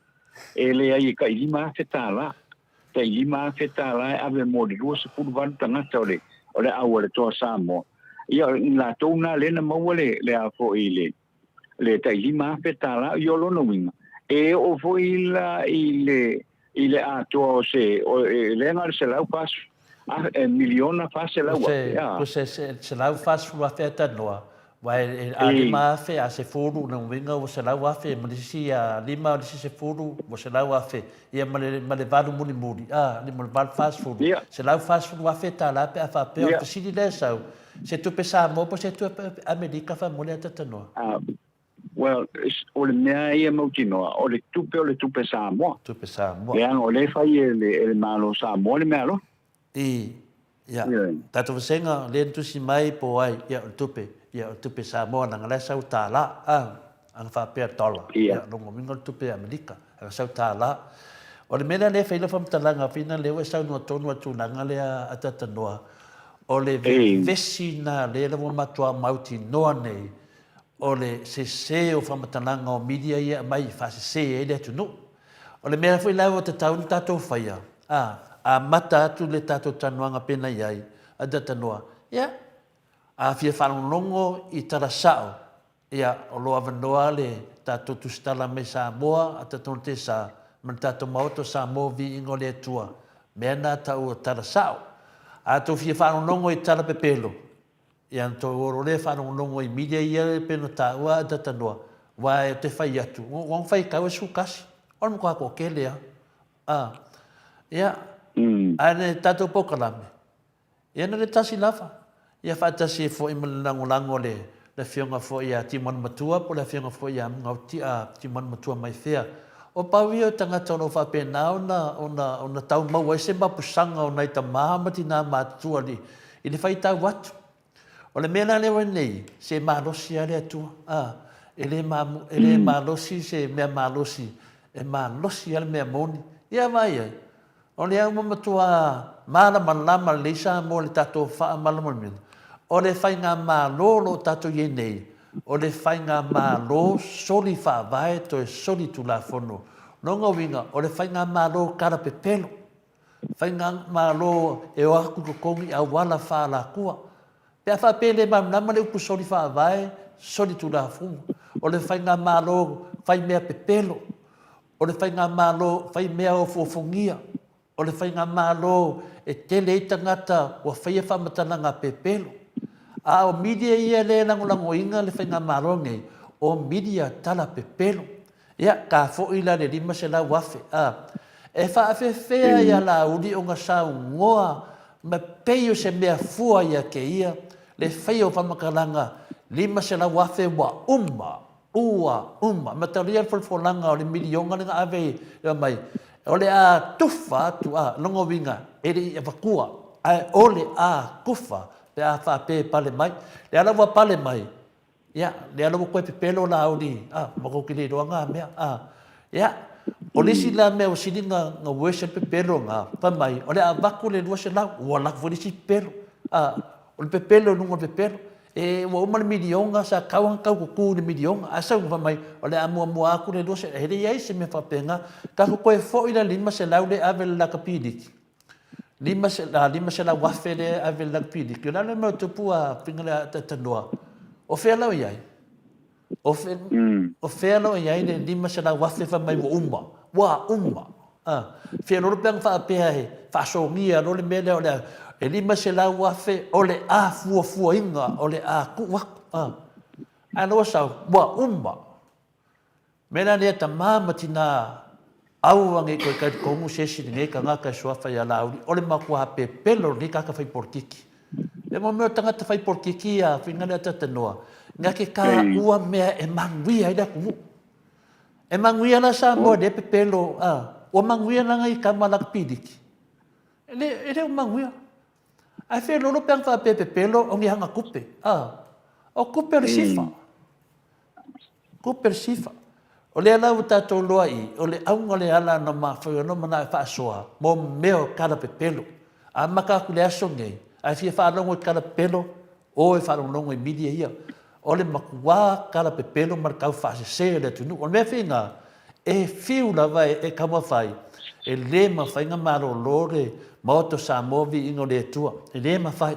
e leai e tai $5,000 tālā. Tai $5,000 e ave mo le 28 tagata o le o le au a le Toa Samoa. Ia o i latou na lea na maua le le a foi le le tai $5,000 ia o lona uiga e oo foi la i le i le atoa o se o e lea na o le 140 a miliona 400,000 a. Ko se 140,000 a tanoa Aua e a 5,000 a sefulu, lona uiga ua 100,000, ma le isi a lima o le isi sefulu ua 100,000, ia ma le, ma le valu mulimuli, a, ma le valu fasefulu, $140,000 pe a faapea. O le fesili lea e sau, se tupe Samoa po o se tupe Amerika faamolemole a talanoa? Well, o le mea ia mautinoa, o le tupe o le tupe Samoa. Tupe Samoa. Leaga o lea e fai e le, e le Malo Samoa le meaalofa. I, ia, tatou vasega, lea na tusi mai po o ai, ia, o le tupe, ia, o le tupe Samoa, leaga la e sau tālā, a, ana faapea dollar, ia, lona uiga o le tupe Amerika, ana sau tālā. O le mea lea lea e fai lau faamatalaga, whina lea ua e saunoa tonu a tulaga lea a Tatanoa, o le vevesi na lea la ua matua mautinoa nei, o le sese o faamatalaga o media ia e aumai e faasese ai le atunuu. O le mea foi la ua tatau ona tatou faia, a, amata atu le tatou talanoaga penei ai, a talanoa, ia, a fia faalogologo i tala sao, ia, o lo o avanoa le tatou tusitala mai Samoa, a tatou Tesa, ma le tatou Maota o Samoa Viiga o le Atua, mea na tau o tala sao. A tou fia faalogologo i tala pepelo, Ia na tou olo lea faalogologo i media ia e pei ona taua a tatanoa, wa e te fai atu, ua na faitau e sukasi, o le matua toatele a. A, ia, ae le tatou polokalame, ia na le tasi lava, ia faatasi ai foi ma le lagolago a le afioga foi ia Timanu Matua po o le afioga foi ia Timanu Matua Maifea. O pau ia o tagata o lo o faapena ona, ona, ona tau maua ai se mapusaga o nai tama ma tinā matutua i le faitau atu. O le mea la lea ua i nei, se malosi lava le Atua. A, e le, e le malosi se mea malosi, e malosi lava le mea moni. Ia vaai ai, o lea ua matua malamalama lelei Samoa i le tatou faamalamalamaina. O le faigamalo o lo o tatou i ai nei, o le faigamalo soli faavae toe soli tulafono. Lona uiga, o le faigamalo kalapepelo. Faigamalo e o atu i totonu i auala faa-alaatua. Pe a faapea e le malamalama le upu soli faavae, soli tulafono. O le faigamalo fai mea pepelo. O le faigamalo fai mea ofuofugia. O le faigamalo e tele ai tagata ua faia faamatalaga pepelo. A o media ia lea e lagolagoina le faigamalo lenei, o media tala pepelo. Ia, ta foi la le 500,000, a. E faafefea ia Laauli ona saunoa ma pei o se mea fua ia te ia le faia o faamatalaga 500,000 ua uma, ua uma. Matalia le folafolaga o le miliona lea na ave i le mai, o le a tufa atu, a, lona uiga, e le i avatua, ae o le a tufa. Pe a faapea e pale mai. Lea la ua pale mai, ia, lea la ua toe pepelo Laauli, a, matou te le iloa na mea, a. Ia, o le isi la mea ua sili na worse ai le pepelo na, fai mai, o le a avatu le 200, ua alu atu foi le isi pepelo, a. O le pepelo i luga o le pepelo. E, ua uma le miliona, sa tatau ona tau tutu i le miliona, ae sau fai mai, o le a muamua atu le 200, e leai se mea faapena. Tatou toe foi la i le 500 lea e ave i le lata piliki, 500,000 lea e ave i le lata piliki, o le a le mea o tupu a Fina le Atatanoa? O fea la o i ai? O fea, o fea la o i ai le 500,000 fai mai ua uma? Ua uma. A, feololo pe ana faapea e faasogia loa le mea lea o le a, e 500,000 o le a fuafuaina, o le a tuu atu. A, ae la ua sau, ua uma. Mea la lea tama ma tina aua nei toe talitonu se isi lenei tagata e suafa ia Laauli, o le matua pepelo o lenei tagata fai polokiki. E mo mea o tagata fai polokiki ia whina lea tatanoa, na ke taua mea e manuia ai le atunuu. E manuia la Samoa lea pepelo, a, ua manuia la nai tama la piliki. E le, e le o manuia. Ae felolo pe ana faapea pepelo o ni hanga tupe, a, o tupe o le sifa. Tupe le sifa. O lea la ua tatou loa i, o le auga o le ala na mafai ona manao e faasoa mo mea o tala pepelo. Amata atu i le aso nei, a e fia faalogo i tala pepelo, o e faalogologo i media ia. O le matua tala pepelo ma le tau faasese o le atunuu. O le mea fina, e fiu lava e taumafai, e le mafai ona malolo le Maota o Samoa viiga o le Atua. E le mafai.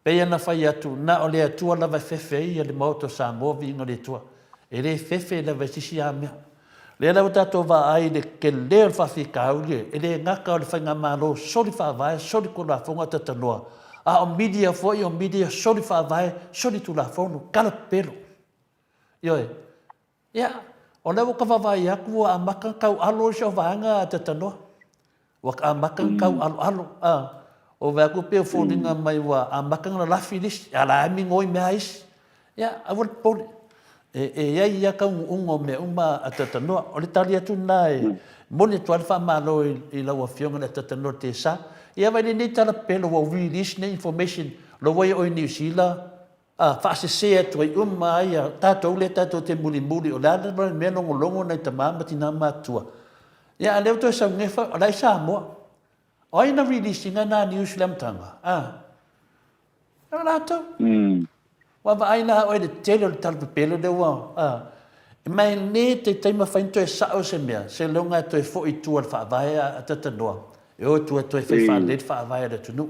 Pei ona fai atu, na o le Atua lava e fefe ai le Maota o Samoa, viiga o le Atua. E le fefe lava e se isi a mea. O lea la ua tatou vaai i le tele o le faafitauli, e le gata o le faigamalo soli faavae, soli tulafono a tatanoa, a o media foi, o media soli faavae, soli tulafono, tala pepelo. Ioe. Ia, o lea ua ta vaavaai atu ua amata ona tau alo isi o vaega a Tatanoa. Ua amata ona tau aloalo. A, o vaai atu pei o foliga mai ua amata ona lalafi le isi, a o la e migoi mea lava isi. Ia, aua le popole. E, e i ai ia taunuuga o mea uma a Tatanoa. O le tali atu lena e momoli atu ai le faamalo i, i lau Afioga i le Tatanoa Tesa. Ia vaai lenei tala pepelo ua release nei information, lo ua i oe i Niu Sila, A faasese atu ai uma ai a tatou lea tatou te mulimuli, o le a lava le mea logologo nai tama ma tina matutua. Ia a lea ua toe sau nei fa, o la e i Samoa. O ai na release ina na news i le amataga? A? O latou. Ua vaai la oe i le tele o le talapepelo lea ua, a? Ma e le taitai mafai ona toe sao se mea, seiloga e toe foi i tua i le faavae a Tatanoa, e o i tua e toe fai faalelei le faavae a le atunuu.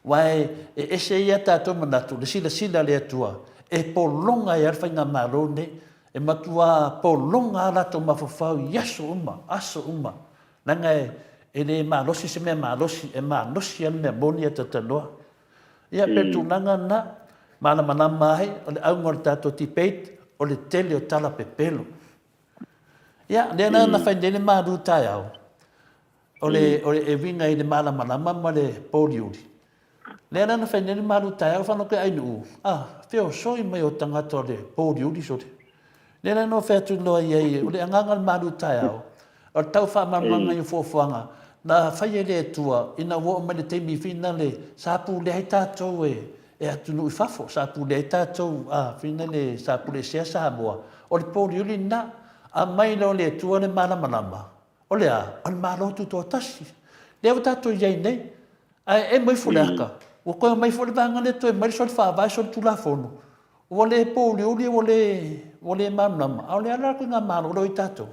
Aua e ese ai a tatou manatu, le silasila a le Atua, e pologa ai lava le faigamalo lenei. E matua pologa lava latou mafaufau i aso uma, aso uma. Leaga e le malosi se mea malosi, e malosi lava le mea moni a Tatanoa. Ia, pei o le tulaga lena, malamalama ai, o le auga o le tatou debate, o le tele o tala pepelo. Ia, lea la na fai nei le malu taeao, o le, o le, e uiga i le malamalama ma le pōliuli. Lea la na fai nei le malu taeao, whanau ke ainuu, ah, feosoi mai o tagata o le pōliuli sole. Lea la na fai atu loa i ai, o le agaga o le malu taeao, o le tau faamalamalamaga i fuafuaga, na fai e le Atua, ina ua oo mai le taimi whina le, sa pulea ai tatou e, e atunuu i fafo, sa pulea ai tatou, a, whina le, sa puleesea Samoa, o le pōliuli lena, aumai loa e le Atua le malamalama, O le a? O le Malo Tutoatasi. Lea ua tatou i ai nei. Ae emo ifo le ata, ua toe omai foi le vaega lea toe aumai le soli faavae, soli tulafono. Ua le pouliuli, ua le, ua le malamalama, a o le ala atu i Malo o i tatou.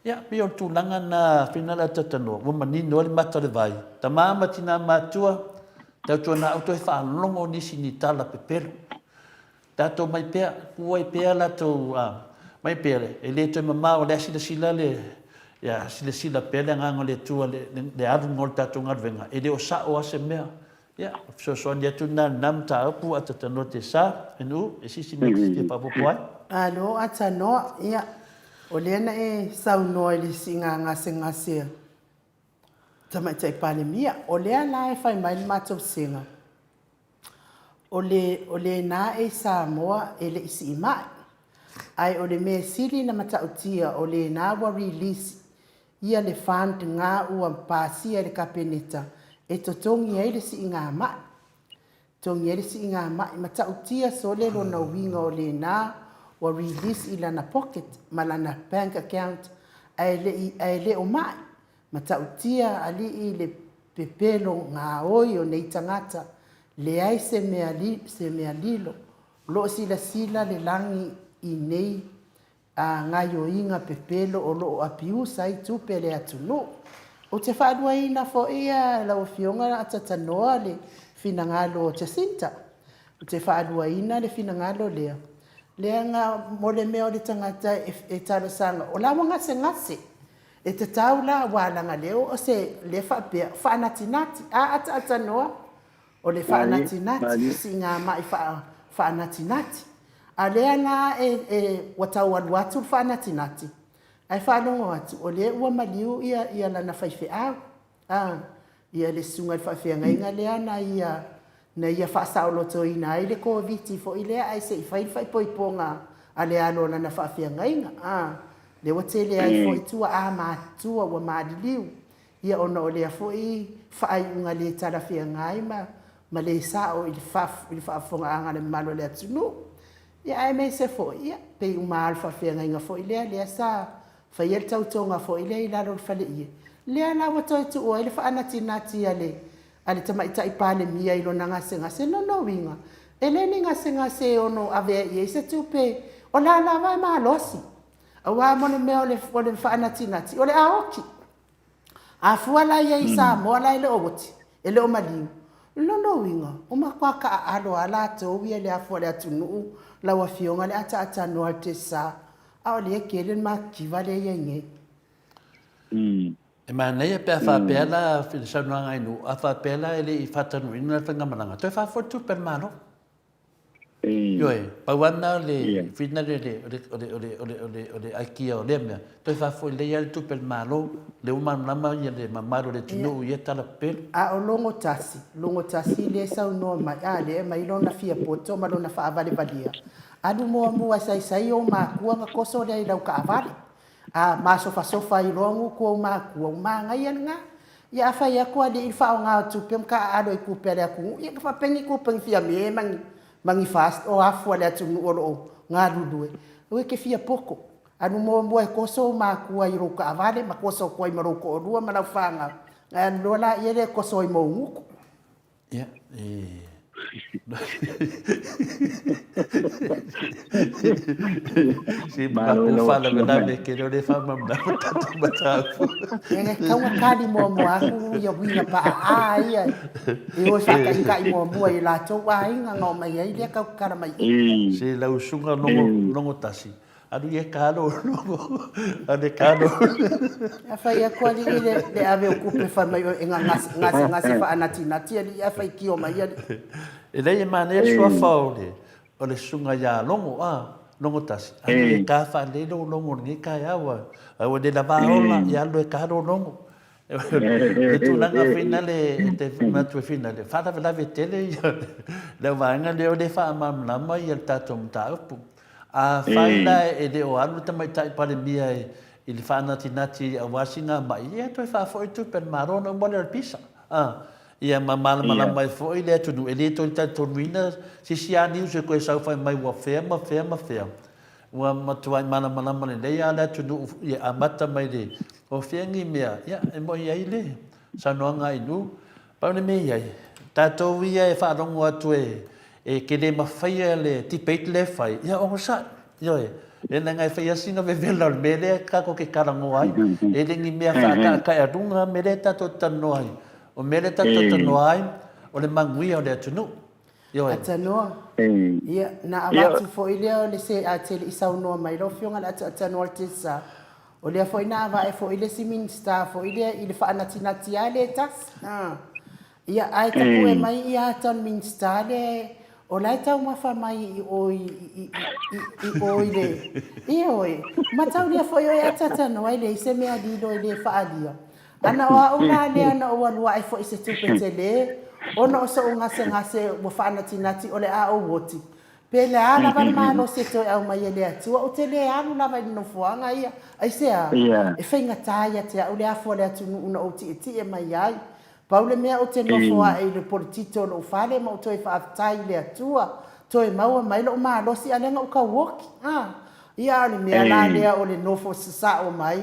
Ia, pei o le tulaga na whina le atatanoa, ua manino ai le mata o le vai. Tama ma tina matua, tautuana au toe faalogo nisi ni tala pepelo. Tatou mai pea, tuu ai pea latou, a, mai pea, e le toe mamao, o le a silasila le, ia, silasila pea le Agaga o le Atua, le, le, le aluga o le tatou galuega, e le o sao lava se mea. Ia, fesoasoani atu lena i lena mataupu, a tatanoa te sa, NU, e sisi mea te fia faaopoopo ai. Malo a tanoa, ia, o lea na e saunoa i le siiga gasegase a Tamaitai Palemia. O lea la e fai mai le matou sega, O le, o lena e i Samoa e le i sii mai. Ae o le mea sili na matautia o lena ua release ia le fund nga ua pasia e le Kapeneta e totogi ai le siiga mai. Togi ai le siiga-ma'i, matautia sole lona uiga o lena ua release i lana pocket ma lana bank account ae le ae le o ma'i. Matautia alii le pepelo gaoi o nei tagata, leai se mea se mea lilo, lo o silasila le lagi i nei a gaioiga pepelo o lo o abuse ai tupe a le atunuu. Ou te faaluaina foi lau Afioga Atatanoa le finagalo o Jacinta. Ou te faaluaina le finagalo lea, leaga mo le mea o le tagata e talosaga, o la ua gasegase, e tatau la aua leaga lea o se lea faapea faanatinati. A ataatanoa, O le faanatinati, siigamai faanatinati. A lea la e, e, ua tau alu atu le faanatinati, ae faalogo atu, o lea ua maliu ia, ia lana faifeau, a, ia le susuga i le faafeagaiga lea na ia, na ia faasaolotoina ai le Koviti foi lea ae se i fai le faaipoipoga a le alo o lana faafeagaiga, a, lea ua tele ai foi tuaa matutua ua maliliu. Ia ona o lea foi faaiuga le talafeagai ma ma le sao i le i le faafofogaaga a le mamalu o le atunuu. Ia aemaise foi, ia, pei uma lava o le faafeagaiga foi lea, lea sa faia le tautoga foi lea i lalo o le faleie, lea la ua toe tuu ai le faanatinati a le a le Tamaitai Palemia i lona gasegase. Lona uiga, e le ni gasegase e ono ave ai i ai se tupe, o la lava e malosi. Aua mo le mea o le o le faanatinati, o le a oti. A fua la ia i Samoa la e le o oti, e le o maliu, lona uiga, ua matua taaalo lava latou ia le afu a le atunuu, lau Afioga le ataatanoa le tesa, a o lea e tele le matitiva lea e i ai nei. E manaia pe a faapea la i le saunoaga a Inu, a faapea la e le i faataunuuina le faigamalaga, toe faafoi le tupe a le Malo. Ioe, pau lava lena o le finale o le, o le, o le, o le, o le, o le aikia o lea mea, toe faafoi lelei lava le tupe a le Malo, lea ua malamalama le mamalu o le atunuu i ia tala pepelo. A o logo tasi, logo tasi lea e saunoa mai, a lea e aumai lona fiapoto ma lona faavalevalea, alu muamua e saisai ou matua ona toso lea i lau taavale. A masofasofa ai loa gutu ou matua, ua manaia lena. Ia a fai atu alii le faaaoga o tupe ma taaalo i tupe a le atunuu, ia na faapea ni tupe ni Fiame ma ni, ma ni FAST o afu a le atunuu o lo o galulue. Aua e te fia poto. Alu muamua e toso ou matua i lou taavale ma toso atu ai ma lou toalua ma lau fanau, ona e alu loa laia lea e toso ai ma ou gutu. Ia, e... Si matou faalavelave ke leo le faamalamalama tatou mataupu. E tatau ona tali muamua atu ia uiga paaa ia e o e faataitai muamua i latou aiga na omai ai lea tautala mai i. Si lau susuga logo tasi Alu ia ka alo alu ka alo. A fai atu alii le, le ave o kupe fai mai e gasegase faanatinati alii ae faitio mai alii. E leai e manaia le suafa o le o le susuga ia Logo a Logo tasi alu e ka faalelei lou logo i lenei taeao a ua le lava ola ia alu e ka lou logo. Le tulaga finale e te manatu e finale, faalavelave tele ia le vaega lea o le faamalamalama ia le tatou mataupu. Afai la e le o alu le Tamaitai Palemia i le faanatinati aua sina ma'i, ia toe faafoi tupe a le Malo ona uma lea o le pisa. Ia ma malamalama ai foi le atunuu, e le toe talitonuina se isi lava news e toe sau fai mai ua fea ma fea ma fea. Ua matuai malamalama lelei lava le atunuu ia amata mai le o fea ni mea, ia e moni ai le saunoaga a Inu. Pau le mea e i ai, tatou ia e faalogo atu e E te le mafaia le debate lea e fai, ia onosai. Ioe. Leaga e fai lava sina vevela o le mea lea tatou te talanoa ai. E le ni mea faataetaealuga mea lea tatou te talanoa ai. O mea lea tatou te talanoa ai, o le manuia o le atunuu. Ioe. Atanoa. Ia, na avatu foi lea o le se, a te le i saunoa mai lau Afioga i le Atanoa i le Tesa, o lea foi na avae foi le isi Minisita foi lea i le faanatinati lava lea e tasi. Ia, ae tapue mai ia ata o le Minisita lea o la e taumafa mai i o i, i, i, i o i le... Ioe, mataulia foi oe Atatanoa e leai se mea lilo e le faaalia. Ana o au la lea na ou alu ae foi i se tupe tele ona o so'u gasegase ua faanatinati o le a ou oti, pe le a lava le malosi e toe aumai e le Atua, ou te le alu lava i le nofoaga ia. Aisea? E faigata ia te au le afu a le atunuu na ou tietie mai ai. Pau le mea ou te nofo ae i le poletito o lou fale ma ou toe faafetai i le Atua, toe maua mai lou malosi a lea na ou tau oki. A! Ia a o le mea la lea o le nofo sasao mai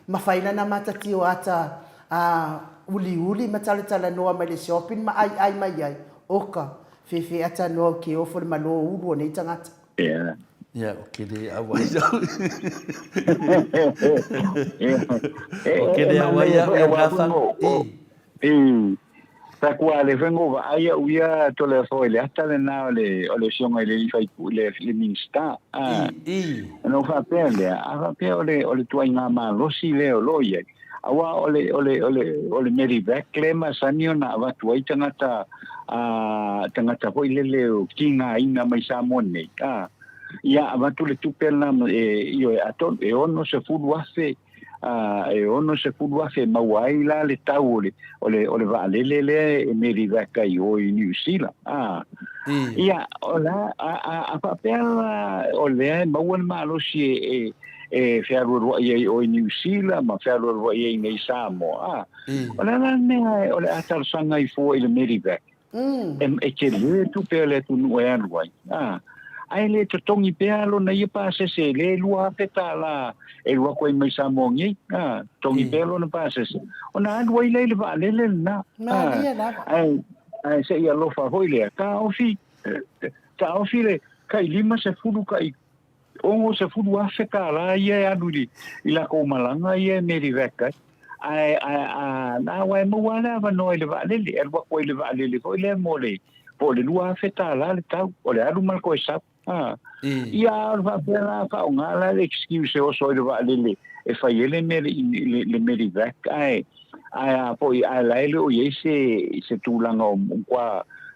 ma fai lana matatio ata a uliuli ma talatalanoa mai le shopping ma aiai mai ai, oka, fefe ata noa ou ke ofo le malo ulu o nei tagata. Ia. Ia, o ke le auai au. O ke le auai au ia Nathan. I. Taku a le fengo va ai au ia to le fo le ata le na le o le sionga le li fai pu le le minista. I, i. No fa pe le a fa pe o le o le tuai ngā malosi le o lo ia. Aua o le, o le, o le, o le medevac lea e masani ona avatu ai tagata, a, tagata foi lele o tigaina mai Samoa nei, a, ia avatu le tupe lena e, ioe, atonu, e 60,000, a, e 60,000 e maua ai la le tau o le, o le, o le vaalele lea e medevac ai o i Niu Sila, a. Ia, o la, a, a, a faapea la o lea e maua le malosi e, e, e fealualuai ai o i Niu Sila ma fealualuai ai nei Samoa. A, o le a la le mea o le a talosaga ai fua i le Medivac? E, e tele tupe a le atunuu e alu ai. A, ae le totogi pea lona ia pasese, le $2,000 e alu atu ai mai Samoa nei. A, totogi pea lona pasese. Ona alu ai lea i le vaalele lena. Malie lava. Ae, ae se i alofa foi lea, taofi, taofi le tai 50 tai 60,000 tālā ia e alu i, i lakou malaga ia e medevac ai. Ae, ae, a, na aua e maua le avanoa i le vaalele, e alu atu ai i le vaalele foi lea mo le, po o le 2,000 tālā le tau, o le alu ma le toe sau. A, ia, o le faapea la, faaaoga la le excuse e oso ai le vaalele e fai ai le mea le, le, le medevac, ae, ae a foi, ae la e le o i ai se, se tulaga o, o,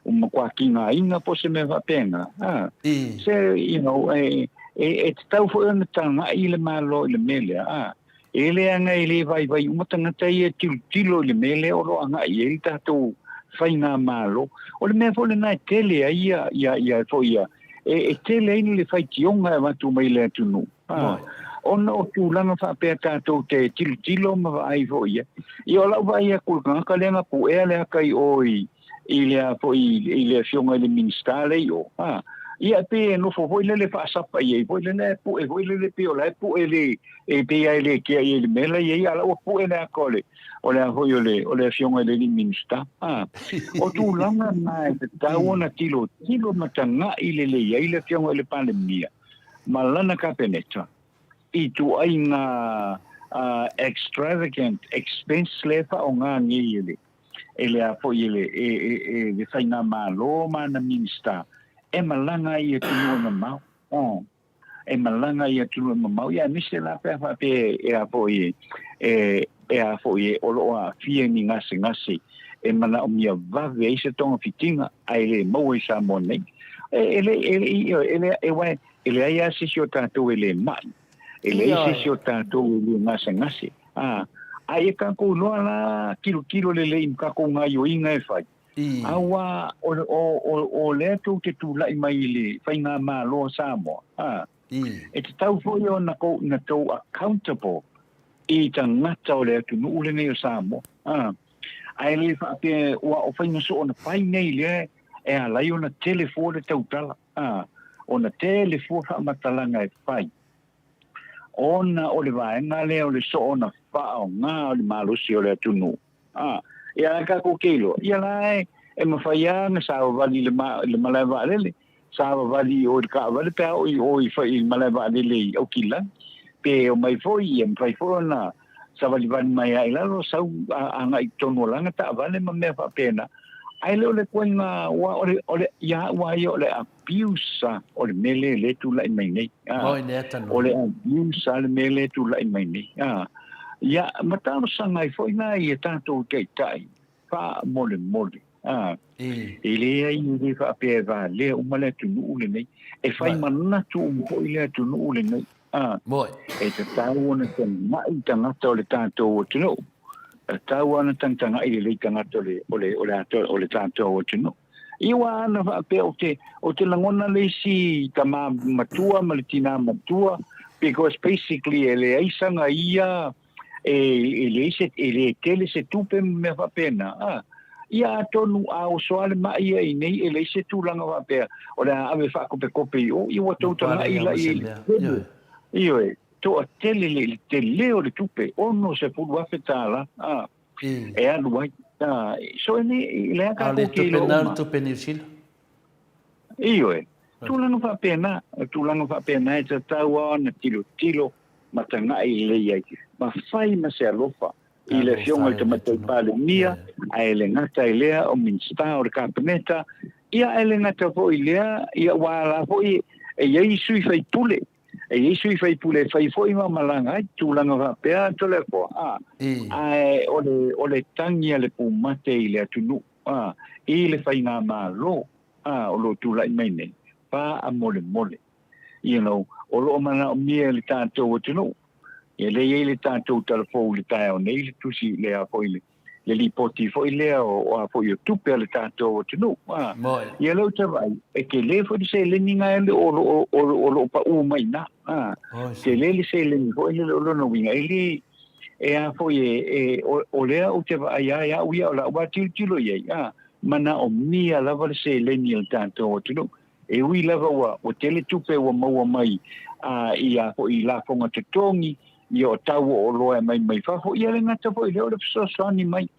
o matua tigaina po o se mea faapena. A, se, you know, e, e, e tatau foi ona tagai le Malo i le mea lea. A, e leaga e le vaivai uma tagata ia e tilotilo i le mea lea o lo o agai i ai le tatou faigamalo. O le mea foi lena e tele ai ia, ia, ia, foi ia, e, e tele ai le faitioga e avatu mai le atunuu. A, ona o tulaga faapea tatou te tilotilo ma vaai foi ia. Ia o lau vaai atu i le tagata lea na puea le ata i o i, i le a foi i le afioga i le Minisita lea i o, a, ia e pei e nofo foi lele faasapa i ai foi lele e pue foi lele pei o la e pue le e pei lava e le kea i ai le mea la i ai a la ua pue le ata o le o le a foi o le o le afioga i le alii Minisita. A, o tulaga na e tatau ona tilotilo ma taga'i lelei ai le afioga i le Palemia ma lana Kapeneta i ituaiga extravagant expense lea e faaaoga nei e le e le a foi e le, e, e, e le faigamalo ma ana Minista e malaga ai i atunuu e mamao. Oh. E malaga ai i atunuu e mamao. Ia aemaise la pe a faapea e a foi e, e a foi e o lo o aafia i ni gasegase e manaomia vave ai se togafitiga ae le maua i Samoa nei. E, e le, e, e, e, le, e, e, e leai lava se isi o tatou e le mai. E leai se isi o tatou e le gasegase. A, a ia tatou iloa la tilotilo lelei i tatou gaioiga e fai, auā o, o, o, o lea tou te tulai mai i le faigamalo a Samoa, a, e tatau foi ona tou, na tou accountable i tagata o le atunuu lenei o Samoa, a. Ae le faapea ua o faiga soo na fai nei lea e ala ai ona tele fua le tautala, a, ona tele fua faamatalaga e fai. Ona o le vaega lea o le soona faaaoga o le malosi o le atunuu. A, ia la tatou te iloa, ia la e, e mafai lava ona savavali i le, ma, le malae vaalele, savavali i o i le taavale pe a oo i o i, i le malae vaalele i Aukilani, pe omai foi, ia mafai foi ona savalivali mai lava i lalo, sau agai i totonu o lana taavale ma mea faapena. Ae le o le ituaiga, aua o le, o le, ia au lava ia o le abuse o le mea lea lea e tulai mai nei. O le abuse a le mea lea e tulai mai nei. Ia, ma talosaga ai foi la i a tatou taitai, faamolemole. E leai e le faapea e valea uma le atunuu lenei. E fai manatu uma foi le atunuu lenei. E tatau ona taga'i tagata o le tatou atunuu. E tatau ona tagatagai lelei tagata o le, o le, o le, o le tatou atunuu. Ia ua ana faapea ou te, ou te lagona le isi tamā matua ma le tinā matua because basically e leai saga ia e, e leai se, e le tele se tupe ma mea faapena. Ia atonu a oso lava le ma'i ia i inei e leai se tulaga faapea o le a ave faakopekope i o, ia ua tou tagai la i ai i le tele, ioe, toatele le tele o le tupe, $60,000 a, e alu ai. A, so e le, e le a tatou te iloa uma. A o le tupe lena o le tupe Niu Sila? Ioe, tulaga faapena, o tulaga faapena e tatau lava ona tilotilo ma tagai lelei ai, ma fai ma se alofa i le Afioga i le Tamaitai Palemia, ae le gata i lea o Minisita o le Kapeneta, ia ae le gata foi i lea, ia aua la foi e i ai sui faipule, e i ai sui faipule e fai foi ma malaga ai, tulaga faapea Toleafoa, a, ae o le, o le tagi a le pumate i le atunuu, a, i le faigamalo, a, o lo o tulai mai nei, faamolemole. You know, o lo o manaomia e le tatou atunuu. Ia lea e i ai le tatou tala fou i le taeao nei, le tusi lea foi le, le lipoti foi lea o, o a foi o tupe a le tatou atunuu. Ah. Ia lea ou te vaai, e tele foi le seleni na e o lo o, o, o lo o paʻū mai i ina. Ah. Tele le seleni foi lele o lona uiga, e le, e a foi e, e o, o lea ou te vaai lava ia au ia o lau lava tilotilo i ai, ah, manaomia lava le seleni a le tatou atunuu. E ui lava ua, ua tele tupe ua maua mai a, i a foi i lafoga totogi, ia o tau o oloa e aumai mai fafo, ia le gata foi lea o le fesoasoani mai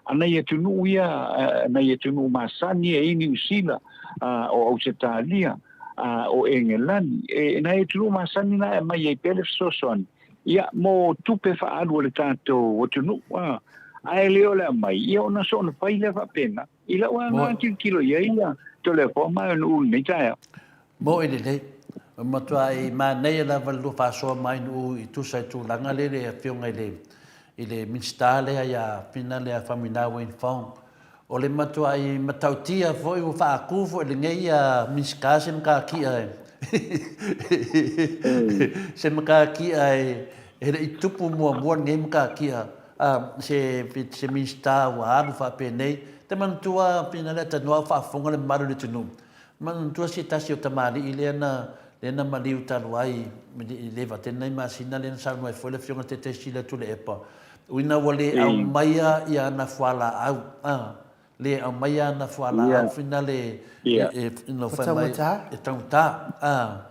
a nai atunuu ia, nai atunuu masani e i Niu Sila, a, o Ausetalia, a, o Engelani, e, nai atunuu masani na e aumai ai pea le fesoasoani, ia, mo tupe faaalu a le tatou atunuu, a, ae le o le aumai, ia ona soona fai lea faapena. I lau lava lena tilotilo i ai ia Toleafoa ma Nuu i lenei taeao. Moe lelei. Ua matuai manaia lava le lua faasoa mai Nuu i tusa i tulaga lea le afioga i le i le Minisita lea ia Fina lea Faumuina Wayne Fong. O le matuai matautia foi ua faatu foi lenei ia Minisita se matatia e se matatia e e le i tupu muamua lenei matatia A, se, se Minisita ua alu faapenei. Te manatua pina lea tanoa o faafofoga le mamalu i le atunuu. Manatua se tasi o tamalii lea na, lea na maliu talu ai i le vatene nai masina lea na saunoa ai foi le Afioga i le Taitaisili a Tuilaepa, uina ua le aumaia ia ana fualaau, a, le aumaia ana fualaau finale e, e, no, fai mai, e taugata, a.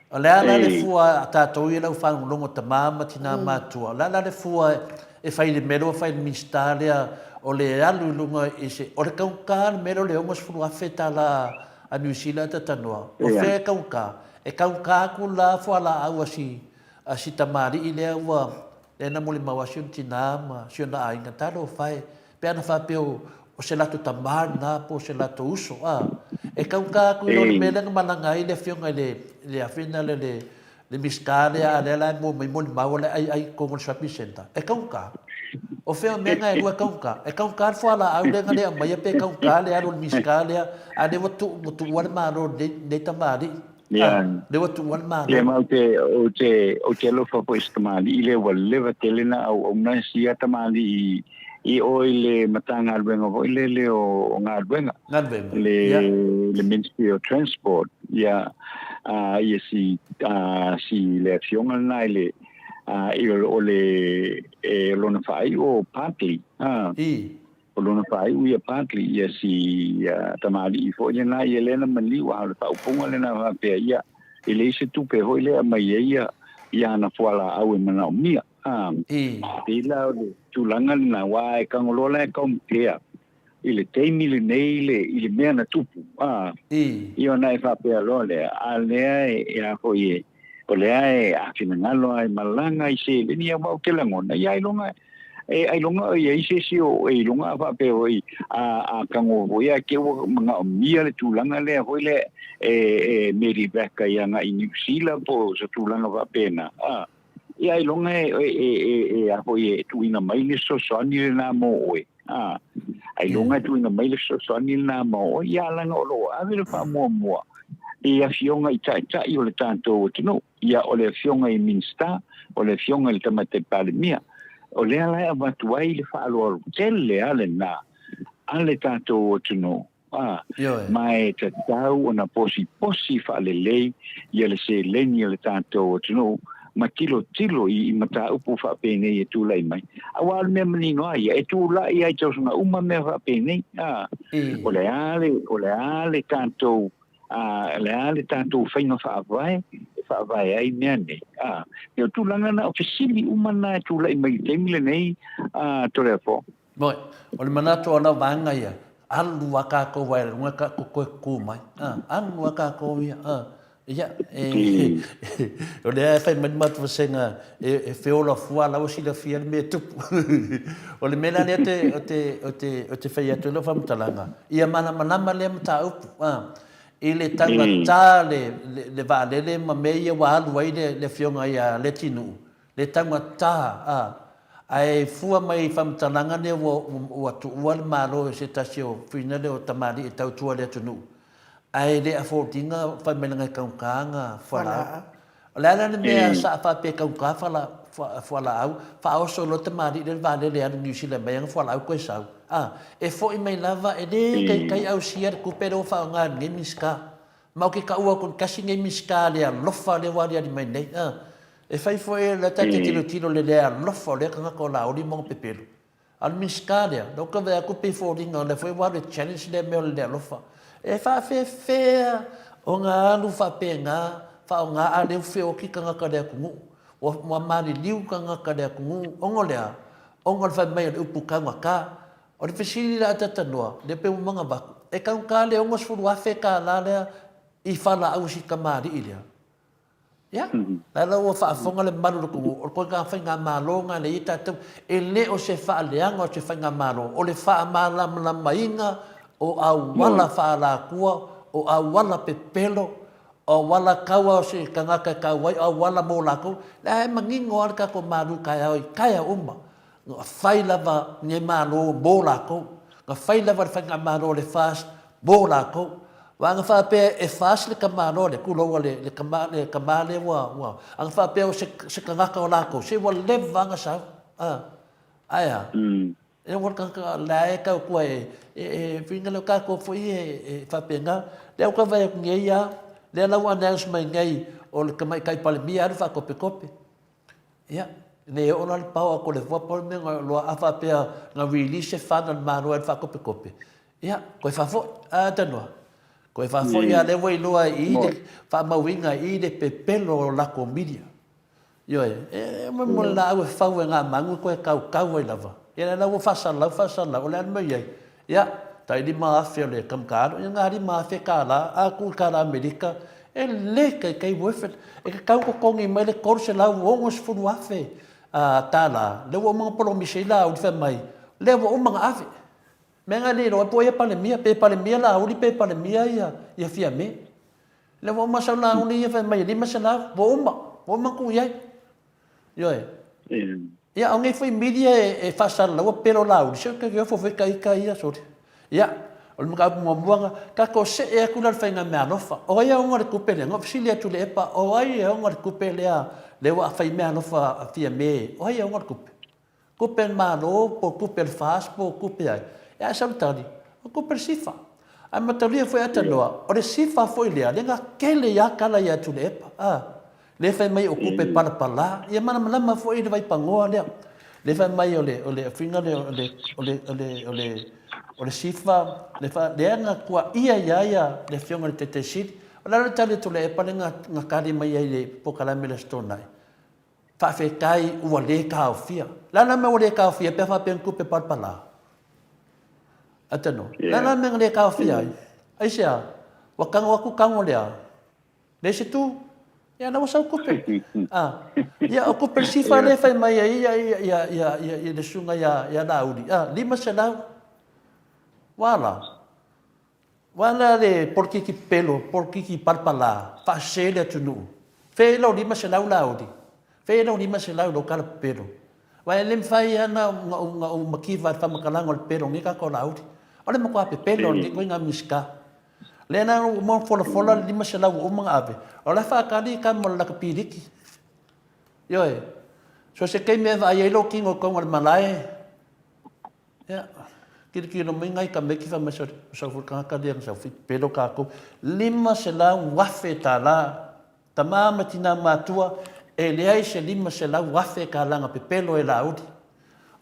O le a la le fua a tatou ia le aufagologo tama ma tina matua, o le a la le fua e fai i le mea lea ua fai e le Minisita lea o le alu i luga i se, o le taugata le mea lea o le $60,000 a Niu Sila e tatanoa. O fea e taugata? E taugata atu la fualaau a si, a si tamalii lea ua, lea na molimau a si ona tina ma si ona aiga, talofa e, Pe ana faapea o se latou tama lena po o se latou uso, a, e taugata atu i lo le mea lea na malaga ai le afioga i le, le afioga lea le, le Minisita lea, a lea la e mua mai molimau o le ai ai i totonu o le shopping centre. E taugata. O fea o mea na e lua e taugata? E taugata le fualaau lea na le aumaia pe taugata le alu o le Minisita lea, a lea ua tuu, ua tuua le Malo i lenei, lenei tamalii. A, lea ua tuua le Malo. Ia ma ou te, ou te, ou te alofa foi i si tamalii lea ua leva tele na auauna sia tamalii i o i le Matagaluega foi lele o, o galuega. Galuega. Le, Ia. le Ministry of Transport. Ia, a, ia si, a, si le afioga lena i le, a, i o, o le, e, lona faaiu o Bartley. A. I. O lona faaiu ia Bartley, ia si ia tamalii foi lena ia lea na maliu, a o le faaupuga lena faapea ia, e leai se tupe foi lea e aumai ai ia, ia ana fualaau e manaomia. A, I. pei la o le tulaga lena, aua e tago loa la e compare i le taimi lenei i le, i le mea na tupu, a, I. ia ona e faapea loa lea, a lea e, e a foi e, o lea e a finagalo lava e malaga i seleni, aua ou te lagona, ia ailoga e ailoga o i ai se isi o e iloga a faapea foi a a tago foi ae te ua manaomia le tulaga lea foi lea e e medevac ai agai i Niu Sila po o se tulaga faapena a ia ailoga e e e e a foi e tuuina mai le fesoasoani lena mo oe a ailoga e tuuina mai le fesoasoani lena mo oe ia leaga o lo o ave le faamuamua i afioga i taitai o le tatou atunuu. Ia, o le Afioga i Minisita, o le Afioga i le Tamaitai Palemia, o lea la e avatu ai le faaaloalo tele lava lena a le tatou atunuu, a, ma e tatau ona posiposi faalelei ia le seleni a le tatou atunuu. ma tilotilo i mataupu faapenei e tulai mai. Aua o le mea manino lava ia, e tulai lava i tausaga uma mea faapenei, a. O le a le, o le a le tatou, a, le a le tatou faiga faavae e faavae ai mea nei, a. E pei o tulaga na, o fesili uma na e tulai mai i le taimi lenei, a Toleafoa. Moi, o le manatu o lau vaega ia, alu a kākou ai luga ka koe kū mai. A, alu a kākou ia. A, ia, e, o lea e fai mai le matou vasega, e, e feola fua la ua silafia le mea e tupu. o le mea la lea te, o te, o te, o te fai atu ai lau faamatalaga, ia malamalama lea mataupu. A, i le taugata le, le, le vaalele ma mea ia ua alu ai le, le afioga ia Letinuu, Le taugata, a. Ae fua mai i faamatalaga lea ua, ua tuua le Malo e se tasi o fuina lea o tamalii e tautua i le atunuu, ae le afford ina fai mai leaga e taugata ana fualaau. O le a la le mea sa faapea e taugata fala, fualaau, faaoso loa tamalii lea i le vaalele e alu i Niu Sila e aumai ana fualaau toe sau, a. E foi mai lava, e le taitai ausia le tupe lea ua faaaoga e lenei Minisita. Ma ou te taua atu le tasi lenei Minisita le alofa lea ua aliali mai nei. A. E fai foi o lea ta te tilotilo i le le alofa o lea tagata o Laauli ma ona pepelo. A o le Minisita lea, lea ou te vaai atu pei foliga o lea foi ua alu e challenge lea mea o le le alofa. E faafefea ona alu faapena, faaaoga a lea ua feoti tagata o le atunuu. Ua, ua maliliu tagata o le atunuu ona o le a? Ona o le fai mai o le upu taugata. O le fesili la a Tatanoa, lea pei ua manavatu, e taugata le $60,000 lea i falaau a si tamalii lea? Ia, la la ua faafofoga le mamalu o le atunuu, o le ituaiga faigamalo lena lea e i ai tatou. E le o se faaleaga o se faigamalo, o le faamalamalamaina o auala faaalatua, o auala pepelo, o auala tau a se tagata e tau ai, o auala mo latou. La e manino lava le tatou malu taeao i taeao uma. Na fai lava lenei Malo mo latou. Na fai lava le Faigamalo a le FAST mo latou. Aua ana faapea e FAST le tamaloa lea, tulou le, le tama, le tama lea ua, ua, ana faapea o se, se tagata o latou, se ua leva lava ona sau. A, ae a? E ua le tagata la e tautua e, e, e whina leo tatou foi e, e faapena. Lea ua tau vaai atu nei lava, lea la ua announce mai nei o le Tamaitai Palemia alu faatopetope. Ia, le oo la le pao a Toleafoa, pau le mea na loa'a faapea na release se fund a le Malo e alu faatopetope, ia, toe faafoi. A Tanoa? Toe faafoi lava, lea ua iloa i i le faamauina i i le pepelo o latou media. Ioe, e mo le laau e fau e gamanu e toe tautau ai lava. Ia lea la ua faasalalau, faasalalau, o le a le mea o i ai? Ia, tai 5,000 o le kamupani, ia na $5,000, a tuu i tala Amerika, e le taitai worth it. E tatau totogi mai le $360,000 tala, lea ua uma ona polomisi ai Laauli fai mai, lea ua uma ona ave. Mea na e le iloa ai po o ai e Palemia, pe Palemia Laauli pe Palemia ia Fiame. Lea ua uma sau Laauli ia fai mai e 500, ua uma, ua uma ona tuu i ai. Ioe. Ia, o nei foi media e faasalalaua pelo Laauli, se ou te ofo foi ta ita ia, sole. Ia, o le mataupu muamua na, tatou see atu la i le faiga meaalofa. O ai e ona le tupe lea? Na ou fesili atu i le epa, o ai e ona le tupe lea, lea ua fai meaalofa a Fiame, o ai e ona le tupe? Tupe a le Malo, po o tupe a le FAST, po o tupe a ai? Ia ae sau le tali, o tupe a le SIFA. Ae mataulia foi Atanoa, o le SIFA foi lea, lea na tele ai lava tala ia Tuilaepa, a. Lea fai mai o tupe palapala, ia malamalama foi le vaipanoa lea. Lea fai mai o le, o le fuiga lea o le, o le, o le, o le, o le SIFA, le fa, lea na tuaia ia ia le afioga i le Taitai Sili. O le a le tali a Tuilaepa lea na, na tali mai ai i le polokalame i le Aso Toonai? Faafetai ua le taofia. O le a la mea ua le taofia pe a faapea ni tupe palapala? Atano, o le a la mea na le taofia ai? Aisea? Ua tago atu tago lea. Leai se tu. Ia la ua sau tupe. Ah. Ia o tupe le sifa lea fai mai ai ia ia ia ia ia ia le susuga ia ia Laauli. Ah, 500. Ua la. Ua la le polokiki pelo, polokiki palapala, faasese le atunuu. Fea lou 500 Laauli? Fea lou 500 i lou tala pepelo? Aua e le mafai lava ona ou, ona ou mativa i le faamatalaga o le pepelo o lenei tagata o Laauli. O le matua pepelo o lenei ituaiga Minisita. Lea la ua uma ona folafola le 500 ua uma ona ave, o la e faatali tama o le laka piliki. Ioe. So se taimi e vaai ai lou tino i totonu o le malae, ia, tilotilo mai nai tamaiti fai mai, sole, o sau foi le tagata lea na sau foi pepelo tatou. $500,000 tama ma tina matua. E leai se 500,000 kalaga pepelo e Laauli.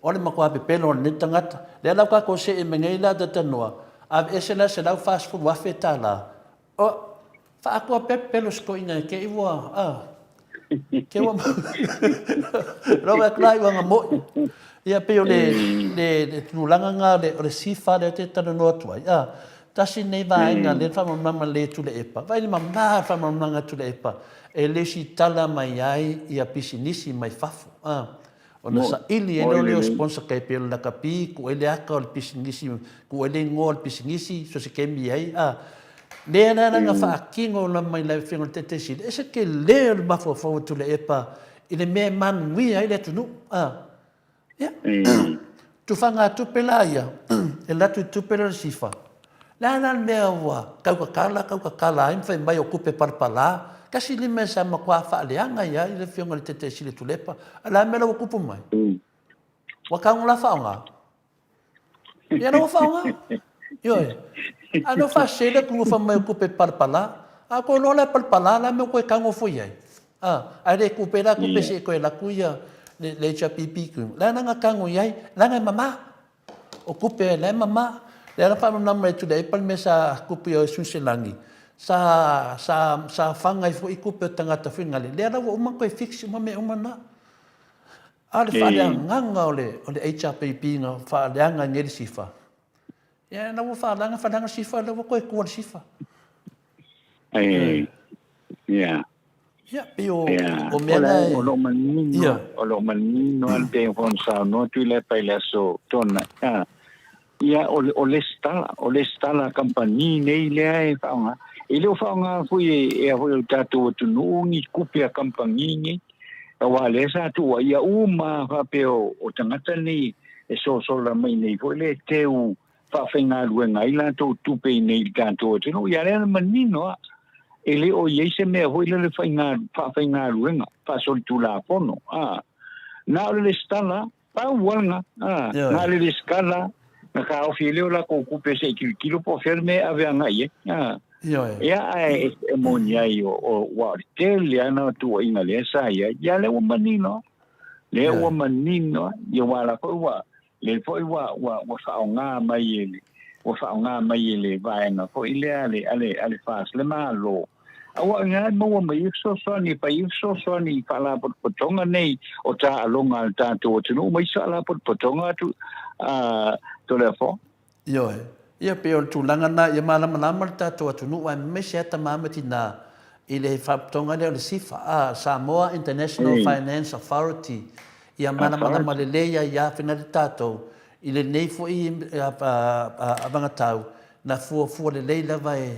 O le matua pepelo o lenei tagata. Lea la ua tatou see mai nei la talatalanoa, aveese la le 140,000 tala, o, faaatoa pea pepelo si toeaina te i ua, a, te ua Lou atu la i uaga moi. Ia pei o le, le, le tulaga na o le SIFA lea ou te talanoa atu ai, a, tasi lenei vaega lea na faamalamalama lelei e Tuilaepa. Vaai le mama o le faamalamalamaga a Tuilaepa e lesitala mai ai ia pisinisi mai fafo, a. Ona saili ai loa lea o sponsor tai pei o le lakapi, tuu ai le ata o le pisinisi, tuu ai le igoa o le pisinisi, so o se taimi ai, a. Lea la na faatino lava mai le Afioga i le Taitai Sili, e ese tele o le mafaufau o Tuilaepa i le mea e manuia ai le atunuu, a. Ia, tufagatupe la ia, e alu atu i tupe lea o le SIFA, O le a la le mea ua tautatala tautatala ai ma fai mai o tupe palapala? Tasi le mea sa matua faaleaga ai le Afioga i le Taitaisili Tuilaepa. A o le a le mea la ua tupu mai? Ua tago la faaaoga? Ia la ua faaaoga. Ioe. A lea ua faasese le atunuu fai mai o tupe palapala. A ua toe iloa la e palapala la le mea ua toe tago foi i ai. Ae le tupe la tupe se i toe alu atu ia le HRPP. O le a la na tago i ai? Leaga e mama. O tupe la e mama. Lea na faamalamalama mai e Tuilaepa le mea sa tupu i Suiselani, sa, sa, sa fana ai foi tupe o tagata faigale, lea la ua uma ona toe fix uma mea uma na. A o le faaleagaga o le, o le HRPP na faaleaga ai nei le SIFA, ia la ua faaleaga, faaleaga le SIFA, lea ua toe tua le SIFA. Ia. Ia, pei o, o mea na e... O lo o manino, o lo o manino lava pei ona saunoa Tuilaepa i le aso Toonai. Ia, o, o lesitala, o lesitala kamupani nei lea e faaaoga. E le o faaaoga foi e, e a foi o le tatou atunuu ni tupe a kamupani nei. Aua lea sa tuuaia uma faapea o, o tagata nei e sosola mai nei foi le teu faafaigaluega ai latou tupe i nei i le tatou atunuu. Ia lea na manino lava, e le o i ai se mea foi lele faiga, faafaigaluega, faasolitulafono. A, na o le lesitala, pau lava lena. A, na o le lesitala, na taofi ai lea o latou tupe se i tilotilo po o fea le mea e ave agai i ai. A, ia, ae e moni ai, o, o, ua o le tele lava na o tuuaiga lea sa i ai. Ia lea ua manino, lea ua manino, ia aua la foi ua, Lea foi ua, ua, ua faaaoga mai e le, ua faaaoga mai e le vaega foi lea a le, a le, a le FAS, le Malo. Aua o i ina e maua mai ai fesoasoani, e fai ai fesoasoani i faalapotopotoga nei o taaloga a le tatou atunuu ma isi faalapotopotoga atu, a, Toleafoa. Ioe. Ia, pei o le tulaga lena, ia malamalama le tatou atunuu aemaise lava tama ma tina i le faalapotopotoga lea o le SIFA, a, Samoa International Finance Authority. Ia malamalama lelei ai lava faiga tatou i lenei foi vagatau na fuafua lelei lava e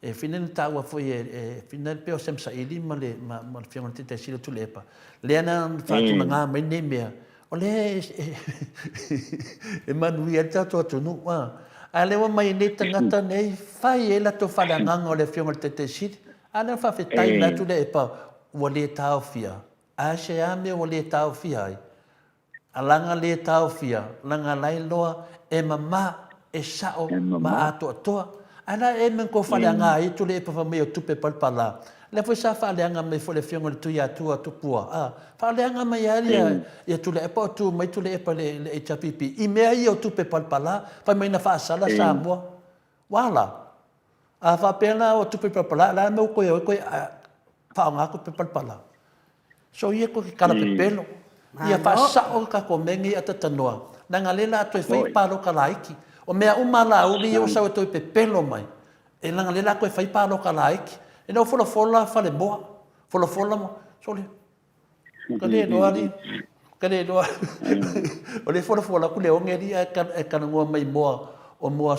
E whina na taua foi e, e whina pea o Sam Saili ma le, ma, ma le Afioga i le Taitai Sili o Tuilaepa, lea na faatulagā mai nei mea, o lea e, e, e manuia ai le tatou atunuu. A, a lea ua mai nei tagata nei, fai ai latou faaleagaga o le Afioga i le Taitai Sili. A lea na faafetai mai lava Tuilaepa ua le taofia. A se a mea ua le taofia ai? A laga le taofia, laga lae loa e mama, e sao ma atoatoa. Ae la e me ko faaleaga ai tule e pafa mai o tupe palapala. Lea foi sa faaleaga mai foi le Afioga i le Tuiatua Tupua, a, faaleaga mai ai ia, ia Tuilaepa o tu mai Tuilaepa i le HRPP i mea ia o tupe palapala, fai mai na faasala Samoa. Ua a la? A faapea la o tupe palapala, la e mea ua toe o ai toe faaaoga tupe palapala. So ia koe ke kala pepelo. Ia faasao ka tatou mea nei atatanoa. Leaga lea la a toe fai paloka laiti. O mea uma a Laauli ia ua sau e toe pepelo mai. E leaga lea la a toe fai paloka laiti. E le o folafola falemoa. Folafola ma, sole, ka le iloa alii. Ka le iloa. O lea e folafola atu le oge alii ae talanoa mai i moa, o moa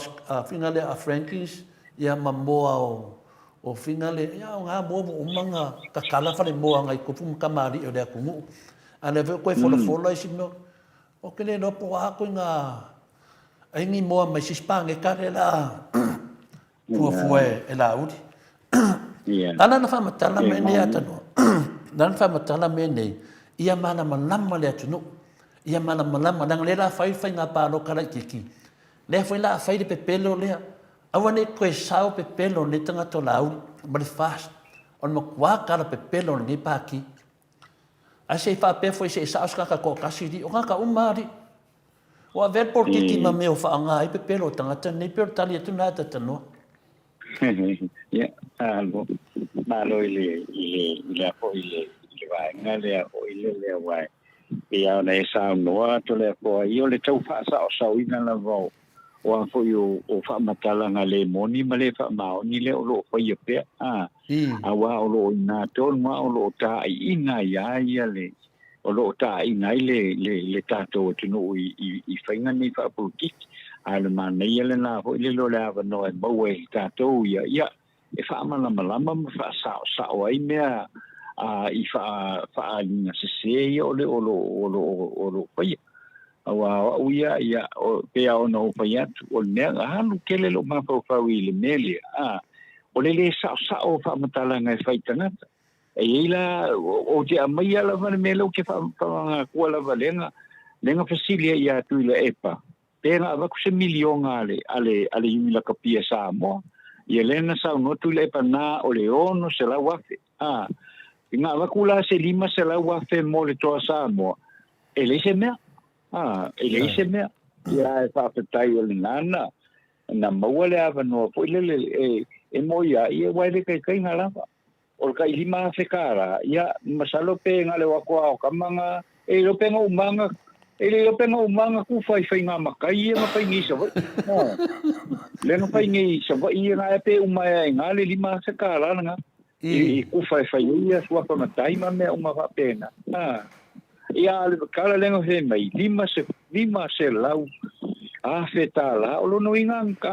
fina lea a Frankie's ia ma moa o O Finale, ia o ngā moa ua uma na tatala falemoa ngai tupu ma kamali'i o le atunuu. A lea foi ua toe folafola isi mea, ou te le iloa po o a koe ngā ai ni moa mai sisi paneta lea la fuafua e Laauli. Na ala na faamatala mea nei Atanoa, na ala na faamatala mea nei, ia malamalama le atunuu, ia malamalama, leaga lea la fai le faiga palota laitiiti, lea foi la fai le pepelo lea, Aua ne i toe sao pepelo o lenei tagata o Laauli ma le FAST, o le matua tala pepelo o lenei Pati. Ae se i faapea foi se i sao se tagata toatasi alii, o tagata uma alii. Ua avea le polokiki ma mea o faaaoga ai pepelo o tagata nei, pei o le tali atu lena e Tatanoa. Ia, malo. Malo i le, i le, i le, foi i le, i le vaega lea foi le lea aua e pei lava ona e saunoa Toleafoa ia o le tau faasaosaoina lava o, o a foi o, o faamatalaga le moni ma le faamaoni lea o lo o faia pea, a, aua o lo o i ina tonu lava o lo o tāiina ai lava ia le, o lo o tāiina ai le, le, le tatou atunuu i, i, i faiga nei faapolokiki. A o le manaia lena foi lele o le avanoa e maua e tatou ia, ia, e faamalamalama ma faasaosao ai mea a, i faa, faaaliga sesē ia o le o lo, o lo, o lo o faia. Aua o au ia, ia, o, pei lava ona ou fai atu, o le mea, alu tele lou mafaufau i le mea lea, a, o le lē saosao o faamatalaga e fai i tagata. E i ai la, ou te aumaia lava le mea lea ou te faamagakua lava lea na, lea na fesili ai ia Tuilaepa, pe na avatu se miliona a le, a le, a le Iuni Lakapi a Samoa. Ia lea na saunoa Tuilaepa na o le 600,000. A, na avatu la se 500,000 mo le Toa Samoa, e leai se mea. A, e leai se mea. Ia, e faafetai o lena na, na maua le avanoa foi lele e, e moi ai, aua e le taitaiga lava. O le tai 5,000 tālā, ia, masalo pe na le o atu a o kama na, e le iloa pe na uma na, e le iloa pe na uma na kufa i faiga makai ia na fai nei i Savaii. No. Lea na fai nei i Savaii ia na e pe uma ea i na le 5,000 tālā lena. I, i kufa e fai ai ia suafa matai ma mea uma faapena. Ah. Ia, a le tala lea na fai mai, 500,000 tālā, o lona uiga aga,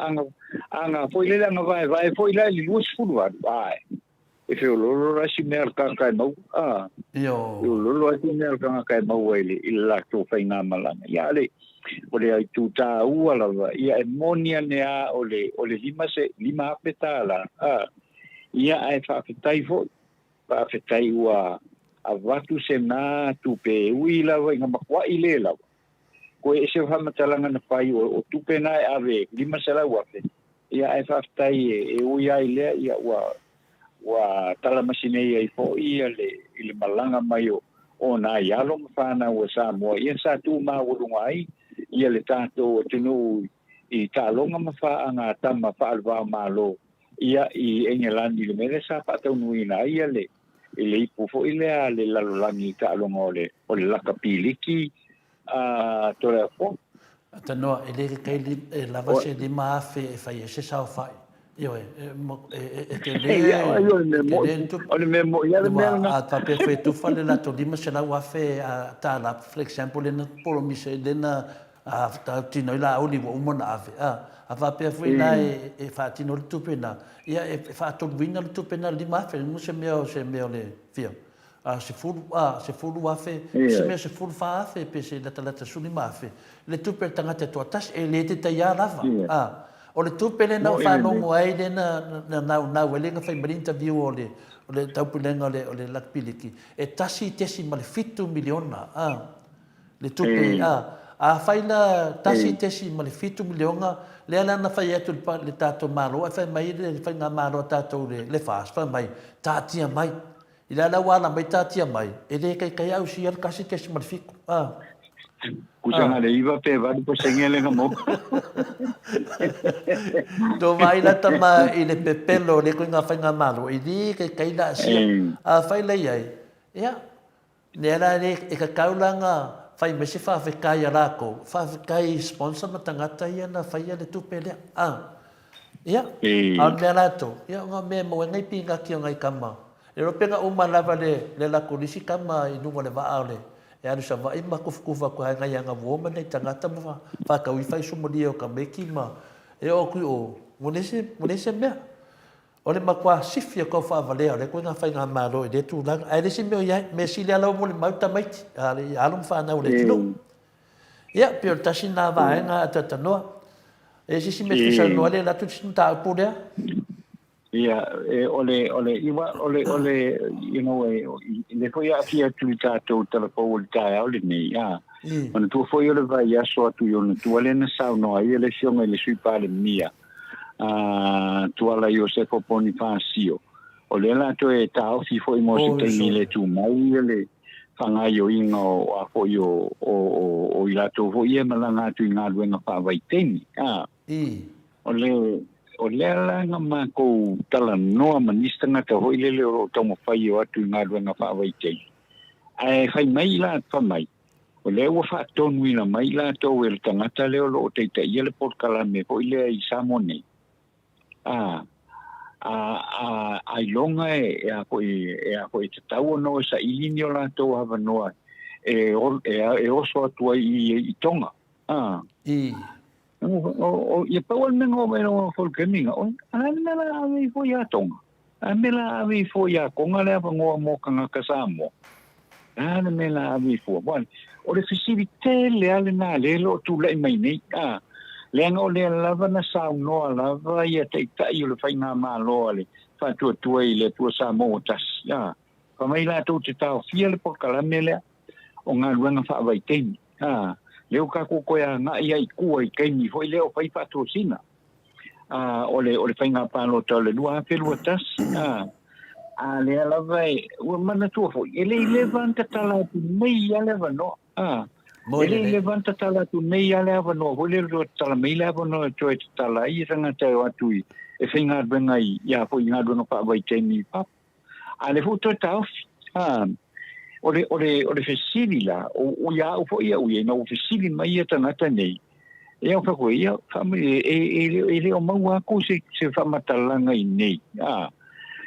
aga, aga foi lele, aga vaevae foi la i le 28, āe, e feoloolo la si mea a le tagata e maua, ā, feoloolo lava si mea a le tagata e maua i le, i le latou faigamalaga. Ia, a le, o le aitu tāua lava, ia e moni ane lava o le, o le lima se, 5,000 tālā, ā, ia, ae faafetai foi. Faafetai ua avatu se na tupe e ui lava ina makuaʻi le lawa. Koe ese o faamatalaga na fai o, o tupe na e ave 500,000, ia ae faafetai e, e ui ai lea ia ua ua talamasi nei ai foi ia le i le malaga mai o o nai alo ma fanau a Samoa ia sa tumaualuga ai ia le tatou atunuu i taaloga ma faaga a tama faale-va-o-Malo ia i Engelani i le mea lea sa faataunuuina ai ia le i le ipu foi lea a le lalolagi i taaloga o le o le lakapi liki a Toleafoa. Tanoa, e le kai e lava se 5,000 e fai ai se saofai. Ioe, e tele, e tele le tupe. O le mea moi lava le mea lena. A faapea foi e tufa le latou 500,000 tala, for example, lena polomise, lena A faatino ai Laauli ua uma ona ave, a. A faapea foi la e faatino le tupe na, ia e faatoluina le tupe na 5,000, mo se mea o se mea o le fia, a sefulu, a, 10,000, se mea 14,000 pe se latalata 15,000, le tupe a le tagata e toatasi, e le tetaiā lava, a. O le tupe lea na ou faalogo ai lea na naunau ai, lea na fai mai le interview o le, o le taupulega o le, o le Lakipiliki, e 1.7 miliona, a. Le tupe, a, afai la 1.7 miliona, lea la na fai atu le tatou Malo, ae fai mai le faigamalo a tatou le, le FAST, fai mai, taatia mai. I le ala ua ala mai taatia mai, e le kaikai ausia le 1.7, a. Kusa na le iva pe valu pasenge le nga mo. Tō vaai la tama i le pepelo le koe ngā whaingamalo, e le kaikai la asia. Afai la iai, ia, Lea la e kakau la nga fai mai se faafetai a lakou, faafetai i sponsor ma tagata ia na faia le tupe lea. A. Ia, a o le mea latou, ia o nga mea e maua ai ngai pinati o ngai tama. E iloa pe na uma lava le le latou le isi tama i luga o le vaa o le e alu i Savaii ma tufutufu atu ai ngai ana uo ma nai tagata ma faatau ifo ai somalia o tamaiti ma e oo atu i o, ua leai se ua leai se mea. O le matua sifi o tau faavalea o lea koe ngā faigamalo i lea tulaga. Ae le isi mea o i ai, mea sili lava molimau tamaiti, a le alo ma fanau o le atunuu. Ia, pei o le tasi lena vaega a Tatanoa. E se isi mea e fia saunoa ai le atu le isi mataupu lea? Ia, e, o le, o le, iwa, o le, o le, you know, e, le foi aafia atu i tatou talafou o le taeao lenei, a. Manatua foi o le vaiaso atu i ona tua lea na saunoa ai le Afioga i le Sui Palemia, a Tuala Iosefo Ponifasio, o lea la toe taofi foi mo se taimi le tumau ia le faagaoioiga o a foi o o o i latou foi ia e malaga atu i galuega faavaitaimi. A O le o lea la na matou talanoa ma nisi tagata foi lele o lo o taumafai e o atu i galuega faavaitaimi, ae fai mai la, fai mai, o lea ua faatonuina mai latou e le tagata lea o lo o taitaia le polokalame foi lea i Samoa nei, a a a ailoga e a foi e a foi e tatau ona o e saili ni o latou avanoa e e oso atu ai i Tonga. A. Ia pau le mea na oo mai lona folokemiga, oi, a le mea la ave ifo ia Tonga? A le mea la ave ifo ia Tonga le avanoa mo tagata Samoa? A le mea la ave ifo? Ua, o le fesili tele lava lena lea e le o tulai mai nei, a, leaga o lea lava na saunoa lava ia Taitai o le Faigamalo a le Faatuatua i le Atua Samoa ua Tasi, a, fai mai latou te taofia le polokalame lea o galuega faavaitaimi. A, lea ua tatou toe agai ai i tua i taimi foi lea o fai faatosina, a, o le, o le faiga palota o le 2021, a, a lea lava e, ua manatua foi, e le i leva ona tatala atu nei lava le avanoa, a, e le i leva ona tatala atu nei lava le avanoa foi lea ua tatala mai le avanoa e toe tatala ai tagata e o atu i, e faigaluega i, ia foi i galuega faavaitaimi i fafo. A lea foi ua toe taofi. A, o le, o le, o le fesili la, o, o ia au foi au ia, ina ua fesili mai ia tagata nei, ia o fai ia, e, e, e, e le o maua atu se, se faamatalaga i nei. A,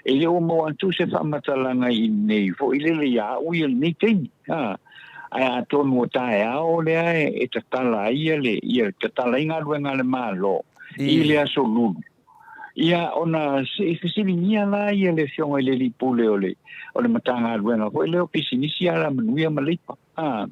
e le o maua atu se faamatalaga i nei foi lele ia au ia lenei taimi. A, ae atonu o taeao lea e, e tatala ai ia le, ia tatala ai galuega a le Malo i le aso Lulu. Ia, ona se i fesiligia la ia le Afioga i le Alii Pule o le, o le Matagaluega foi lea o Pisinisi, Alamanuia ma Leipa. A,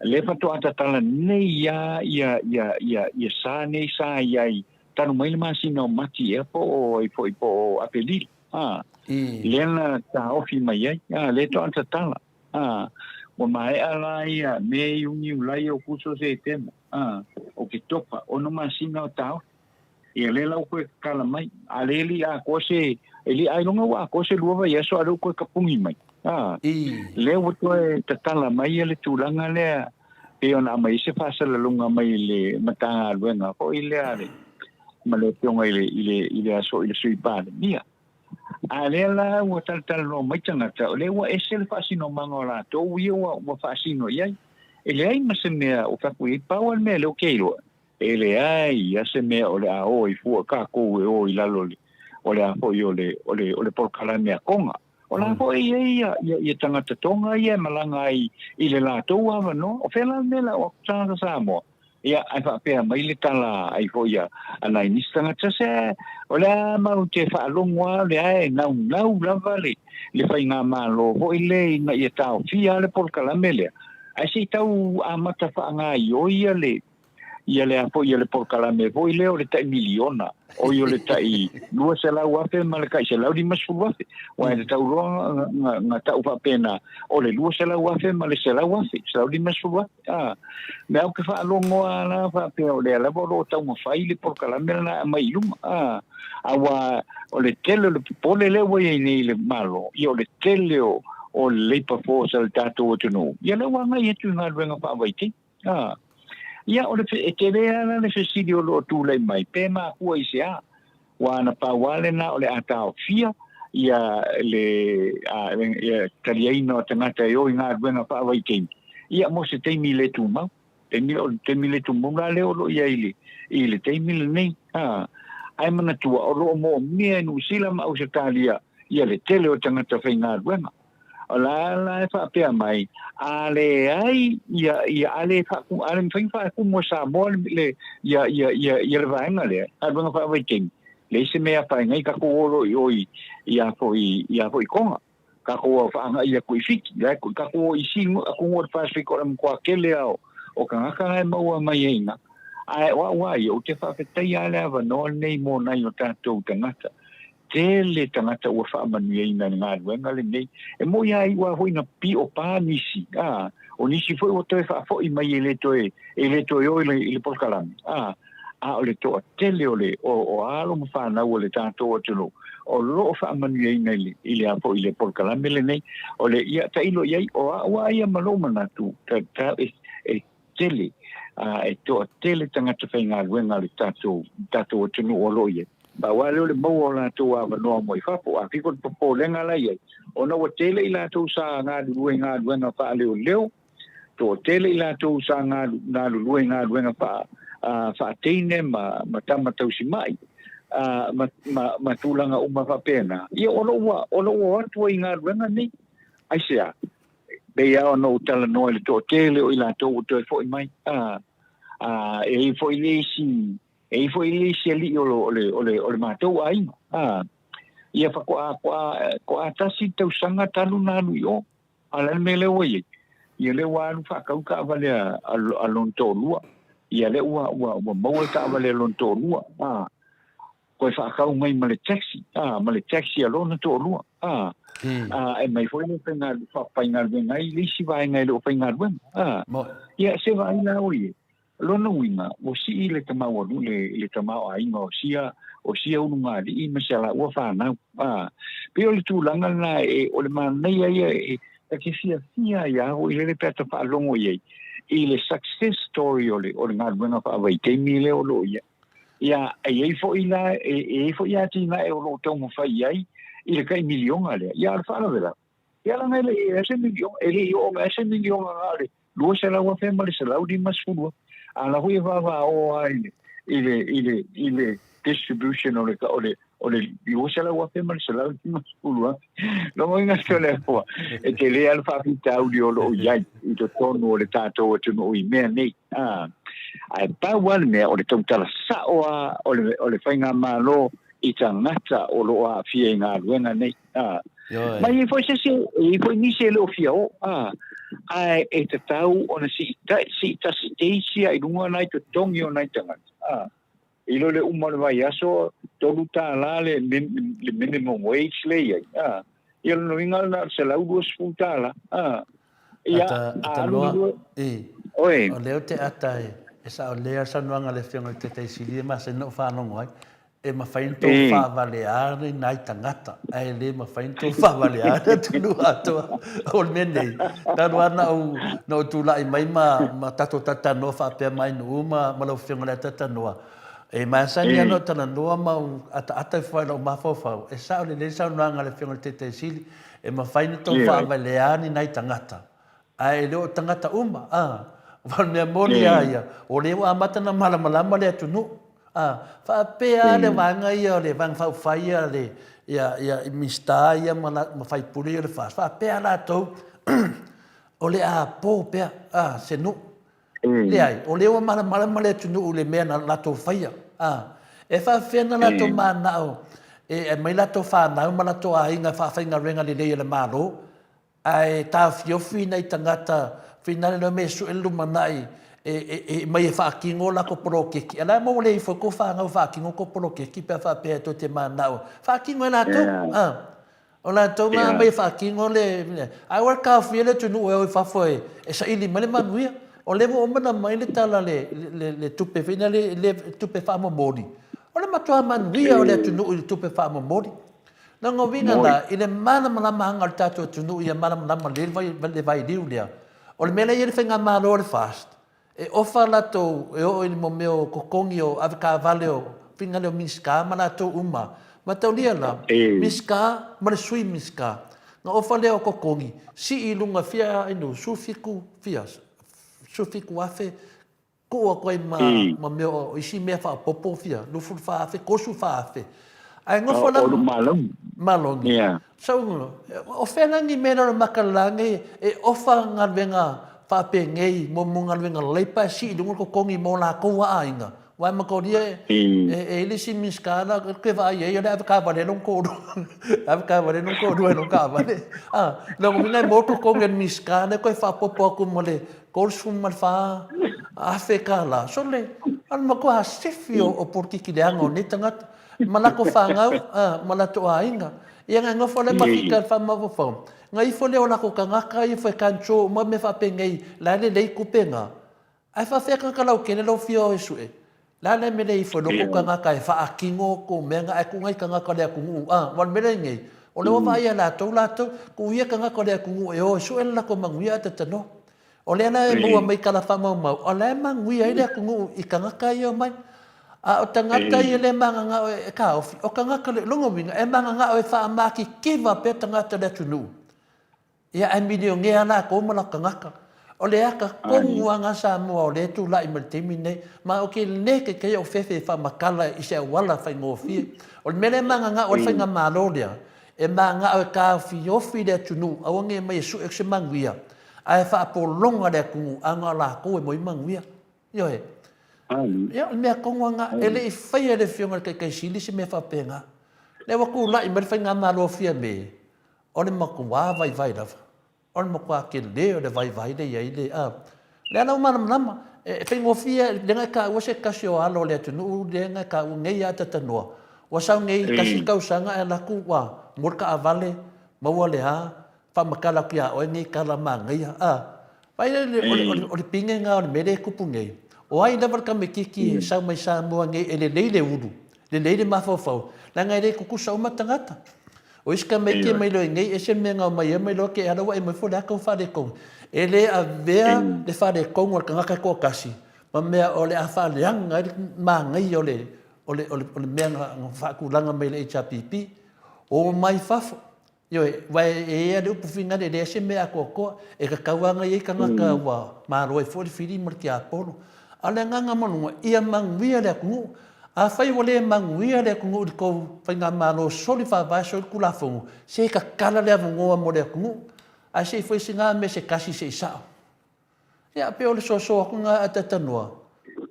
lea faatoa tatala nei lava ia, ia, ia, ia sa nei sa i ai talu mai le masina o Mati ea po o ai foi po o Apelila. A, lea na taofi mai ai. A, lea faatoa tatala. A, ua maea la ia Me, Iuni, Iulai, Aokuso, Setema, a, Oketopa, 6 masina o taofi. Ia lea la ua toe tatala mai. A lea e le i atoa se, e le ailoga ua atoa se lua vaiaso a lea ua toe tapuni mai. A, lea ua toe tatala mai le tulaga lea pei ona aumai ai se faasalalauga mai le Matagaluega foi lea a le, ma le Afioga i le, i le, i le aso i le Sui Palemia. A lea la ua talatalanoa mai tagata, o lea ua ese le faasinomaga o latou ia ua, ua faasino i ai. E leai ma se mea o fai atu i ai, pau lava le mea lea ou te iloa, E leai a se mea o le a o ai fua kākou e o i lalo o le a foi o le, o le, o le polokalame a Tonga. O la foi e i ai ia, ia, ia tagata Tonga ia e malaga ai i le latou avanoa. O fea la le mea la o atu tagata Samoa? Ia, ae faapea mai le tala ai foi a, a nai nisi tagata, se, o le a mau te faalogo lava o lea e naunau lava le, le faigamalo foi lea ina ia taofia le polokalame lea. Ae se i tau amata faagaoioi ia le, ia le a foi ia le polokalame foi lea o le tai miliona, oi o le tai 200,000 ma le tai 150,000. Aua e tatau loa na tau faapena, o le 200,000 ma le 100,000, 150,000. A, mea ou te faalogo lava la faapea o lea lava o lo o taumafai le polokalame lena e aumai i luma. A, aua o le tele o le popole lea ua i ai nei i le Malo, ia o le tele o, o le labour force a le tatou atunuu, ia lea ua agai atu i galuega faavaitaimi. A, ia, o le, e tele lava la le fesili o lo o tulai mai, pe mafua i se a? Aua na pau lava lena o le a taofia ia le, a, ia taliaina o tagata e o i galuega faavaitaimi, ia mo se taimi le tumau. Taimi, o le taimi le tumau la lea o lo o i ai i le, i le taimi lenei. A, ae manatua, o lo o moomia e Niu Sila ma Ausetalia ia le tele o tagata faigaluega. O la la e faapea mai, a leai ia, ia, a le faaku, a le mafai ona faatumu e Samoa le, le, ia, ia, ia, ia le vaega lea, galuega faavaitaimi, leai se mea e afaina ai tatou o loa i o i, i a foi, i a foi Tonga. Tatou o faagai atu i Fiti, la e tatou o i isi atunuu o le Pasefika o le matua tele lava o, o tagata la e maua mai ai i ina. Ae o au lava ia, ou te faafetaia lava le avanoa lenei mo nai o tatou tagata tele tagata ua faamanuiaina i le galuega lenei. E moi lava iu lava foi ina pio pa nisi, a, o nisi foi ua toe faafoi mai e le toe, e le toe o i le, i le polokalame, a. A o le toatele o le, o, o alo ma fanau o le tatou atunuu o lo o faamanuiaina i le, i le a foi i le polokalame lenei. O le, ia, tailo i ai, o au lava ia ma lou manatu, ta, ta, e, e tele, a, e toatele tagata faigaluega a le tatou, tatou atunuu o lo o i ai. Pau lava lea o le maua o latou avanoa mo i fafo. A fika o le popolega la i ai, ona ua tele i latou sa galulue i galuega faaleoleo, Toatele i latou sa galulue i galuega faateine ma tama tausimai ma tulaga uma faapena, ia o lo o o atu ai i galuega nei. Aisea? Pei lava ona ou talanoa i le toatele o i latou ua toe foi mai. E i ai foi le isi, e i ai foi le isi alii o le matou aiga, ia faatoa tasi le tausaga talu ona alu i o. A o le a le mea lea ua i ai? Ia lea ua alu faatau le taavale a, a, a lona toalua. Ia lea ua, ua, ua maua le taavale a lona toalua. A, toe faatau mai ma le taxi, a, ma le taxi a lona toalua. A, a, e mai foi le faiga, faafaigaluega ai le isi vaega e le o faigaluega. A, ia se vaai la o i ai. O lona uiga, ua sii le tamaualu, le, le tamaoaiga o sia, o sia ulugalii ma sia laua fanau. A, pei o le tulaga lena e, o le manaia ia e, ta te fiafia ai lava foi lele pe a ta faalogo i ai i le success story o le, o le galuega faavaitaimi lea o lo o i ai. Ia, e i ai foi la, e, e i ai foi atinae o lo o taumafai i ai i le tai miliona lea. Ia, o le faalavelave, Ia leaga e le i ea se miliona, e le i oo mai se miliona na o le $200,000 ma le $150,000. A la foi e vaavaoo lava i le, i le, i le, i le distribution o le, o le, o le $200,000 ma le $150,000. Lona uiga o le aua, e tele lava le faafitauli o lo o i ai i totonu o le tatou atunuu i mea nei. A, ae pau lava le mea, o le tautala sao lava o le, o le faigamalo i tagata o lo o aafia i galuega nei. A, ma e i ai foi se isi, e i ai foi nisi e le o fia oo, a, ae e tatau ona siitai, siitasi teisi i luga nai totogi o nai tagata, a. I lo le uma o le vaiaso, $3 le, le minimum wage le i ai, a. Ia lona uiga na o le $120, a. Ia, Ata, a ata alu loa, i lua, e, oe. o lea ou te ata e, e sao lelei lava le saunoaga a le Afioga i le Taitai Sili e masani ona ou faalogo ai, E mafai ona tou faavaleā ni nai tagata, ae le mafai ona tou faavaleā le atunuu atoa. O le mea nei, talu lava na ou, na ou tulai mai ma, ma tatou talatalanoa faapea mai nuu ma, ma lau Afioga i le Atatanoa, e masani lava ona ou talanoa ma ou ataata ifo lava i lou mafaufau, e sao lelei le saunoaga a le Afioga i le Taitai Sili, e mafai ona tou faavaleā ni nai tagata, Ae le o tagata uma, a. O le mea moni lava ia, o lea ua amata ona malamalama le atunuu, a. Faapea lava le vaega ia o le Vaega Faaupufai ia le, ia, ia, Minisita ia ma, ma faipule ia o le FAST, faapea lava latou, o le a po pea, a, se nuu. Leai, o lea ua malamalama le atunuu i le mea na latou faia, a. E faapefea ona latou mananao e aumai latou fanau ma latou aiga e faafaigaluega lelei e le Malo, Ae taofiofi nai tagata finale loa me sue le lumanai e mai e faatino latou poloketi. A la e maua le ifo i kou fanau e faatino kou poloketi pe a faapea tou te mananao e faatino e latou. A o latou na aumai e faatino le mea. Ae aua le taofia le atunuu e o i fafo e saili mai le manuia. O lea ua uma ona aumai le tala le tupe foi lea le tupe faamomoli. O le matua manuia o le atunuu i le tupe faamomoli. Lona uiga la, i le malamalamaaga o le tatou atunuu ia malamalama lelei le vailiu lea, o le mea lea e i ai le faigamalo o le FAST, e ofa latou e oo i le mea o totogi o avetaavale o finagalo o Minisita ma latou uma. Mataulia la, Minisita ma le Sui Minisita, na ofa lea o totogi, sii i luga fia inu, 17 fia, 17,000 Tuu atu ai ma, ma mea o isi mea faaopoopo fia, 24,000, 34,000. Ae nofo la... O le malogi. Malogi. Yeah. So, o fea la ni mea o le makalagi e ofa galuega faapenei mo mo galuega leipa e sii i luga le totogi mo latou a aiga. Aua e mataulia e, e, e i le isi Minisita la ke vaai ai o le avetaavale lona toalua. Avetaavale lona toalua i lona taavale. Ah, lona uiga e maua le totogi o le Minisita lea toe faaopoopo atu ma le $34,000. Sole, o le matua sifi o polokiki leaga o nei tagata, ma latou fanau, ma latou aiga. Ia na nofo lea ma fika i le faamafaufau, na ifo lea o latou tagata ifo e control uma mea faapenei, la e lelei tupe na. Ae faafefea tagata lautele lau fia o e sue? Le a le mea le ifo i loko tagata e faatino kou mea nga ae tuu nai tagata o le atunuu a ua le mea lea nei o lea ua vaai ia latou latou tuu ia tagata o le atunuu e o e sue le latou manuia ae tatanoa. O lea la e maua mai tala faamaumau o la e manuia ai le atunuu i tagata ia e omai. A o tagata ia lea e mananao e taofi, o tagata o le lona uiga e mananao e faamatitiva pea tagata o le atunuu. Ia ae milionea latou ma latou tagata. O le ata tonu lava lena Samoa o lea e tulai mai i le taimi lenei. Ma ou te le taitaia o fefe e faamatala i se auala faigofie. O le mea lea e mananao ai le faigamalo lea, e mananao e taofiofi le atunuu aua ne i omai e sue atu se manuia, ae faapologa le atunuu a na o latou e maua ai manuia. Ioe. Ia, o le mea tonu lava lena. E le i faia e le Afioga i le Taitai Sili se mea faapena. Lea ua tulai mai le faigamalo a Fiame, o le matua vaivai lava. O le matua tele o le vaivai lea e i ai le, a. Lea la ua malamalama, e faigofie, lea na e taua se tasi o alo o le atunuu lea na e taua nei lava Tatanoa, ua sau nei i tasi le tausaga ae alu atu ua maua le taavale, maua le a, faamatala atu ia oe nei tala manaia, a. Vaai lea, o le pine lena o le mea lea e tupu nei. O ai lava le tamaitiiti e sau mai Samoa nei e lelei le ulu, lelei le mafaufau, leaga e le tutusa uma tagata. O isi tamaiti e mai loa i inei, ese le mea na omai ai mai loa te ala ua e mai foi o le a tou faaletonu. E le avea le faaletonu a le tagata e toatasi ma mea o le a faaleaga ai le manaia o le, o le, o le mea na faatulaga mai e le HRPP. Omai fafo, Ioe, aua e i ai lava le upu finagalo e leai se mea atoatoa, e tatau lava ona i ai tagata ua malo ai foi le fili ma le tiapolo. A o le agaga maualuga, ia manuia le atunuu. Afai ua le manuia le atunuu i le tou faigamalo soli faavae, soli tulafono, se tatala le avanoa mo le atunuu, ae se i fai sina mea se tasi se i sao. Ia, pei o le soso atu lena ae talanoa,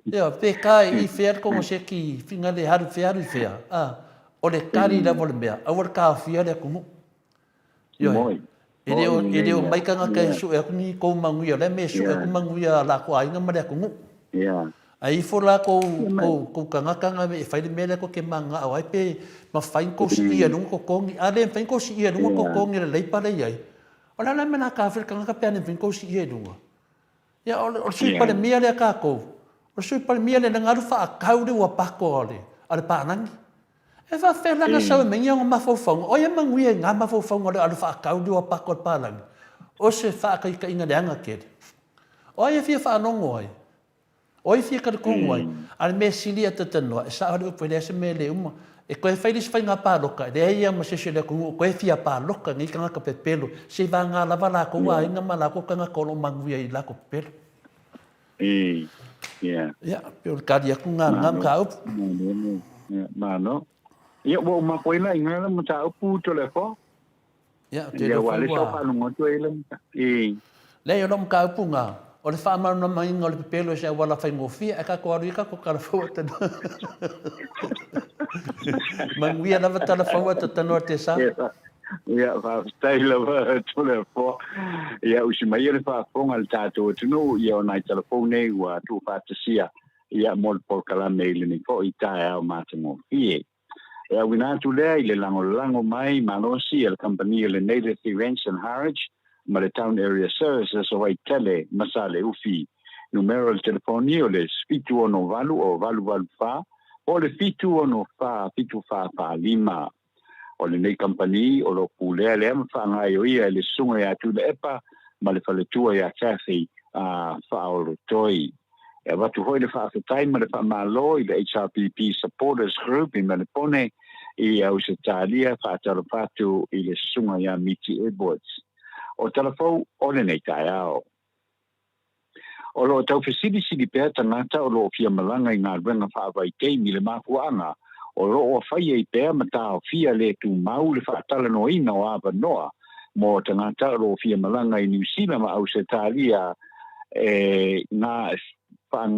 ioe, pe ta i fea le koneseti finagalo e alu i fea alu i fea, a, o le tali lava o le mea, aua le taofia le atunuu. Ioe, e le o, e le omai tagata e sue atu ni kou manuia, o le a le mea e sue atu manuia a latou aiga ma le atunuu. Ae ifo la kou, kou, kou tagata na e fai le mea lea tou te mananao ai pe mafai ona tou siia i luga totogi. A le mafai ona tou siia i luga totogi o le leipa lea e i ai, O le a la le mea o le a taofia le tagata pe a le mafai ona tou siia i luga? Ia, o le Sui Palemia lea a tatou, o le Sui Palemia lea na alu faatau le uapato a le, a le papalagi. E faapefea la ona sau e mai ni ona mafaufauga? O ai e manuia i na mafaufauga o le alu faatau le uapato a le papalagi? O se faataitaiga leaga tele. O ai e fia faalogo ai? O ai e fia talitonu ai? A o le mea sili a talanoa, e sao le upu e leai se mea e le uma. E toe fai le isi faiga palota, e leai lava ma se isi o le atunuu o toe fia palota i nei tagata pepelo, seivagana lava latou aiga ma latou tagata o lo o manuia i latou pepelo. Ia, pei o le tali atu lena i lena mataupu. Malo. Ia, ua uma atu ai la i ina le mataupu Toleafoa? Ia, ou te iloa foi ua... Leai, o lau mataupu lena, o le faamalamalamaina o le pepelo i se auala faigofie, ae tatou alu ia tatou tala fou atalanoa. Manuia lava tala fou atalanoa Tesa. Ia, faafetai lava Toleafoa. Ia, usi mai ia le faafofoga a le tatou atunuu, ia o nai tala fou nei ua tuufaatasia ia mo le polokalame i lenei foi taeao matagofie. E auina atu lea i le lagolago mai malosi a le kamupani o le Native Events and Harwich ma le Town Area Services o Vaitele ma Saleufi. Numera o le telefoni o le 768 o 884 po o le 764 7445. O lenei kamupani o lo o pulea lea ma faagaioia e le Susuga ia Tuilaepa ma le faletua ia Cathy Faaolotoi. E avatu foi le faafetai ma le faamalo i le HRPP Supporters Group i Melepone i Ausetalia, faatalofa atu i le Susuga ia Miti Edwards. O tala fou o lenei taeao. O lo o tau fesilisili pea tagata o lo o fia malaga i galuega faavaitaimi i le mafuaaga o lo o fai ai pea ma taofia le tumau le faatalanoaina o avanoa mo tagata o lo o fia malaga i Niu Sila ma Ausetalia e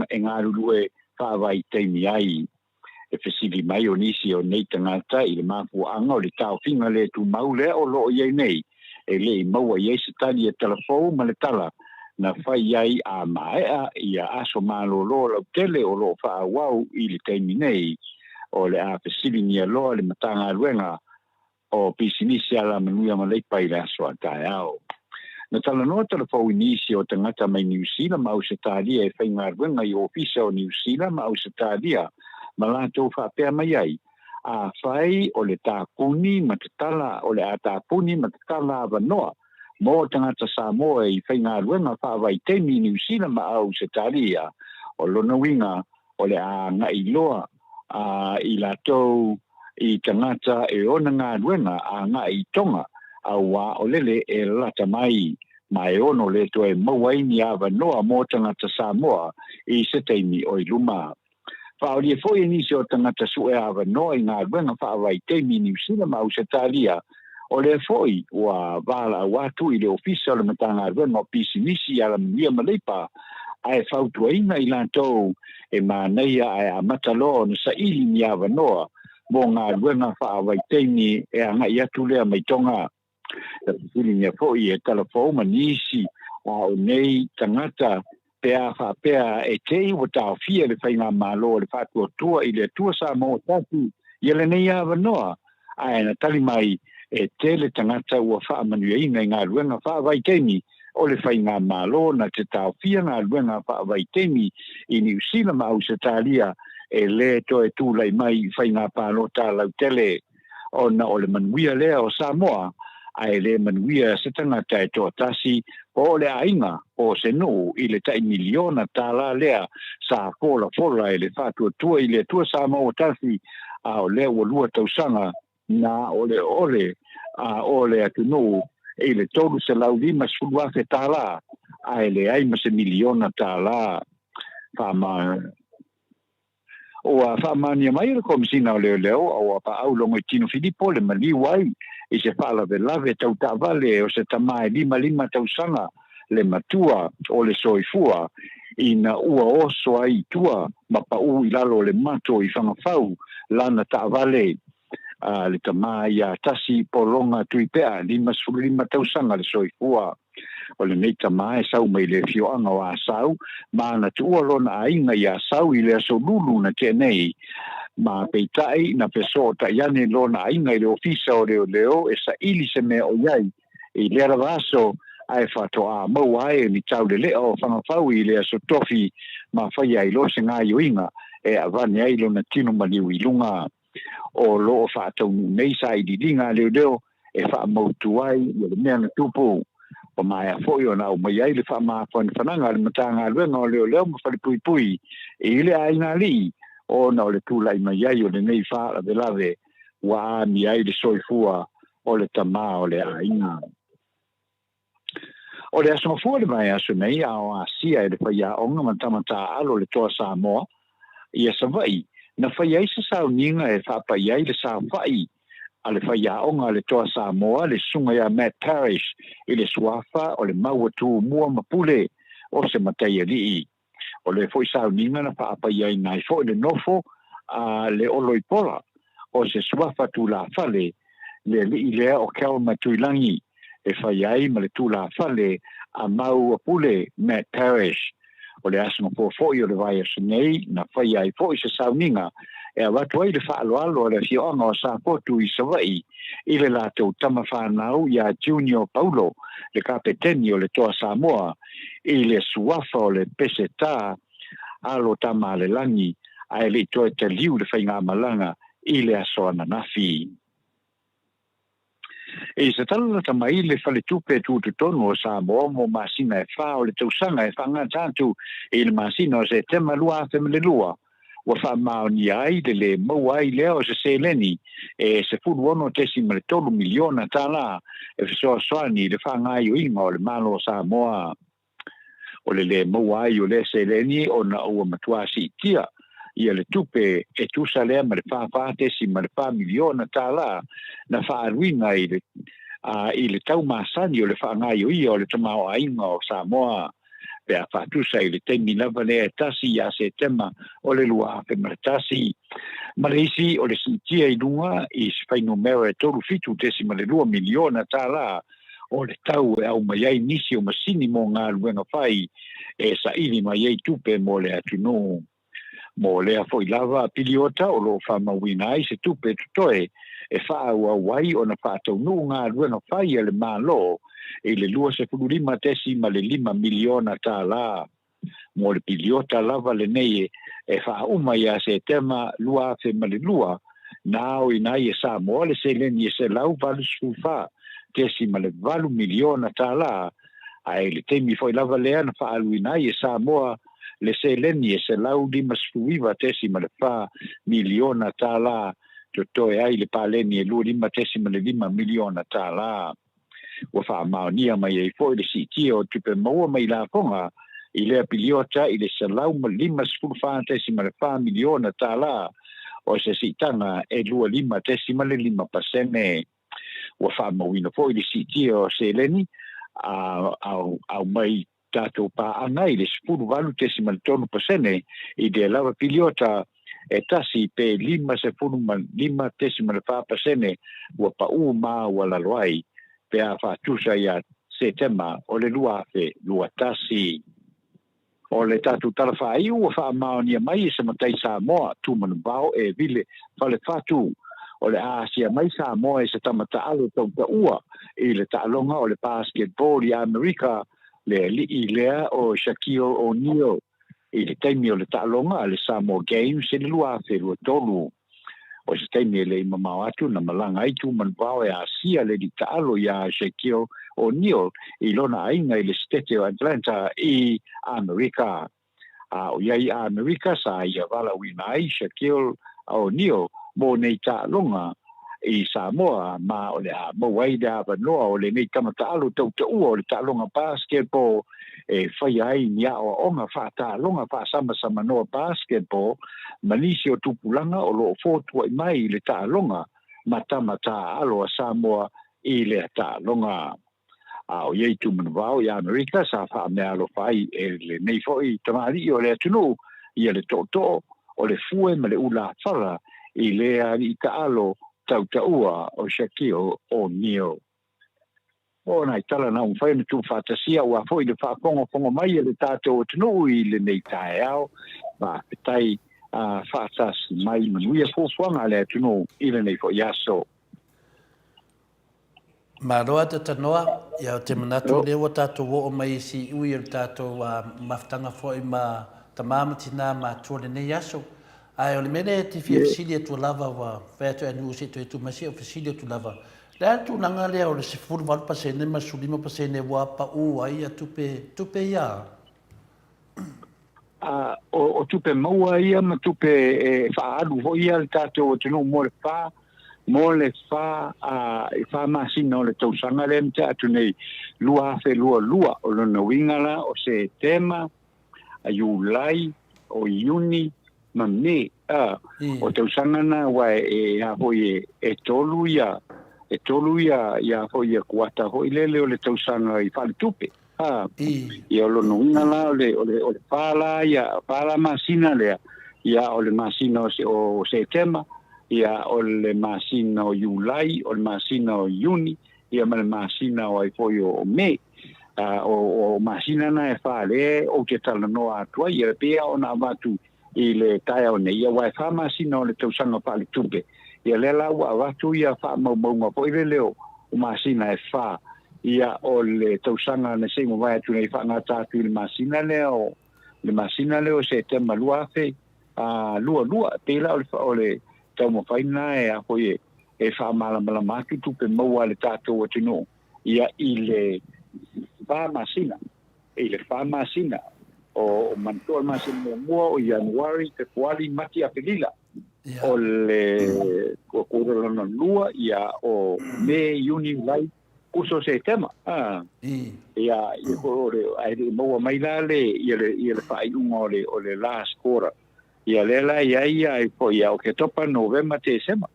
e galulue faavaitaimi ai. E fesili mai o nisi o nei tagata i le mafuaaga o le taofiga le tumau lea o lo o i ai nei, e le i maua i ai se tali e talafou ma le tala na fai ai a maea ia aso malolo lautele o lo o faaauau i le taimi nei. O le a fesiligia loa le Matagaluega o Pisinisi Alamanuia ma Leipa i le aso a taeao. Na talanoa talafou i nisi o tagata mai Niu Sila ma Ausetalia e faigaluega i ofisa o Niu Sila ma Ausetalia ma latou faapea mai ai, Afai o le tapuni ma tatala o le a tapuni ma tatala avanoa mo tagata Samoa i faigaluega faavaitaimi i Niu Sila ma Ausetalia, o lona uiga o le a agai loa a i latou i tagata e ona galuega agai i Tonga, auā o lele e lata mai, ma e ono le toe maua ai ni avanoa mo tagata Samoa i se taimi o i luma. Faaolia foi e nisi o tagata sue avanoa i galuega faavaitaimi i Niu Sila ma Ausetalia, o lea foi ua valaau atu i le Ofisa o le Matagaluega o Pisinisi, Alamanuia ma Leipa, ae fautuaina i latou e manaia ae amata loa ona saili ni avanoa mo galuega faavaitaimi e agai atu lea mai Tonga. Na fesiligia foi e Talafou ma nisi o nei tagata pe a faapea e te i ua taofia le Faigamalo o le Faatuatua i le Atua Samoa Tasi ia lenei avanoa, ae na tali mai e tele tagata ua faamanuiaina i galuega faavaitaimi o le Faigamalo na te taofia galuega faavaitaimi i Niu Sila ma Ausetalia e le toe tulai mai i faiga palota lautele. Ona o le manuia lea o Samoa, ae le manuia se tagata e toatasi po o le aiga po o se nuu i le tai miliona tālā lea sa folafola e le Faatuatua i le Atua Samoa Tasi, a o lea ua lua tausaga na oleole a o le atunuu i le $350,000 tālā, ae leai ma se miliona tālā. Faama. Ua faamaonia mai e le Komesina o Leoleo a ua paau Logoitino Filipo le maliu ai i se faalavelave tau taavale o se tama e 55 tausaga le matua o le soifua ina ua oso ai i tua ma pau i lalo o le mato i Fagafau lana taavale. A le tama ia Tasi Pologa Tuipea, 55 tausaga le soifua. O lenei tama e sau mai le afioaga o Asau, ma na tuua lona aiga i Asau i le aso Lulu na tea nei. Ma peitai, na fesootai ane lona aiga i le ofisa o leoleo e saili se mea o i ai i lea lava aso, ae faatoa maua ai ni taulelea o Fagafau i le aso Tofi ma faia ai loa se gaioiga e avane ai lona tino maliu i luga. O lo o faataunuu nei sailiiliga a leoleo e faamautu ai ia le mea na tupu. Ua maea foi ona aumai ai le faamafanafanaga a le Matagaluega o Leoleo ma Falepuipui i le aiga alii ona o le tulai mai ai o lenei faalavelave ua amia ai le soifua o le tama o le aiga. O le Aso Gafua le vaiaso nei a o asia e le faiaoga ma tama taaalo le Toa Samoa ia Savaii na fai ai se sauniga e faapai ai le saofai a le faiaoga a le Toa Samoa le susuga ia Matt Parrish i le suafa o le Maua Tumua ma Pule o se mataialii. O lea foi sauniga na faapaiaina ai foi le nofo a le Oloipola o se suafa tulafale le alii lea o Kelma Tuilagi e fai ai ma le tulafale a Maua Pule Matt Parrish. O le aso mapua foi o le vaiaso nei na faia ai foi se sauniga e avatu ai le faaaloalo a le afioaga o Safotu i Savaii i le latou tama fanau iā Junior Paulo, le kapeteni o le Toa Samoa, i le suafa o le Peseta alo Tamaalelagi ae le i toe taliu le faigamalaga i le aso ananafi. I se tala lata mai le Faletupe Tutotonu o Samoa mo masina e fa o le tausaga e faagata atu i le masina o Setema 2002, ua faamaonia ai le lē maua ai lea o se seleni e $16.3 miliona tālā e fesoasoani i le faagaoioiga o le Malo o Samoa. O le lē maua ai o lea seleni ona ua matua siitia ia le tupe e tusa lea ma le $44.4 miliona tālā na faaaluina i le i le tau masani o le faagaoioia o le tamaoaiga o Samoa pe a faatusa i le taimi lava lea e 1 ia Setema o le 2001. Ma le isi o le siitia i luga i se fuainumera e $37.2 miliona tālā o le tau e aumai ai nisi o masini mo galuega fai e saili mai ai tupe mo le atunuu. Mo lea foi lava piliota o lo o faamauina ai se tupe totoe e faaauau ai ona faataunuu galuega fai a le Malo i le $25.5 miliona tālā. Mo le piliota lava lenei e faauma ia Setema 2002, na aoina ai e Samoa le seleni e $184.8 miliona tālā, ae i le taimi foi lava lea na faaaluina ai e Samoa le seleni e $159.4 miliona tālā, totoe ai le paleni e $25.5 miliona tālā. Ua faamaonia mai ai foi le siitia o tupe maua mai lafoga i lea piliota i le $154.4 miliona tālā, o se siitaga e 25.5%. Ua faamauina foi le siitia o seleni aumai tatou paaga i le 18.3% i lea lava piliota e tasi pe 55.4% ua paʻū maualalo ai pe a faatusa ia Setema o le 2021. O le tatou tala faaiu ua faamaonia mai e se matai Samoa, Tumanuvao e Vile Falefatu, o le a asia mai Samoa e se tama taalo tautaua i le taaloga o le basketball i Amerika, le alii lea o Shaquille O'Neal, i le taimi o le taaloga a le Samoa Games i le 2023. O se taimi e le i mamao atu na malaga ai Tumanuvao e asia le alii taalo iā Shaquille O'Neal i lona aiga i le Setete o Atlanta i Amerika. A o i ai i Amerika sa ia valaauina ai Shaquille O'Neal mo nei taaloga i Samoa, ma o le a maua ai le avanoa o lenei tama taalo tautaua o le taaloga basketball e faia ai ni aoaoga faataaloga faasamasamanoa basketball ma nisi o tupulaga o lo o fotuai mai i le taaloga ma tama taaalo a Samoa i lea taaloga. A o i ai Tumanuvao i Amerika sa faameaalofa ai e lenei foi tamalii o le atunuu ia le tootoo o le fue ma le ulafala i lea alii taalo tautaua o Shaquille O'Neal. O nai tala na ua mafai ona tuufaatasia aua foi le faafogafoga mai a le tatou atunuu i lenei taeao. Faafetai faatasi mai, manuia fuafuaga a le atunuu i lenei foi aso. Malo a Tanoa, ia ou te manatu lea ua tatou oo mai i siui o le tatou mafutaga foi ma tama ma tina ma atua lenei aso. Ae o le mea lea e te fia fesili atu lava ua fai atu e nuu se i toe tu mai se i ou fesili atu lava. Le a le tulaga lea o le 18% ma le 15% ua pau ai ia tupe, tupe ia? O tupe maua ia ma tupe e faaalu foi ia le tatou atunuu mo le fa mo le fa i fa masina o le tausaga lea na tea atu nei 2022. O lona uiga la o Setema, Iulai, o Iuni ma Me, o tausaga na aua e a foi e tolu ia e tolu ia ia foi ia kuata foi lele o le tausaga i faaletupe. Ia o lona uiga la o le o le o le fa la ia fa la masina lea, ia o le masina o o Setema, ia o le masina o Iulai, o le masina o Iuni, ia ma le masina o ai foi o Me. O masina na e fa lea ou te talanoa atu ai, ia pei ona avatu i le taeao nei, aua e fa masina o le tausaga faaletupe. Ia lea la ua avatu ia faamaumauga foi lele o masina e fa, ia o le tausaga na se i mavae atu nei faagata atu i le masina lea o le masina lea o Setema 2022. Pei la o le taumafai lena e a foi e faamalamalama atu tupe maua a le tatou atunuu ia i le fa masina, i le fa masina o manatua le masina muamua o Ianuari, Fepuari, Mati, Aperila. O le kuakura lona lua ia o Me, Iuni, Iulai, Kuso, Setema. Ia ia o le ai le maua mai la le ia le ia le faaiuga o le o le last quarter. Ia lea la ia ia ai foi ia Oketopa, Novema, Tesema.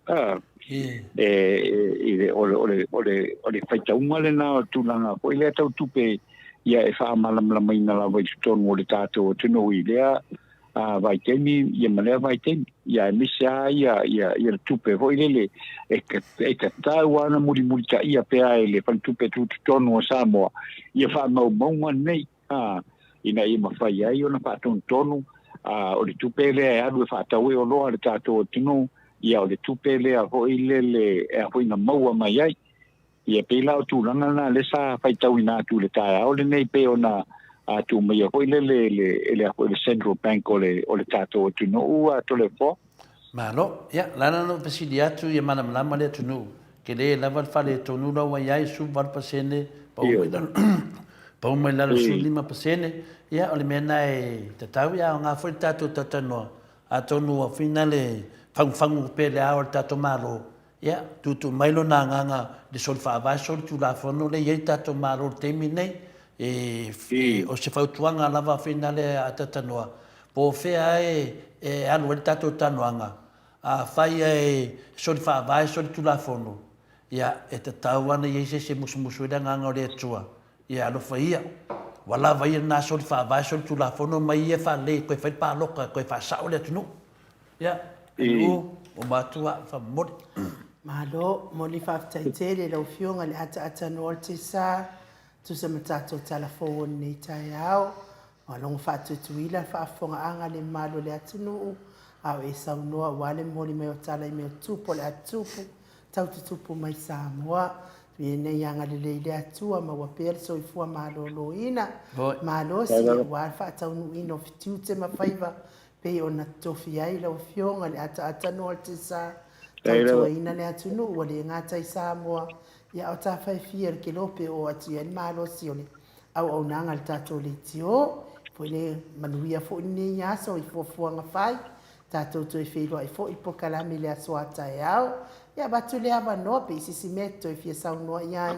E i le o le o le o le o le faitauga lena o tulaga foi lea tau tupe ia e faamalamalamaina lava i totonu o le tatou atunuu i lea vaitaimi ia ma lea vaitaimi, ia aemaise lava ia ia ia le tupe foi lele e tatau lava ona mulimulitaia pea e le faletupe tutotonu o Samoa ia faamaumauga nei, ina ia mafai ai ona faatonutonu o le tupe lea e alu e faatau ai oloa a le tatou atunuu, ia o le tupe lea foi lele e a foi na maua mai ai. Ia pei la o tulaga lena lea sa faitauina atu i le taeao lenei pei ona tuu maia foi lele e le e le a foi le Central Bank o le o le tatou atunuu a Toleafoa. Malo. Ia, o le ala lena o fesili atu ia malamalama le atunuu, tele lava le faaletonu la ua i ai, 18%, pau mai lalo, pau mai lalo 15%, ia o le mea lena e tatau, ia aoga foi le tatou talatalanoa, atonu ua fina le fagufagu pea i le ao o le tatou Malo, Ia, tuutuu mai lona agaga i le soli faavae, soli tulafono lea e i ai le tatou Malo i le taimi lenei. E, o se fautuaga lava finale a Tatanoa, po o fea e, e alu ai le tatou talanoaga, afai e soli faavae, soli tulafono, ia, e tatau lava ona i ai se isi e musumusu ai le agaga o le Atua, ia alofa ia, ua lava ia lena soli faavae, soli tulafono, mai ia faalelei e toe fai le palota e toe faasao le atunuu. Ia, Anu'u, ua matua a'u faamomoli. Malo, moni faafetai tele i lau Afioga i le ataata noa o le Tesa, tusa ma tatou tala fou o lenei taeao. Ua logo faatuituila le faafofogaaga a le mamalu o le atunuu, a o e saunoa aua le momoli mai o tala i mea o tupu o le a tupu, tau tutupu mai Samoa. Ia nei agalelei le Atua, maua pea le soifua maloloina, malosi aua le faataunuuina o fitiute ma faiva Pei ona tofi ai lau Afioga i le ataata noa o le Tesa, tautuaina le atunuu ua le gata i Samoa, ia a o tafa e fia i le kelope o oo atu i ai le malosi o le auaunaga a le tatou leitio. Foi le manuia foi lenei aso i fuafuaga fai, tatou toe feiloai foi i polokalame i le aso a taeao. Ia avatu le avanoa pe i se isi mea e te toe fia saunoa i ai,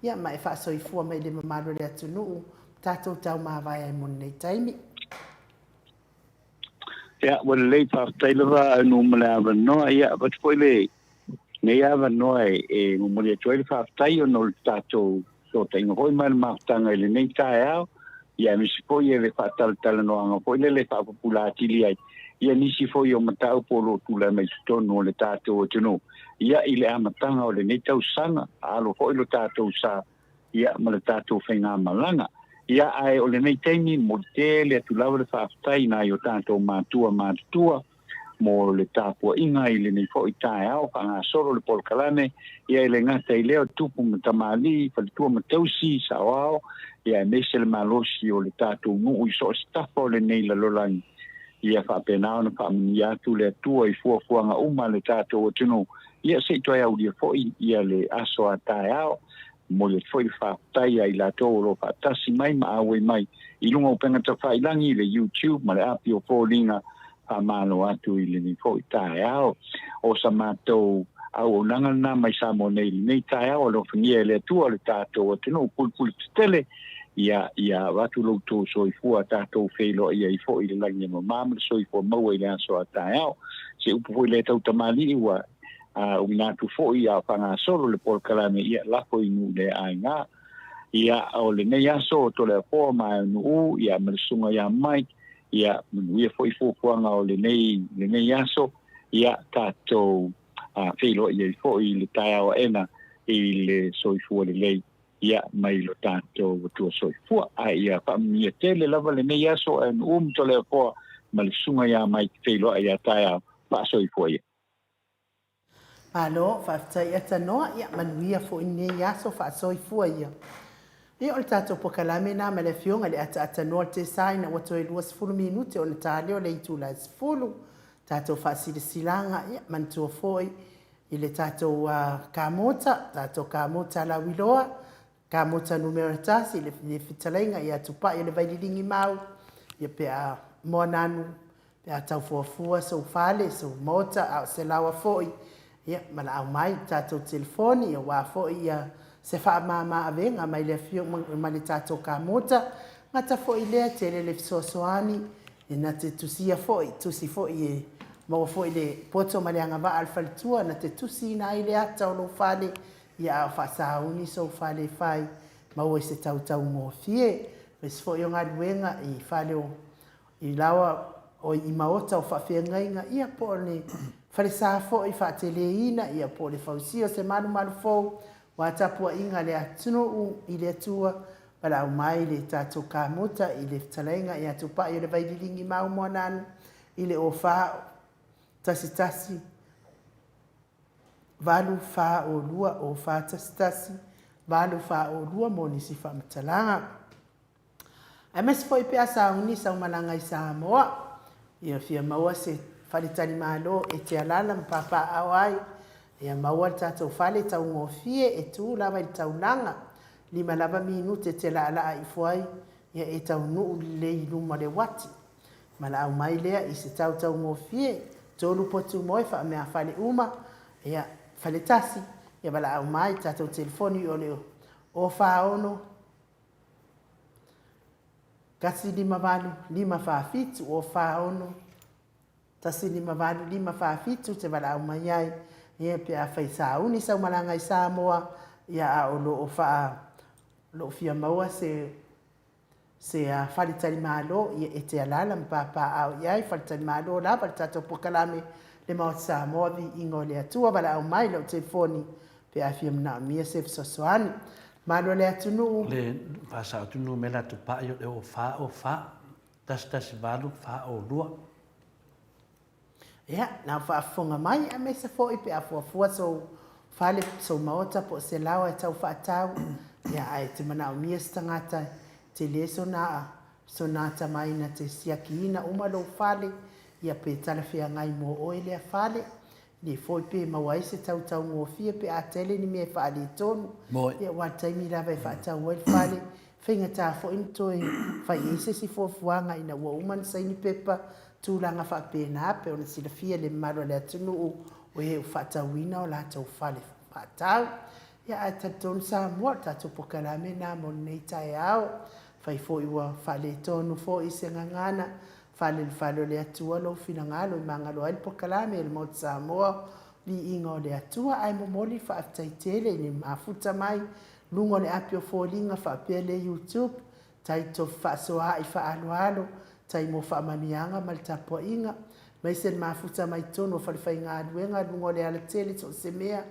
ia ma e faasoifua mai i le mamalu o le atunuu, tatou taumavae ai mo lenei taimi. Ia, ua lelei, faafetai lava Aunuu mo le avanoa. Ia, avatu foi lenei avanoa e, e momoli atu ai le faafetai ona o le tatou fesootaiga foi ma le mafutaga i lenei taeao, ia aemaise foi e le faatalatalanoaga foi lele e faapupula atili ai ia nisi foi o mataupu o lo o tulai mai totonu o le tatou atunuu. Ia, i le amataga o lenei tausaga, alo foi lo tatou sa ia ma le tatou faigamalaga. Ia ae o lenei taimi, momoli tele atu lava le faafetai i nai o tatou matua matutua mo le tapuaiga i lenei foi taeao faagasolo le polokalame, ia e le gata i lea o tupu ma tamalii, faletua ma tausi, saoao, ia aemaise le malosi o le tatou nuu i so o se tafa o lenei lalolagi. Ia faapena ona faamanuia atu le Atua i fuafuaga uma a le tatou atunuu, ia se i toe aulia foi ia le aso a taeao. Momoli atu foi le faafetai ia i latou o lo o faatasi mai ma auai mai i luga o upega tafailagi i le YouTube ma le api o foliga. Faamalo atu i lenei foi taeao. O sa matou auaunaga lena mai Samoa nei i lenei taeao, alofagia e le Atua le tatou atunuu pulupulu tetele, ia, ia avatu lo outou soifua tatou feiloai ai foi i le lagi e mama ma le soifua maua i le aso a taeao. Se upu foi lea tau tamalii ua uina atu foi a o faagasolo le polokalame, ia lafo i nuu le aiga. Ia, o lenei aso o Toleafoa ma Aunuu, ia ma le susuga ia Mike, ia manuia foi fuafuaga o lenei, lenei aso, ia tatou feiloai ai foi i le taeao aena i le soifua lelei. Ia, mai lo tatou Atua soifua, ae ia faamanuia tele lava lenei aso ae nuu ma Toleafoa ma le susuga ia Mike feiloai ia taeao, faasoifua ia. Malo, faafetai Atanoa, ia manuia foi lenei aso, faasoifua ia. Ia o le tatou pokalame lena ma le afioga i le ataatanoa o le Tesa ina ua toe 20 minute ona ta lea o le itula e 10. Tatou faasilasilaga, ia manatua foi I le tatou kamota, tatou kamota lauiloa, kamota numera tasi, le fetalaiga ia Tupai o le Vaililigi Mau, ia pe a Moananu, pe a taufuafua sou fale, sou maota, a o se laoa foi, ia valaau mai i le tatou telefoni aua foi ia se faamama avega mai le afioga mai le tatou kamota, gata foi lea tele le fesoasoani E na te tusia foi, tusi foi e maua foi le poto ma le agavaa a le faletua, na te tusiina ai le ata o lou fale, ia a o faasauni sou fale e fai, maua i se tautaugofie. Aemaise foi o galuega i fale o, i laoa o i maota o faafeagaiga, ia po o le falesa foi faateleina, ia po o le fausia o se malumalu fou, aua tapuaiga a le atunuu i le Atua, Valaau mai le tatou kamuta i le fetalaiga ia Tupai o le Vaililigi Mau Moananu i le 04 11 8 4 o 2 o 4 1 1. 8 4 2 mo nisi faamatalaga. Aemaise foi pe a sauni sau malaga i Samoa, ia fia maua se faletalimalo e te alaala ma papaaao ai, ia maua le tatou fale taugofie e tu lava i le taulaga, lima lava minute e te laalaa ifo ai, ia e taunuu lelei i luma o le uati. Valaau mai lea i se tau taugofie, tolu potu moe faameafale uma, ia fale tasi, ia valaau mai i tatou telefoni o le 0 4 6 1 5 8 5 4 7, 0 4 6 1 5 8 5 4 7 te valaau mai ai, ia pe afai sauni sau malaga i Samoa, ia a o lo o faa lo o fia maua se se faletalimalo, ia e te alaala ma papaaao i ai, faletalimalo lava le tatou polokalame le Maota Samoa, viiga o le Atua. Valaau mai lau telefoni pe a fia manaomia se fesoasoani. Malo le atunuu. Le faasao atu numera tupai o le o fa o fa, 1 1 8 4 o 2. Ia, na faafofoga mai, aemaise foi pe a fuafua sou fale, sou maota po o se laoa e tau faatau, ia ae te manaomia se tagata e tele sona sona atamai na te siakiina uma lou fale, ia pe talafeagai mo oe lea fale, le foi pe maua ai se tau taugofie pe a tele ni mea e faaletonu. Ia aua o le taimi lava e faatau ai le fale, faigata foi ona toe fai i ai se isi fuafuaga ina ua uma ona saini pepa, tulaga faapena pei ona silafia e le mamalu o le atunuu o e ua faatauina o latou fale faatau. Ia ae talitonu Samoa, o le tatou polokalame lena mo lenei taeao. Fai foi ua faaletonu foi se gagana, fale i le fale o le Atua lou finagalo i magalo ai le polokalame a le Maota Samoa, viiga o le Atua, ae momoli le faafetai tele i le mafuta mai luga o le api o foliga faapea le YouTube, tai tofi faasoa i faaaloalo, tai mo faamanuiaga ma le tapuaiga, aemaise le mafuta mai totonu o falefaigaluega luga o le alatele so o se mea,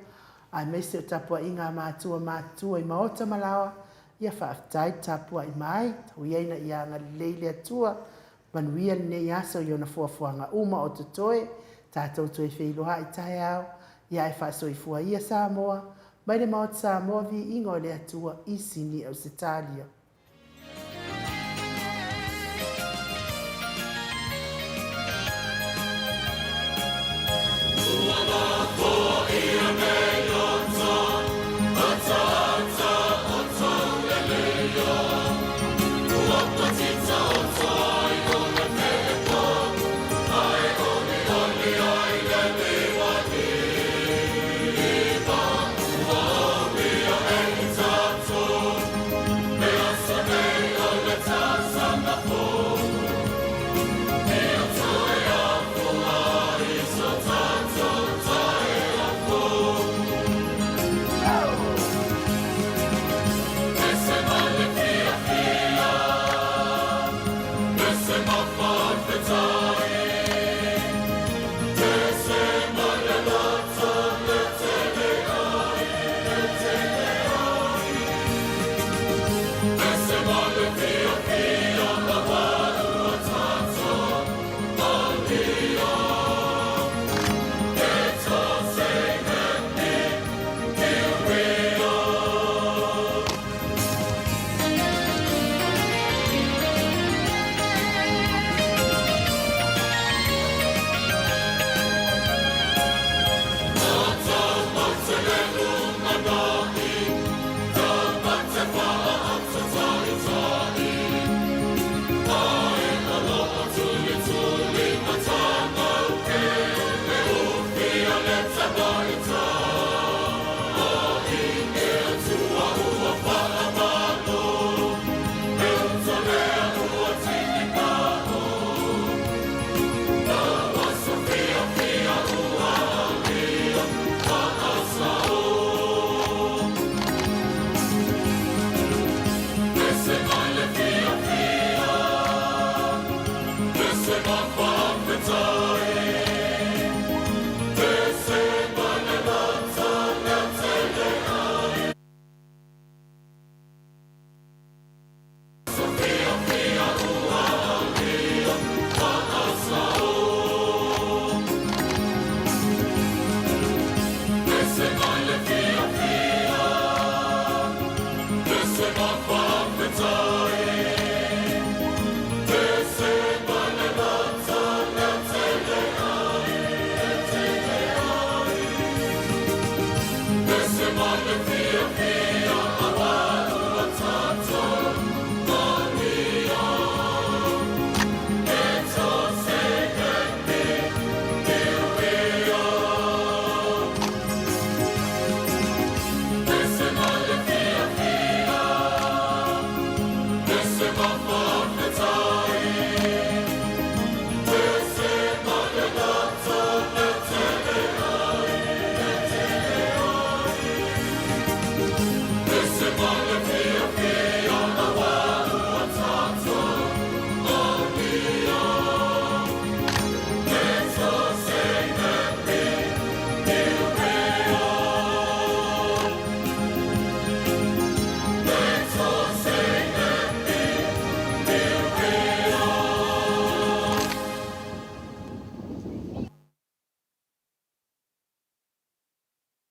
aemaise o tapuaiga a matua matutua i maota ma laoa, ia faafetai le tapuai mai, tau ia ina ia agalelei le Atua, manuia lenei aso i ona fuafuaga uma o totoe, tatou toe feiloai taeao, ia ae faasoifua ia Samoa, mai le Maota Samoa viiga o le Atua i Sini Ausetalia. It's